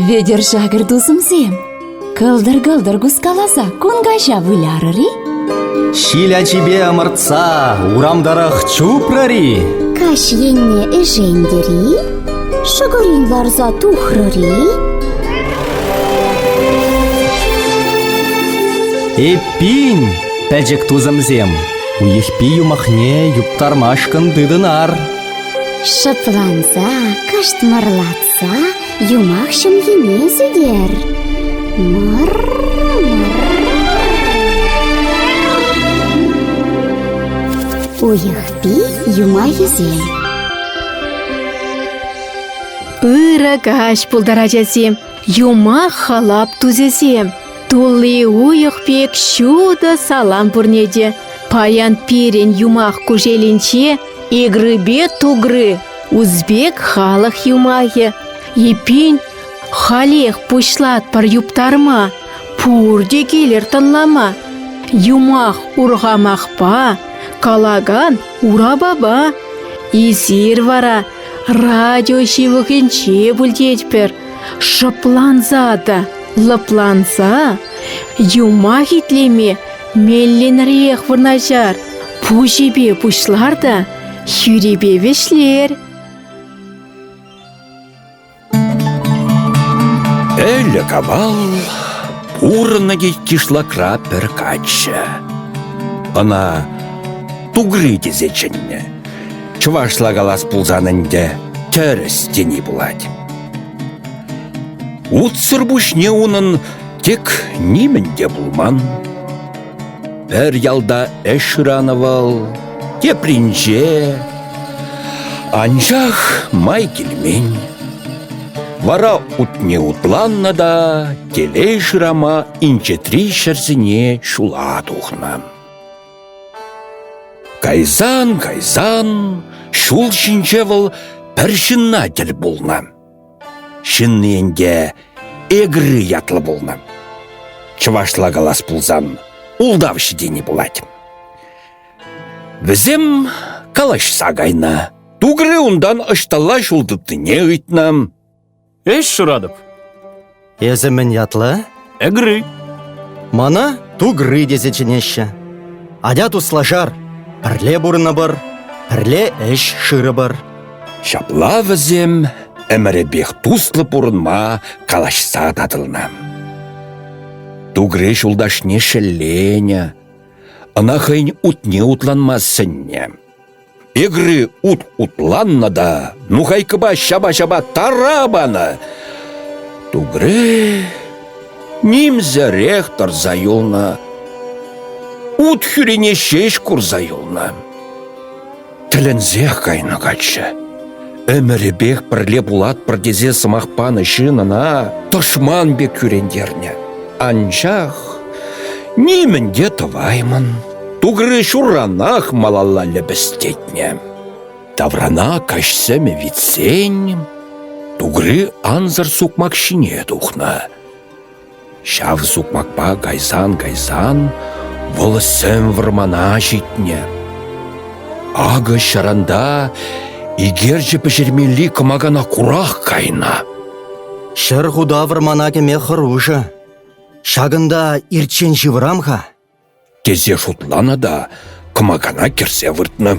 Вӗтӗр-шакӑр тусӑмсем, кӑлтӑр-кӑлтӑр кускаласа кун каҫа вылярӑр-и? Ҫил ачипе ӑмӑртса урам тӑрӑх чупрӑр-и? Каҫ енне ӗшентӗр-и? Шӑкӑрин ларса тухрӑр-и? Эппин, пӗчӗк тусӑмсем, уйӑхпи юмахне юптармашкӑн тытӑнар. Шӑпланса, кӑшт мӑрлатса юмах ҫӑмхине сӳтер. Уйӑхпи юмахӗсем. Ырӑ каҫ пултӑр, ачасем, юмах халап тусӗсем. Тулли уйӑх пек ҫутӑ салам пурне те. Паян пирӗн юмах кушелӗнче Игрыпе тугры узбек халӑх юмахӗ. Эппин, халех пуҫлатпӑр юптарма, пурте килӗр тӑнлама. Юмах урхамахпа, калакан урапапа. Эсир вара радио ҫывӑхӗнче пуль тетпӗр. Шӑпланса та лӑпланса юмах итлеме меллӗнрех вырнаҫар, пуҫӗпе пуҫлар та хӳрипе вӗҫлер. Ӗлӗк-авал пурӑннӑ тет кишлакра пӗр каччӑ. Ӑна Тугри тесе чӗннӗ. Чӑвашла калас пулсан ӗнтӗ тӗрӗс тени пулать. Утсӑр пуҫне унӑн тек нимӗн те пулман. Пӗр ялта ӗҫ шыранӑ вӑл, тепринче. Анчах май килмен. Вара утне утланнӑ та телей шырама инҫетри ҫӗрсене ҫула тухнӑ. Кайсан-кайсан ҫул ҫинче вӑл пӗр ҫынна тӗл пулнӑ. Ҫынни ӗнтӗ Эгры ятлӑ пулнӑ. Чӑвашла калас пулсан, ултавҫӑ тени пулать. Вӗсем калаҫса кайнӑ. Тугры унтан ӑҫталла ҫул тытнине ыйтнӑ. Ӗҫ шыратӑп. Эсӗ мӗн ятлӑ? Эгры. Мана Тугры тесе чӗнеҫҫӗ. Атя туслашар, пӗрле пурӑнӑпӑр, пӗрле ӗҫ шырӑпӑр. Ҫапла вӗсем ӗмӗрӗпех туслӑ пурӑнма калаҫса татӑлнӑ. Тугре ҫулташне шелленӗ, ӑна хӑйӗн утне утланма сӗннӗ. Эгры ут утланнӑ та нухайкӑпа ҫапа-ҫапа тара панӑ. Тугре нимсӗрех тӑрса юлнӑ. Ут хӳрине ҫеҫ курса юлнӑ. Тӗлӗнсех кайнӑ каччӑ. Ӗмӗрӗпех пӗрле пулатпӑр тесе сӑмах панӑ ҫын ӑна тӑшман пек кӳрентернӗ. Анчах нимӗн те тӑваймӑн. Тугры ҫурранах малалла лӗпӗстетнӗ. Таврана каҫ сӗмӗ витсен Тугры ансӑр сукмак ҫине тухнӑ. Ҫав сукмакпа кайсан-кайсан вӑл сӗм вӑрмана ҫитнӗ. Акӑ ҫаранта икерчӗ пӗҫермелли кӑмакана курах кайнӑ. Ҫӗр хута вӑрмана кӗме хӑрушӑ. Ҫакӑнта ирччен ҫывӑрам-ха. Тесе шутланӑ та кӑмакана кӗрсе выртнӑ.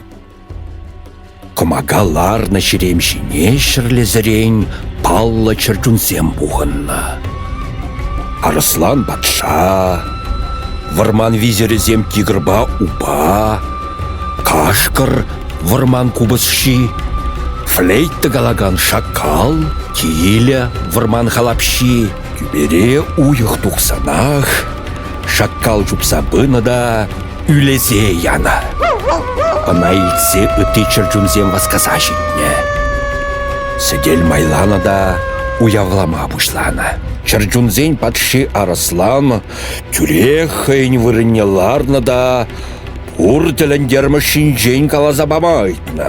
Кӑмака ларнӑ ҫерем ҫине ҫӗрлесерен паллӑ чӗрчунсем пухӑннӑ. Арӑслан патша, вӑрман визирӗсем тигрпа упа, кашкӑр вӑрман купӑсҫи, флейта калакан шакал, тилӗ вӑрман халапҫи, тӳпере уйӑх тухсанах Шаккал чупса пынӑ та ӳлесе янӑ. Ӑна илтсе ытти чӗрчунсем васкаса ҫитнӗ. Сӗтел майланӑ та уявлама пуҫланӑ. Чӗрчунсен патши Арӑслан тӳрех хӑйӗн вырӑнне ларнӑ та пур тӗлӗнтермӗш ҫинчен каласа пама ыйтнӑ.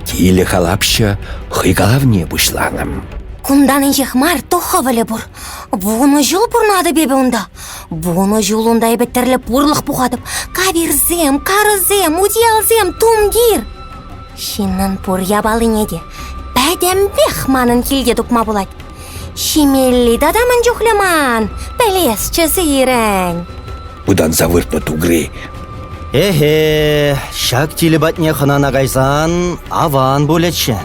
Тилӗ халапҫӑ хӑй калавне пуҫланӑ. Кунтан инҫех мар ту хӑвӑлӗ пур. Вунӑ ҫул пурӑнатӑп эпӗ унта. Вунӑ ҫул унта эпӗ тӗрлӗ пурлӑх пухатӑп. Кавирсем, карӑсем, утиялсем, тумтир. Ҫыннӑн пур япалине те пӗтӗмпех манӑн килте тупма пулать. Ҫимелли тата мӗн чухлӗ ман, пӗлесчӗ сирӗн. Пытанса выртнӑ Тугри. Эхе, ҫак тилӗ патне хӑнана кайсан аван пулӗччӗ.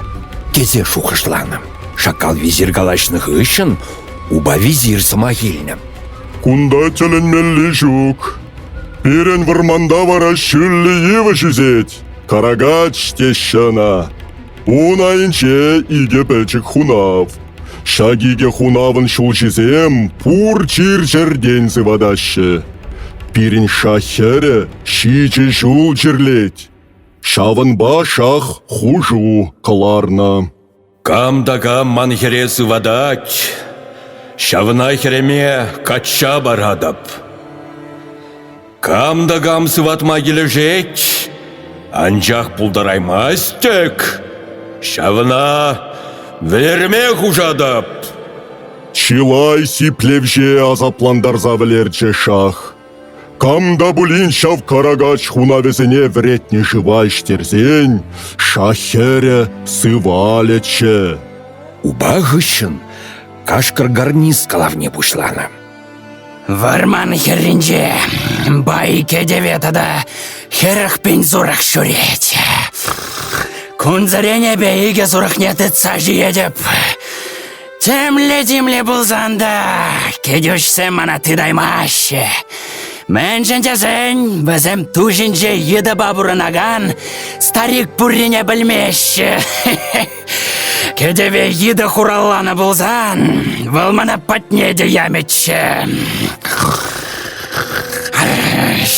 Тесе шухӑшланӑ. Шакал визир калаҫнӑ хыҫҫӑн упа визир сӑмах илнӗ. Кунта тӗлӗнмелли ҫук. Пирӗн вӑрманта вара ҫӳллӗ йывӑҫ ӳсет. Карагач теҫҫӗ ӑна. Ун айӗнче икӗ пӗчӗк хунав. Ҫак икӗ хунавӑн ҫулҫисем пур чир-чӗртен сыватаҫҫӗ. Пирӗн шах хӗрӗ ҫичӗ ҫул чирлет. Ҫавӑнпа шах хушу кӑларнӑ. Кам та кам ман хӗре сыватать, ҫавна хӗреме качча паратӑп. Кам та кам сыватма килӗшет, анчах пултараймасть-тӗк, ҫавна вӗлерме хушатӑп. Чылай сиплевҫе асаплантарса вӗлерчӗ шах. Кам та пулин ҫав каракач хунавӗсене вӗретнӗ шыва ӗҫтерсен, шах хӗрӗ сывалӗччӗ. Упа хыҫҫӑн кашкӑр гарниз калавне пуҫланӑ. Вӑрман хӗрринче бай кӗтӗве тата 40 пин сурӑх ҫӳрет. Кунсерен эпӗ икӗ сурӑхне тытса ҫиетӗп. Темле-темле пулсан та кӗтӳҫсем мана тытаймаҫҫӗ. Мӗншӗн тесен вӗсем ту ҫинче йытӑпа пурӑнакан старик пуррине пӗлмеҫҫӗ. Кӗтӗве йытӑ хуралланӑ пулсан вӑл мана патне те ямӗччӗ.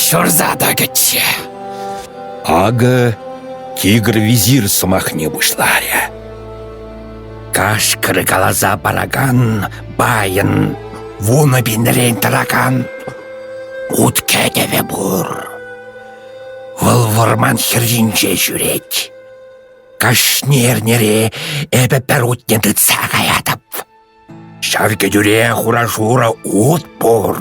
Ҫурса тӑкӗччӗ. Акӑ тигр визир сӑмахне пуҫларӗ. Кашкӑр каласа паракан байӑн вунӑ пинрен тӑракан ут кӗтӗвӗ пур. Вӑл вӑрман хӗрринче ҫӳрет. Кашни эрнере эпӗ пӗр утне тытса каятӑп. Ҫав кӗтӳре хура-шурӑ ут пур.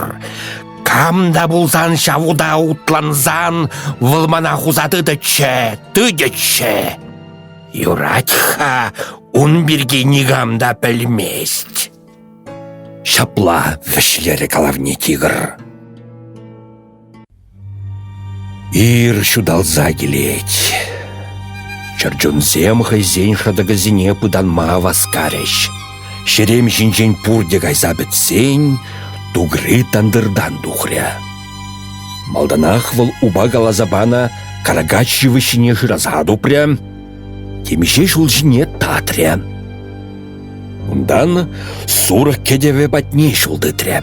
Кам та пулсан ҫав ута утлансан вӑл мана хуса тытӗччӗ, тытӗччӗ. Юрать-ха, ун пирки никам та пӗлмест. Ҫапла вӗҫлерӗ калавне тигр. Ир ҫуталса килет. Чӗрчунсем хӑйсен шӑтӑкӗсене пытанма васкарӗҫ. Ҫерем ҫинчен пурте кайса пӗтсен Тугры тандыртан тухрӗ. Малтанах вӑл упа каласа панӑ каракач йывӑҫҫине шыраса тупрӗ, темиҫе ҫул ҫине татрӗ. Унтан сурӑх кӗтӗвӗ патне ҫул тытрӗ.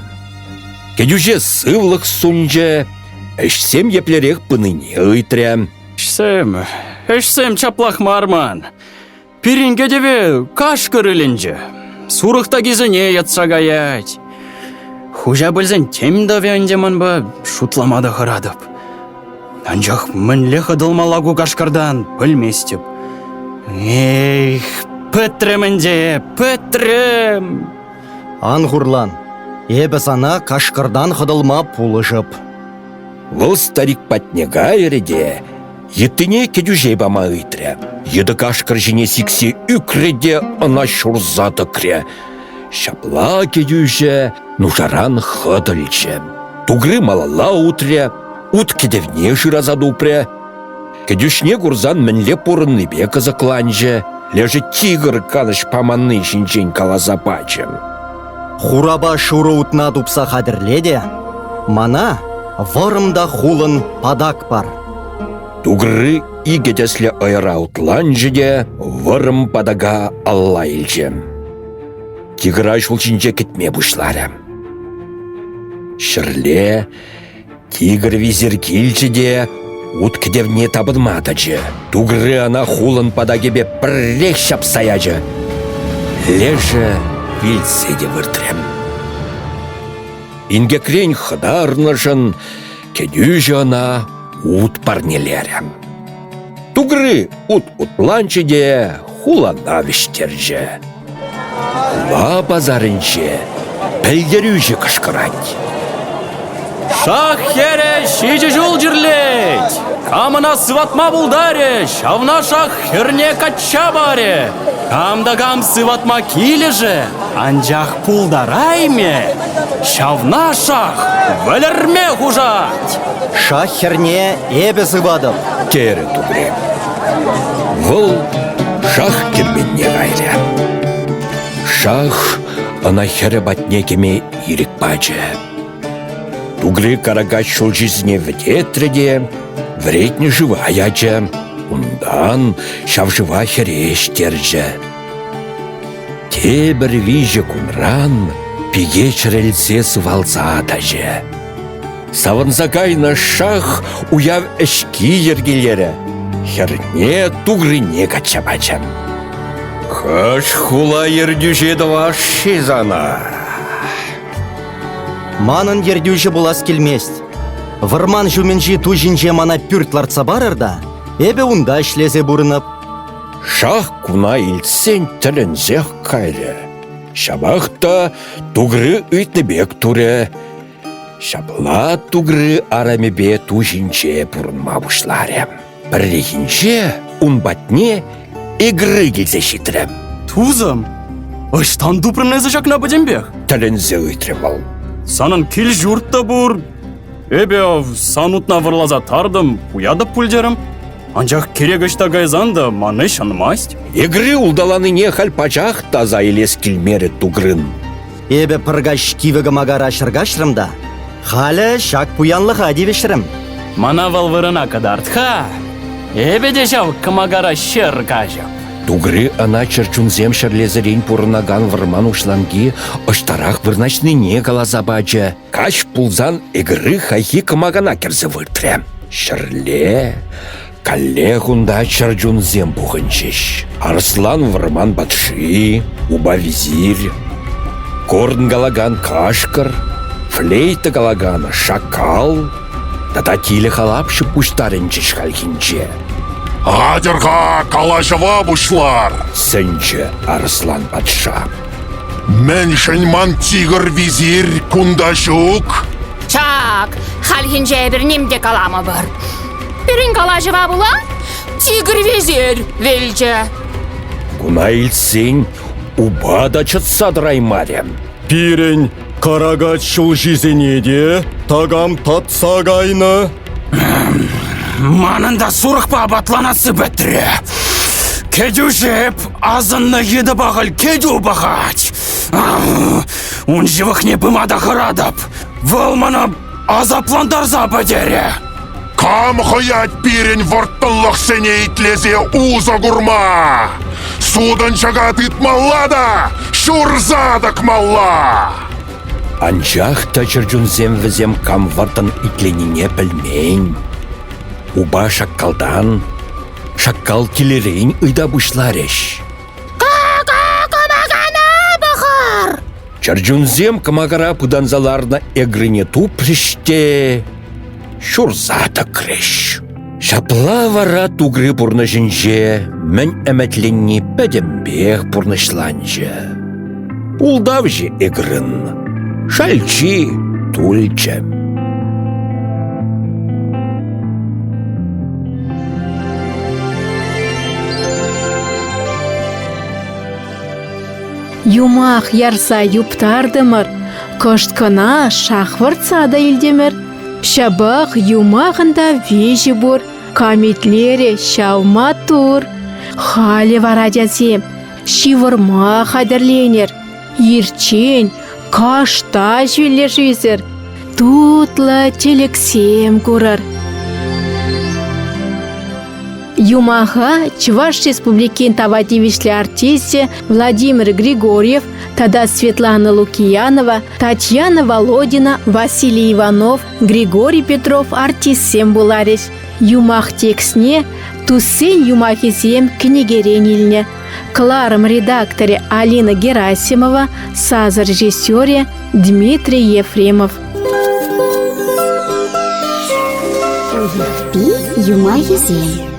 Кӗтӳҫе сывлӑх сунчӗ, ӗҫсем еплерех пынине ыйтрӗ. Ӗҫсем, ӗҫсем чаплах мар ман. Пирӗн кӗтӗве кашкӑр ӗлӗнчӗ. Сурӑх такисене йӑтса каять. Хуҫа пӗлсен тем тӑвӗ ӗнтӗ манпа, шутлама та хӑратӑп. Анчах мӗнле хӑтӑлмалла ку кашкӑртан, пӗлместӗп. Эх, пӗтрӗм ӗнтӗ, пӗтрӗм! Ан хурлан, эпӗ сана кашкӑртан хӑтӑлма пулӑшӑп. Вӑл старик патне кайрӗ те йыттине кӗтӳҫе пама ыйтрӗ. Йытӑ кашкӑр ҫине сиксе ӳкрӗ те ӑна ҫурса тӑкрӗ. Ҫапла кӗтӳҫӗ нушаран хӑтӑлчӗ. Тугры малалла утрӗ, ут кӗтӗвне шыраса тупрӗ. Кӗтӳҫне курсан мӗнле пурӑннипе кӑсӑкланчӗ, лешӗ тигр канӑҫ паманни ҫинчен каласа пачӗ. Хурапа шурӑ утна тупса хатӗрле те мана вӑрӑм та хулӑн патак пар. Тугры икӗ тӗслӗ ӑйӑра утланчӗ те вӑрӑм патака алла илчӗ. Тигра ҫул ҫинче кӗтме пуҫларӗ. Ҫӗрле Тигр визир килчӗ те ут кӗтӗвне тапӑнма тӑчӗ. Тугры ӑна хулӑн патакӗпе пӗррех ҫапса ячӗ. Лешӗ вилсе те выртрӗ. Инкекрен хӑтарнӑшӑн кӗтӳҫӗ ӑна ут парнелерӗ. Тугры ут утланчӗ те хулана вӗҫтерчӗ. Хула пасарӗнче пӗлтерӳҫӗ кӑшкӑрать. Шах хӗрӗ ҫичӗ ҫул чирлет! Кам ӑна сыватма пултарӗ, ҫавна шах хӗрне качча парӗ. Кам та кам сыватма килӗшӗ, анчах пултараймӗ, ҫавна шах вӗлерме хушать. Шах хӗрне эпӗ сыватӑп, терӗ Тупре. Вӑл шах керменне кайрӗ. Шах ӑна хӗрӗ патне кӗме ирӗк пачӗ. Тугри каракач ҫулҫисене вӗтетрӗ те вӗретнӗ шыва ячӗ. Унтан ҫав шыва хӗре ӗҫтерчӗ. Тепӗр виҫӗ кунран пике чӗрӗлсе сывалса тӑчӗ. Савӑнса кайнӑ шах уяв ӗҫки йӗркелерӗ, хӗрне тугрине качча пачӗ. Хӑш хула ертӳҫи тӑвас-ши сана? Манӑн ертӳҫӗ пулас килмест. Вӑрман ҫумӗнчи ту ҫинче мана пӳрт лартса парӑр та, эпӗ унта ӗҫлесе пурӑнӑп. Шах куна илтсен тӗлӗнсех кайрӗ. Ҫапах та тугры ыйтнӑ пек турӗ. Ҫапла Тугры арӑмӗпе ту ҫинче пурӑнма пуҫларӗ. Пӗррехинче ун патне Игры килсе ҫитрӗ. Тусӑм, ӑҫтан тупрӑн эсӗ ҫакна пӗтӗмпех? Тӗлӗнсе ыйтрӗ вӑл. Санӑн кил-ҫурт та пур. Эпӗ сан утна вӑрласа тартӑм, пуятӑп пуль терӗм. Анчах кирек ӑҫта кайсан та ман ӗҫ ӑнмасть. Игры улталанине халь пачах таса илес килмерӗ Тугрын. Эпӗ пӗр каҫ кивӗ кӑмакара ҫӗр каҫрӑм та халӗ ҫак пуянлӑха тивӗҫрӗм. Мана вӑл вырӑна кӑтарт-ха. Эпӗ те ҫав кӑмакара ҫӗр каҫӑп. Тугри ӑна чӗрчунсем ҫӗрлесерен пурӑнакан вӑрман уҫланки ӑҫтарах вырнаҫнине каласа пачӗ. Каҫ пулсан Эгры хайхи кӑмакана кӗрсе выртрӗ. Ҫӗрле каллех унта чӗрчунсем пухӑнчӗҫ. Арӑслан вӑрман патши, упа визирь, корн калакан кашкӑр, флейта калакан шакал тата тилӗ халапҫӑ пуҫтарӑнчӗҫ хальхинче. Атьӑр-ха, калаҫӑва пуҫлар! Сӗнчӗ Арӑслан патша. Мӗншӗн ман тигр визирь кунта ҫук? Чак, хальхинче эпир ним те каламӑпӑр. Пирӗн калаҫӑва пула тигр визирь вилчӗ. Куна илтсен упа та чӑтса тӑраймарӗ. Пирӗн Карагач ҫулҫисене те такам татса кайнӑ. Манӑн та сурӑхпа апатланасси пӗтрӗ. Кӗтӳҫӗ эп асӑннӑ йытӑпа халь кӗтӳ пӑхать. Ун ҫывӑхне пыма та хӑратӑп. Вӑл мана асаплантарса пӗтерӗ. Кам хӑять пирӗн вӑрттӑнлӑхсене итлесе усӑ курма? Сутӑнчӑка тытмалла та ҫурса тӑкмалла! Анчах та чӗрчунсем вӗсем кам вӑрттӑн итленине пӗлмен. Упа шаккалтан, шаккал килӗрен ыйта пуҫларӗҫ. Кӑмакана пӑхӑр! Чӗрчунсем кӑмакара пытанса ларнӑ эгрине тупрӗҫ те ҫурса тӑкрӗҫ. Ҫапла вара Тугри пурнӑҫӗнче мӗн ӗмӗтленни пӗтӗмпех пурнӑҫланчӗ. Ултавҫӑ Эгрын шалчи тулчӗ. Юмах ярса юптартӑмӑр, кӑшт кӑна шахвӑртса та илтӗмӗр. Ҫапах юмахӑн та виҫи пур, камитлерӗ ҫав маттур. Халӗ вара ачасем ҫывӑрма хатӗрленӗр. Ирччен кашта ҫӳллӗшӳсӗр, тутлӑ тӗлӗксем курӑр. Юмаха Чӑваш Республикин тава тивӗҫлӗ артисчӗ Владимир Григорьев тата Светлана Лукиянова, Татьяна Володина, Василий Иванов, Григорий Петров артистсем вуларӗҫ. Юмах текстне «Туссен юмахӗсем» кӗнекерен илнӗ. Кӑларӑм редакторӗ Алина Герасимова, сасӑ режиссерӗ Дмитрий Ефремов. Уйӑхпи юмахӗсем.